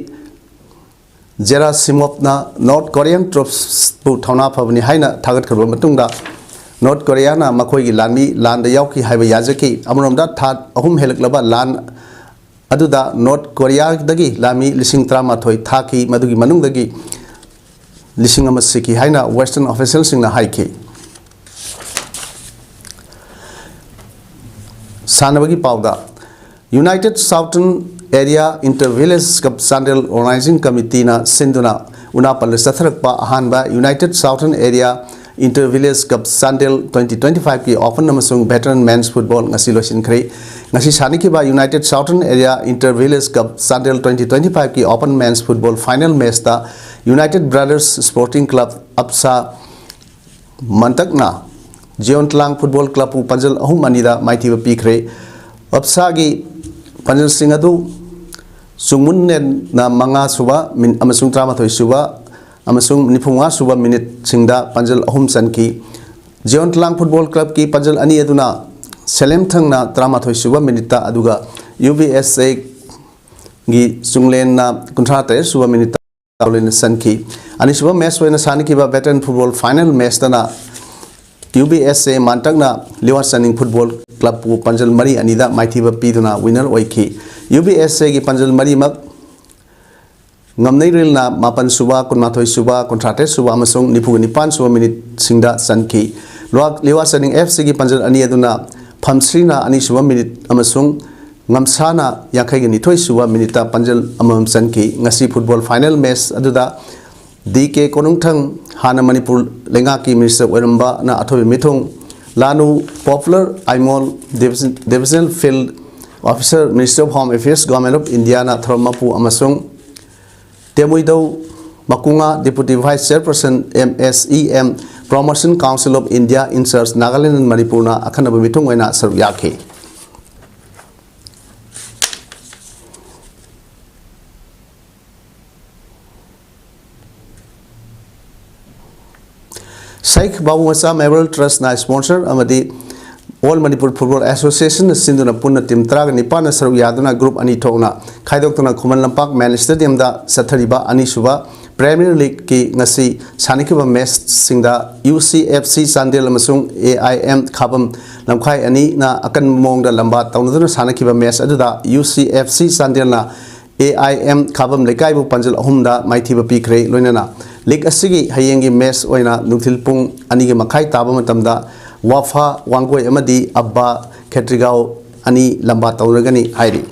ꯖꯦꯔꯥꯁꯤꯃꯣꯞꯅ ꯅꯣꯔꯠ ꯀꯣꯔꯤꯌꯟ ꯇ꯭ꯔꯨꯞꯁꯄꯨ ꯊꯧꯅꯥ ꯐꯕꯅꯤ ꯍꯥꯏꯅ ꯊꯥꯒꯠꯈ꯭ꯔꯕ ꯃꯇꯨꯡꯗ, ꯅꯣꯔꯠ ꯀꯣꯔꯤꯌꯥꯅ ꯃꯈꯣꯏꯒꯤ ꯂꯥꯟꯃꯤ ꯂꯥꯟꯗ ꯌꯥꯎꯈꯤ ꯍꯥꯏꯕ ꯌꯥꯖꯈꯤ꯫ ꯑꯃꯔꯣꯝꯗ, ꯊꯥ ꯑꯍꯨꯝ ꯍꯦꯜꯂꯛꯂꯕ ꯂꯥꯟ ꯑꯗꯨꯗ ꯅꯣꯔꯠ ꯀꯣꯔꯤꯌꯥꯗꯒꯤ ꯂꯥꯟꯃꯤ ꯂꯤꯁꯤꯡ ꯇꯔꯥꯃꯥꯊꯣꯏ ꯊꯥꯈꯤ, ꯃꯗꯨꯒꯤ ꯃꯅꯨꯡꯗꯒꯤ ꯂꯤꯁꯤꯡ ꯑꯃ ꯁꯤꯈꯤ ꯍꯥꯏꯅ ꯋꯦꯁꯇꯔꯟ ꯑꯣꯐꯤꯁꯤꯌꯦꯜꯁꯤꯡꯅ ꯍꯥꯏꯈꯤ꯫ ꯁꯥꯟꯅꯕꯒꯤ ꯄꯥꯎꯗ, United Southern Area Inter Village Cup Chandel Organizing Committeeꯅ ꯁꯤꯟꯗꯨꯅ ꯎꯅꯥ ꯄꯜꯂ ꯆꯠꯊꯔꯛꯄ ꯑꯍꯥꯟꯕ United Southern Area Inter Village Cup Chandel twenty twenty-fiveꯀꯤ Open ꯑꯃꯁꯨꯡ Veteran Men's Football ꯉꯁꯤ ꯂꯣꯏꯁꯤꯟꯈ꯭ꯔꯦ꯫ ꯉꯁꯤ ꯁꯥꯟꯅꯈꯤꯕ United Southern Area Inter Village Cup Chandel twenty twenty-fiveꯀꯤ Open Men's Football Final Matchꯇ United Brothers Sporting Club, ꯑꯞꯁꯥ ꯃꯟꯇꯛꯅ ꯖꯤꯌꯣꯟꯇ꯭ꯂꯥꯡ ꯐꯨꯠꯕꯣꯜ ꯀ꯭ꯂꯕꯄꯨ ꯄꯥꯟꯖꯜ ꯑꯍꯨꯝ ꯑꯅꯤꯗ ꯃꯥꯏꯊꯤꯕ ꯄꯤꯈ꯭ꯔꯦ꯫ ꯑꯞꯁꯥꯒꯤ ꯄꯥꯟꯖꯜꯁꯤꯡ ꯑꯗꯨ ꯆꯨꯡꯃꯨꯟꯅꯦꯟꯅ ꯃꯉꯥ ꯁꯨꯕ ꯃꯤꯟ-, ꯑꯃꯁꯨꯡ ꯇꯔꯥꯃꯥꯊꯣꯏ ꯁꯨꯕ ꯑꯃꯁꯨꯡ ꯅꯤꯐꯨꯃꯉꯥ ꯁꯨꯕ ꯃꯤꯅꯤꯠꯁꯤꯡꯗ ꯄꯥꯟꯖꯜ ꯑꯍꯨꯝ ꯆꯟꯈꯤ꯫ ꯖꯤꯌꯣꯟꯇ꯭ꯂꯥꯡ ꯐꯨꯠꯕꯣꯜ ꯀ꯭ꯂꯕꯀꯤ ꯄꯥꯟꯖꯜ ꯑꯅꯤ ꯑꯗꯨꯅ ꯁꯦꯂꯦꯝꯊꯪꯅ ꯇꯔꯥꯃꯥꯊꯣꯏ ꯁꯨꯕ ꯃꯤꯅꯤꯠꯇ, ꯑꯗꯨꯒ ꯌꯨ ꯕꯤ ꯑꯦꯁ ꯑꯦꯒꯤ ꯆꯨꯡꯂꯦꯟꯅ ꯀꯨꯟꯊ꯭ꯔꯥ ꯇꯔꯦꯠ ꯁꯨꯕ ꯃꯤꯅꯤꯠꯇ ꯂꯣꯏꯅ ꯆꯟꯈꯤ꯫ ꯑꯅꯤꯁꯨꯕ ꯃꯦꯆ ꯑꯣꯏꯅ ꯁꯥꯟꯅꯈꯤꯕ ꯚꯦꯇꯔꯟ ꯐꯨꯠꯕꯣꯜ ꯐꯥꯏꯅꯦꯜ ꯃꯦꯆꯇꯅ ꯌꯨ ꯕꯤ ꯑꯦꯁ ꯑꯦ ꯃꯥꯟꯇꯛꯅ ꯂꯤꯋꯥ ꯆꯥꯅꯤꯡ ꯐꯨꯠꯕꯣꯜ ꯀ꯭ꯂꯕꯄꯨ ꯄꯥꯟꯖꯜ ꯃꯔꯤ ꯑꯅꯤꯗ ꯃꯥꯏꯊꯤꯕ ꯄꯤꯗꯨꯅ ꯋꯤꯅꯔ ꯑꯣꯏꯈꯤ꯫ ꯌꯨ ꯕꯤ ꯑꯦꯁ ꯑꯦꯒꯤ ꯄꯥꯟꯖꯜ ꯃꯔꯤꯃꯛ ꯉꯝꯅꯩꯔꯤꯜꯅ ꯃꯥꯄꯟ ꯁꯨꯕ, ꯀꯨꯟꯃꯥꯊꯣꯏ ꯁꯨꯕ, ꯀꯨꯟꯊ꯭ꯔꯥ ꯇꯔꯦꯠ ꯁꯨꯕ ꯑꯃꯁꯨꯡ ꯅꯤꯐꯨꯒ ꯅꯤꯄꯥꯟ ꯁꯨꯕ ꯃꯤꯅꯤꯠꯁꯤꯡꯗ ꯆꯟꯈꯤ꯫ ꯂꯨꯋꯥ-, ꯂꯤꯋꯥ ꯆꯥꯅꯤꯡ ꯑꯦꯐ ꯁꯤꯒꯤ ꯄꯥꯟꯖꯜ ꯑꯅꯤ ꯑꯗꯨꯅ ꯐꯝꯁ꯭ꯔꯤꯅ ꯑꯅꯤꯁꯨꯕ ꯃꯤꯅꯤꯠ ꯑꯃꯁꯨꯡ ꯉꯝꯁꯥꯅ ꯌꯥꯡꯈꯩꯒ ꯅꯤꯊꯣꯏ ꯁꯨꯕ ꯃꯤꯅꯤꯠꯇ ꯄꯥꯟꯖꯜ ꯑꯃꯃꯝ ꯆꯟꯈꯤ꯫ ꯉꯁꯤ ꯐꯨꯠꯕꯣꯜ ꯐꯥꯏꯅꯦꯜ ꯃꯦꯆ ꯑꯗꯨꯗ ꯗꯤ ꯀꯦ ꯀꯣꯅꯨꯡꯊꯪ, ꯍꯥꯟꯅ ꯃꯅꯤꯄꯨꯔ ꯂꯩꯉꯥꯛꯀꯤ ꯃꯤꯅꯤꯁꯇꯔ ꯑꯣꯏꯔꯝꯕꯅ ꯑꯊꯣꯏꯕ ꯃꯤꯊꯨꯡ, Lanu Popular Aimol, division-, divisional field officer, ministry of home affairs, government of ꯏꯟꯗꯤꯌꯥꯅ ꯊꯧꯔꯝ ꯃꯄꯨ ꯑꯃꯁꯨꯡ Temuidou Makunga, deputy vice chairperson, M S E M, promotion council of India, incharge Nagaland ꯃꯅꯤꯄꯨꯔꯅ ꯑꯈꯟꯅꯕ ꯃꯤꯊꯨꯡ ꯑꯣꯏꯅ ꯁꯔꯨꯛ ꯌꯥꯈꯤ꯫ ꯁꯩꯈ ꯕꯥꯕꯨ ꯃꯆꯥ ꯃꯦꯃꯣꯔꯤꯌꯦꯜ ꯇ꯭ꯔꯁꯅ ꯁ꯭ꯄꯣꯟꯁꯔ ꯑꯃꯗꯤ ꯑꯣꯜ ꯃꯅꯤꯄꯨꯔ ꯐꯨꯠꯕꯣꯜ ꯑꯦꯁꯣꯁꯤꯌꯦꯁꯟꯅ ꯁꯤꯟꯗꯨꯅ ꯄꯨꯟꯅ ꯇꯤꯝ ꯇꯔꯥꯒ ꯅꯤꯄꯥꯟꯅ ꯁꯔꯨꯛ ꯌꯥꯗꯨꯅ ꯒ꯭ꯔꯨꯞ ꯑꯅꯤ ꯊꯣꯛꯅ ꯈꯥꯏꯗꯣꯛꯇꯨꯅ ꯈꯨꯃꯟ ꯂꯝꯄꯥꯛ ꯃꯦꯟ ꯁ꯭ꯇꯦꯗꯤꯌꯝꯗ ꯆꯠꯊꯔꯤꯕ ꯑꯅꯤꯁꯨꯕ ꯄ꯭ꯔꯤꯃꯤꯌꯔ ꯂꯤꯒꯀꯤ ꯉꯁꯤ ꯁꯥꯟꯅꯈꯤꯕ ꯃꯦꯆꯁꯤꯡꯗ U C F C Chandel ꯑꯃꯁꯨꯡ ꯑꯦ ꯑꯥꯏ ꯑꯦꯝ ꯈꯥꯕꯝ ꯂꯝꯈꯥꯏ ꯑꯅꯤꯅ ꯑꯀꯟꯕ ꯃꯑꯣꯡꯗ ꯂꯝꯕꯥ ꯇꯧꯅꯗꯨꯅ ꯁꯥꯟꯅꯈꯤꯕ ꯃꯦꯆ ꯑꯗꯨꯗ U C F C ꯆꯥꯟꯗꯦꯜꯅ A I M ꯈꯥꯕꯝ ꯂꯩꯀꯥꯏꯕꯨ ꯄꯥꯟꯖꯜ ꯑꯍꯨꯝꯗ ꯃꯥꯏꯊꯤꯕ ꯄꯤꯈ꯭ꯔꯦ꯫ ꯂꯣꯏꯅꯅ ꯂꯤꯒ ꯑꯁꯤꯒꯤ ꯍꯌꯦꯡꯒꯤ ꯃꯦꯆ ꯑꯣꯏꯅ ꯅꯨꯡꯊꯤꯜ ꯄꯨꯡ ꯑꯅꯤꯒꯤ ꯃꯈꯥꯏ ꯇꯥꯕ ꯃꯇꯝꯗ ꯋꯥꯐꯥ ꯋꯥꯡꯒꯣꯏ ꯑꯃꯗꯤ ꯑꯕꯕꯥ ꯈꯦꯇ꯭ꯔꯤꯒꯥꯎ ꯑꯅꯤ ꯂꯝꯕꯥ ꯇꯧꯅꯒꯅꯤ ꯍꯥꯏꯔꯤ꯫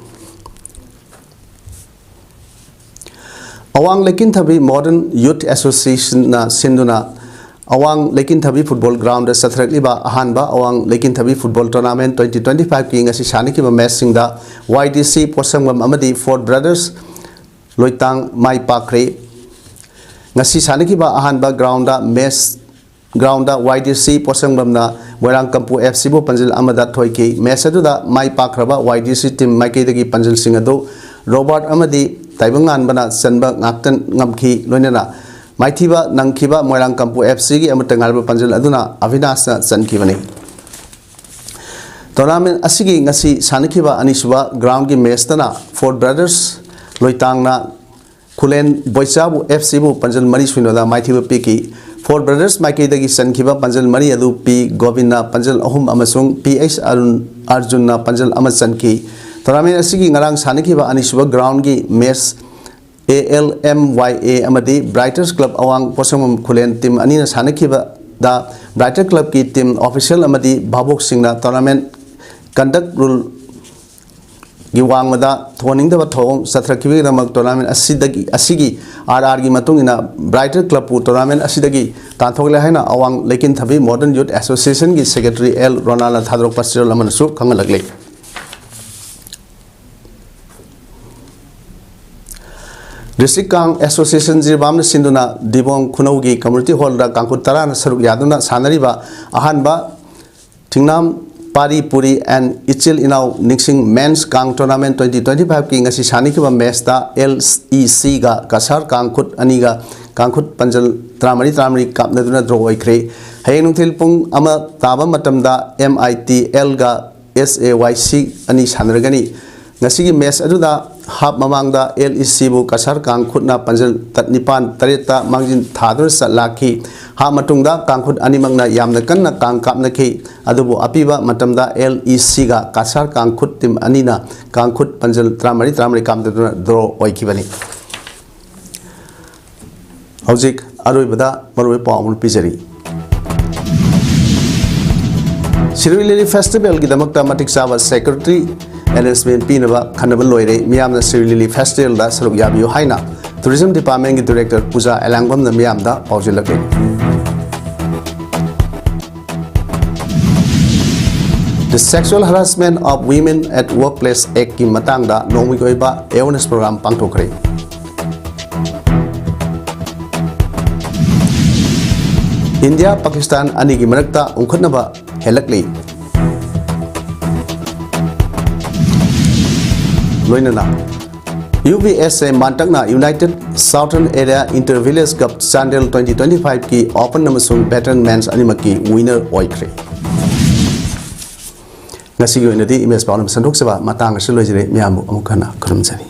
ꯑꯋꯥꯡ ꯂꯩꯀꯤꯟꯊꯕꯤ ꯃꯣꯗꯔꯟ ꯌꯨꯊ ꯑꯦꯁꯣꯁꯤꯌꯦꯁꯟꯅ ꯁꯤꯟꯗꯨꯅ ꯑꯋꯥꯡ ꯂꯩꯀꯤꯟꯊꯕꯤ ꯐꯨꯠꯕꯣꯜ ꯒ꯭ꯔꯥꯎꯟꯗ ꯆꯠꯊꯔꯛꯂꯤꯕ ꯑꯍꯥꯟꯕ ꯑꯋꯥꯡ ꯂꯩꯀꯤꯟꯊꯕꯤ ꯐꯨꯠꯕꯣꯜ ꯇꯣꯔꯅꯥꯃꯦꯟꯠ twenty twenty-five ꯀꯤ ꯉꯁꯤ ꯁꯥꯟꯅꯈꯤꯕ ꯃꯦꯆꯁꯤꯡꯗ ꯋꯥꯏ ꯗꯤ ꯁꯤ ꯄꯣꯠꯁꯪꯕꯝ ꯑꯃꯗꯤ ꯐꯣꯔꯠ ꯕ꯭ꯔꯗꯔꯁ ꯂꯣꯏꯇꯥꯡ ꯃꯥꯏ ꯄꯥꯛꯈ꯭ꯔꯦ꯫ ꯉꯁꯤ ꯁꯥꯟꯅꯈꯤꯕ ꯑꯍꯥꯟꯕ ꯒ꯭ꯔꯥꯎꯟꯗ ꯃꯦꯆ, ꯒ꯭ꯔꯥꯎꯟꯗ ꯋꯥꯏ ꯗꯤ ꯁꯤ ꯄꯣꯠꯁꯪꯕꯝꯅ ꯃꯣꯏꯔꯥꯡꯀꯝꯄꯨ ꯑꯦꯐ ꯁꯤꯕꯨ ꯄꯥꯟꯖꯜ ꯑꯃꯗ ꯊꯣꯏꯈꯤ꯫ ꯃꯦꯆ ꯑꯗꯨꯗ ꯃꯥꯏ ꯄꯥꯛꯈ꯭ꯔꯕ ꯋꯥꯏ ꯗꯤ ꯁꯤ ꯇꯤꯝ ꯃꯥꯏꯀꯩꯗꯒꯤ ꯄꯥꯟꯖꯜꯁꯤꯡ ꯑꯗꯨ ꯔꯣꯕꯥꯔꯠ ꯑꯃꯗꯤ ꯇꯥꯏꯕꯪꯉꯥꯟꯕꯅ ꯆꯟꯕ ꯉꯥꯛꯇ ꯉꯝꯈꯤ꯫ ꯂꯣꯏꯅꯅ ꯃꯥꯏꯊꯤꯕ ꯅꯪꯈꯤꯕ ꯃꯣꯏꯔꯥꯡꯀꯝꯄꯨ ꯑꯦꯐ ꯁꯤꯒꯤ ꯑꯃꯠꯇ ꯉꯥꯏꯔꯕ ꯄꯥꯟꯖꯜ ꯑꯗꯨꯅ ꯑꯚꯤꯅꯥꯁꯅ ꯆꯟꯈꯤꯕꯅꯤ꯫ ꯇꯣꯔꯅꯥꯃꯦꯟꯠ ꯑꯁꯤꯒꯤ ꯉꯁꯤ ꯁꯥꯟꯅꯈꯤꯕ ꯑꯅꯤꯁꯨꯕ ꯒ꯭ꯔꯥꯎꯟꯒꯤ ꯃꯦꯆꯇꯅ ꯐꯣꯔꯠ ꯕ꯭ꯔꯗꯔꯁ ꯂꯣꯏꯇꯥꯡꯅ ꯈꯨꯂꯦꯟ ꯕꯣꯏꯆꯥꯕꯨ ꯑꯦꯐ ꯁꯤꯕꯨ ꯄꯥꯟꯖꯜ ꯃꯔꯤ ꯁꯨꯏꯅꯣꯗ ꯃꯥꯏꯊꯤꯕ ꯄꯤꯈꯤ꯫ ꯐꯣꯔꯠ ꯕ꯭ꯔꯗꯔꯁ ꯃꯥꯏꯀꯩꯗꯒꯤ ꯆꯟꯈꯤꯕ ꯄꯥꯟꯖꯜ ꯃꯔꯤ ꯑꯗꯨ ꯄꯤ ꯒꯣꯕꯤꯟꯅ ꯄꯥꯟꯖꯜ ꯑꯍꯨꯝ ꯑꯃꯁꯨꯡ ꯄꯤ ꯑꯩꯆ ꯑꯔꯨꯟ, ꯑꯔꯖꯨꯟꯅ ꯄꯥꯟꯖꯜ ꯑꯃ ꯆꯟꯈꯤ꯫ ꯇꯣꯔꯅꯥꯃꯦꯟꯠ ꯑꯁꯤꯒꯤ ꯉꯔꯥꯡ ꯁꯥꯟꯅꯈꯤꯕ ꯑꯅꯤꯁꯨꯕ ꯒ꯭ꯔꯥꯎꯟꯒꯤ ꯃꯦꯆ ꯑꯦ ꯑꯦꯜ ꯑꯦꯝ ꯋꯥꯏ ꯑꯦ ꯑꯃꯗꯤ ꯕ꯭ꯔꯥꯏꯇꯔꯁ ꯀ꯭ꯂꯕ ꯑꯋꯥꯡ ꯄꯣꯠꯁꯪꯕꯝ ꯈꯨꯂꯦꯟ ꯇꯤꯝ ꯑꯅꯤꯅ ꯁꯥꯟꯅꯈꯤꯕꯗ ꯕ꯭ꯔꯥꯏꯇꯔ ꯀ꯭ꯂꯕꯀꯤ ꯇꯤꯝ ꯑꯣꯐꯤꯁꯤꯌꯦꯜ ꯑꯃꯗꯤ ꯚꯥꯕꯣꯛꯁꯤꯡꯅ ꯇꯣꯔꯅꯥꯃꯦꯟꯠ ꯀꯟꯗꯛ ꯔꯨꯜ ꯒꯤ ꯋꯥꯡꯃꯗ ꯊꯣꯟꯅꯤꯡꯗꯕ ꯊꯧꯑꯣꯡ ꯆꯠꯊꯔꯛꯈꯤꯕꯒꯤꯗꯃꯛ tournament ꯑꯁꯤꯗꯒꯤ, ꯑꯁꯤꯒꯤ RR ꯒꯤ ꯃꯇꯨꯡ ꯏꯟꯅ Brighter Club ꯄꯨ tournament ꯑꯁꯤꯗꯒꯤ ꯇꯥꯟꯊꯣꯛꯂꯦ ꯍꯥꯏꯅ ꯑꯋꯥꯡ ꯂꯩꯀꯤꯟꯊꯕꯤ Modern Youth Association ꯒꯤ secretary L ꯔꯣꯅꯥꯜꯅ ꯊꯥꯗꯣꯔꯛꯄ ꯆꯦꯔꯣꯜ ꯑꯃꯅꯁꯨ ꯈꯪꯍꯜꯂꯛꯂꯤ꯫ District Kang Association ꯖꯤꯔꯤꯕꯥꯝꯅ ꯁꯤꯟꯗꯨꯅ ꯗꯤꯕꯣꯡ ꯈꯨꯅꯧꯒꯤ community hall ꯗ ꯀꯥꯡꯈꯨꯠ ꯇꯔꯥꯅ ꯁꯔꯨꯛ ꯌꯥꯗꯨꯅ ꯁꯥꯟꯅꯔꯤꯕ ꯑꯍꯥꯟꯕ ꯊꯤꯡꯅꯥꯝ ꯄꯥꯔꯤ ꯄꯨꯔꯤ and ꯏꯆꯤꯜ ꯏꯅꯥꯎ ꯅꯤꯡꯁꯤꯡ Men's Kang Tournament twenty twenty five ꯀꯤ ꯉꯁꯤ ꯁꯥꯟꯅꯈꯤꯕ match ꯇ LEC ꯒ ꯀꯁꯥꯔ ꯀꯥꯡꯈꯨꯠ ꯑꯅꯤꯒ ꯀꯥꯡꯈꯨꯠ ꯄꯟꯖꯜ ꯇꯔꯥꯃꯔꯤ ꯇꯔꯥꯃꯔꯤ ꯀꯥꯞꯅꯗꯨꯅ draw ꯑꯣꯏꯈ꯭ꯔꯦ꯫ ꯍꯌꯦꯡ ꯅꯨꯡꯊꯤꯜ ꯄꯨꯡ ꯑꯃ ꯇꯥꯕ ꯃꯇꯝꯗ MITL ꯒ SAYC ꯑꯅꯤ ꯁꯥꯟꯅꯔꯒꯅꯤ꯫ ꯉꯁꯤꯒꯤ match ꯑꯗꯨꯗ half ꯃꯃꯥꯡꯗ LEC ꯕꯨ ꯀꯁꯥꯔ ꯀꯥꯡꯈꯨꯠꯅ ꯄꯟꯖꯜ ꯇꯠ ꯅꯤꯄꯥꯟ ꯇꯔꯦꯠꯇ ꯃꯥꯡꯖꯤꯟ ꯊꯥꯗꯨꯅ ꯆꯠꯂꯥꯛꯈꯤ꯫ Half ꯃꯇꯨꯡꯗ ꯀꯥꯡꯈꯨꯠ ꯑꯅꯤꯃꯛꯅ ꯌꯥꯝꯅ ꯀꯟꯅ ꯀꯥꯡ ꯀꯥꯞꯅꯈꯤ꯫ ꯑꯗꯨꯕꯨ ꯑꯄꯤꯕ ꯃꯇꯝꯗ LEC ꯒ ꯀꯁꯥꯔ ꯀꯥꯡꯈꯨꯠ team ꯑꯅꯤꯅ ꯀꯥꯡꯈꯨꯠ ꯄꯟꯖꯜ ꯇꯔꯥꯃꯔꯤ ꯇꯔꯥꯃꯔꯤ ꯀꯥꯞꯅꯗꯨꯅ draw ꯑꯣꯏꯈꯤꯕꯅꯤ꯫ ꯍꯧꯖꯤꯛ ꯑꯔꯣꯏꯕꯗ ꯃꯔꯨꯑꯣꯏꯕ ꯄꯥꯎ ꯑꯃ ꯄꯤꯖꯔꯤ꯫ ꯁꯤꯔꯣꯏ ꯂꯤꯂꯤ festival ꯒꯤꯗꯃꯛꯇ ꯃꯇꯤꯛ ꯆꯥꯕ security arrangement ꯄꯤꯅꯕ ꯈꯟꯅꯕ ꯂꯣꯏꯔꯦ꯫ ꯃꯤꯌꯥꯝꯅ ꯁꯤꯔꯣꯏ ꯂꯤꯂꯤ festival ꯗ ꯁꯔꯨꯛ ꯌꯥꯕꯤꯌꯨ ꯍꯥꯏꯅ Tourism Department ꯒꯤ director ꯄꯨꯖꯥ ꯑꯦꯂꯥꯡꯕꯝꯅ ꯃꯤꯌꯥꯝꯗ ꯄꯥꯎꯖꯦꯜꯂꯛꯂꯤ꯫ The Sexual Harassment of Women at Workplace Act ꯀꯤ ꯃꯇꯥꯡꯗ ꯅꯣꯡꯃꯒꯤ ꯑꯣꯏꯕ awareness program ꯄꯥꯡꯊꯣꯛꯈ꯭ꯔꯦ꯫ ꯏꯟꯗꯤꯌꯥ ꯄꯥꯀꯤꯁꯇꯥꯟ ꯑꯅꯤꯒꯤ ꯃꯔꯛꯇ ꯎꯪꯈꯠꯅꯕ ꯍꯦꯜꯂꯛꯂꯤ꯫ ꯂꯣꯏꯅꯅ UBSA ꯃꯥꯟꯇꯛꯅ United Southern Area Inter Village Cup Chandel twenty twenty five ꯀꯤ open ꯑꯃꯁꯨꯡ veteran men's ꯑꯅꯤꯃꯛꯀꯤ winner ꯑꯣꯏꯈ꯭ꯔꯦ꯫ ꯉꯁꯤꯒꯤ ꯑꯣꯏꯅꯗꯤ ꯏꯃꯦꯖ ꯄꯥꯎꯅ ꯁꯟꯗꯣꯛꯆꯕ ꯃꯇꯥꯡ ꯑꯁꯤ ꯂꯣꯏꯖꯔꯦ꯫ ꯃꯤꯌꯥꯝꯕꯨ ꯑꯃꯨꯛ ꯍꯟꯅ ꯈꯨꯔꯨꯝꯖꯔꯤ꯫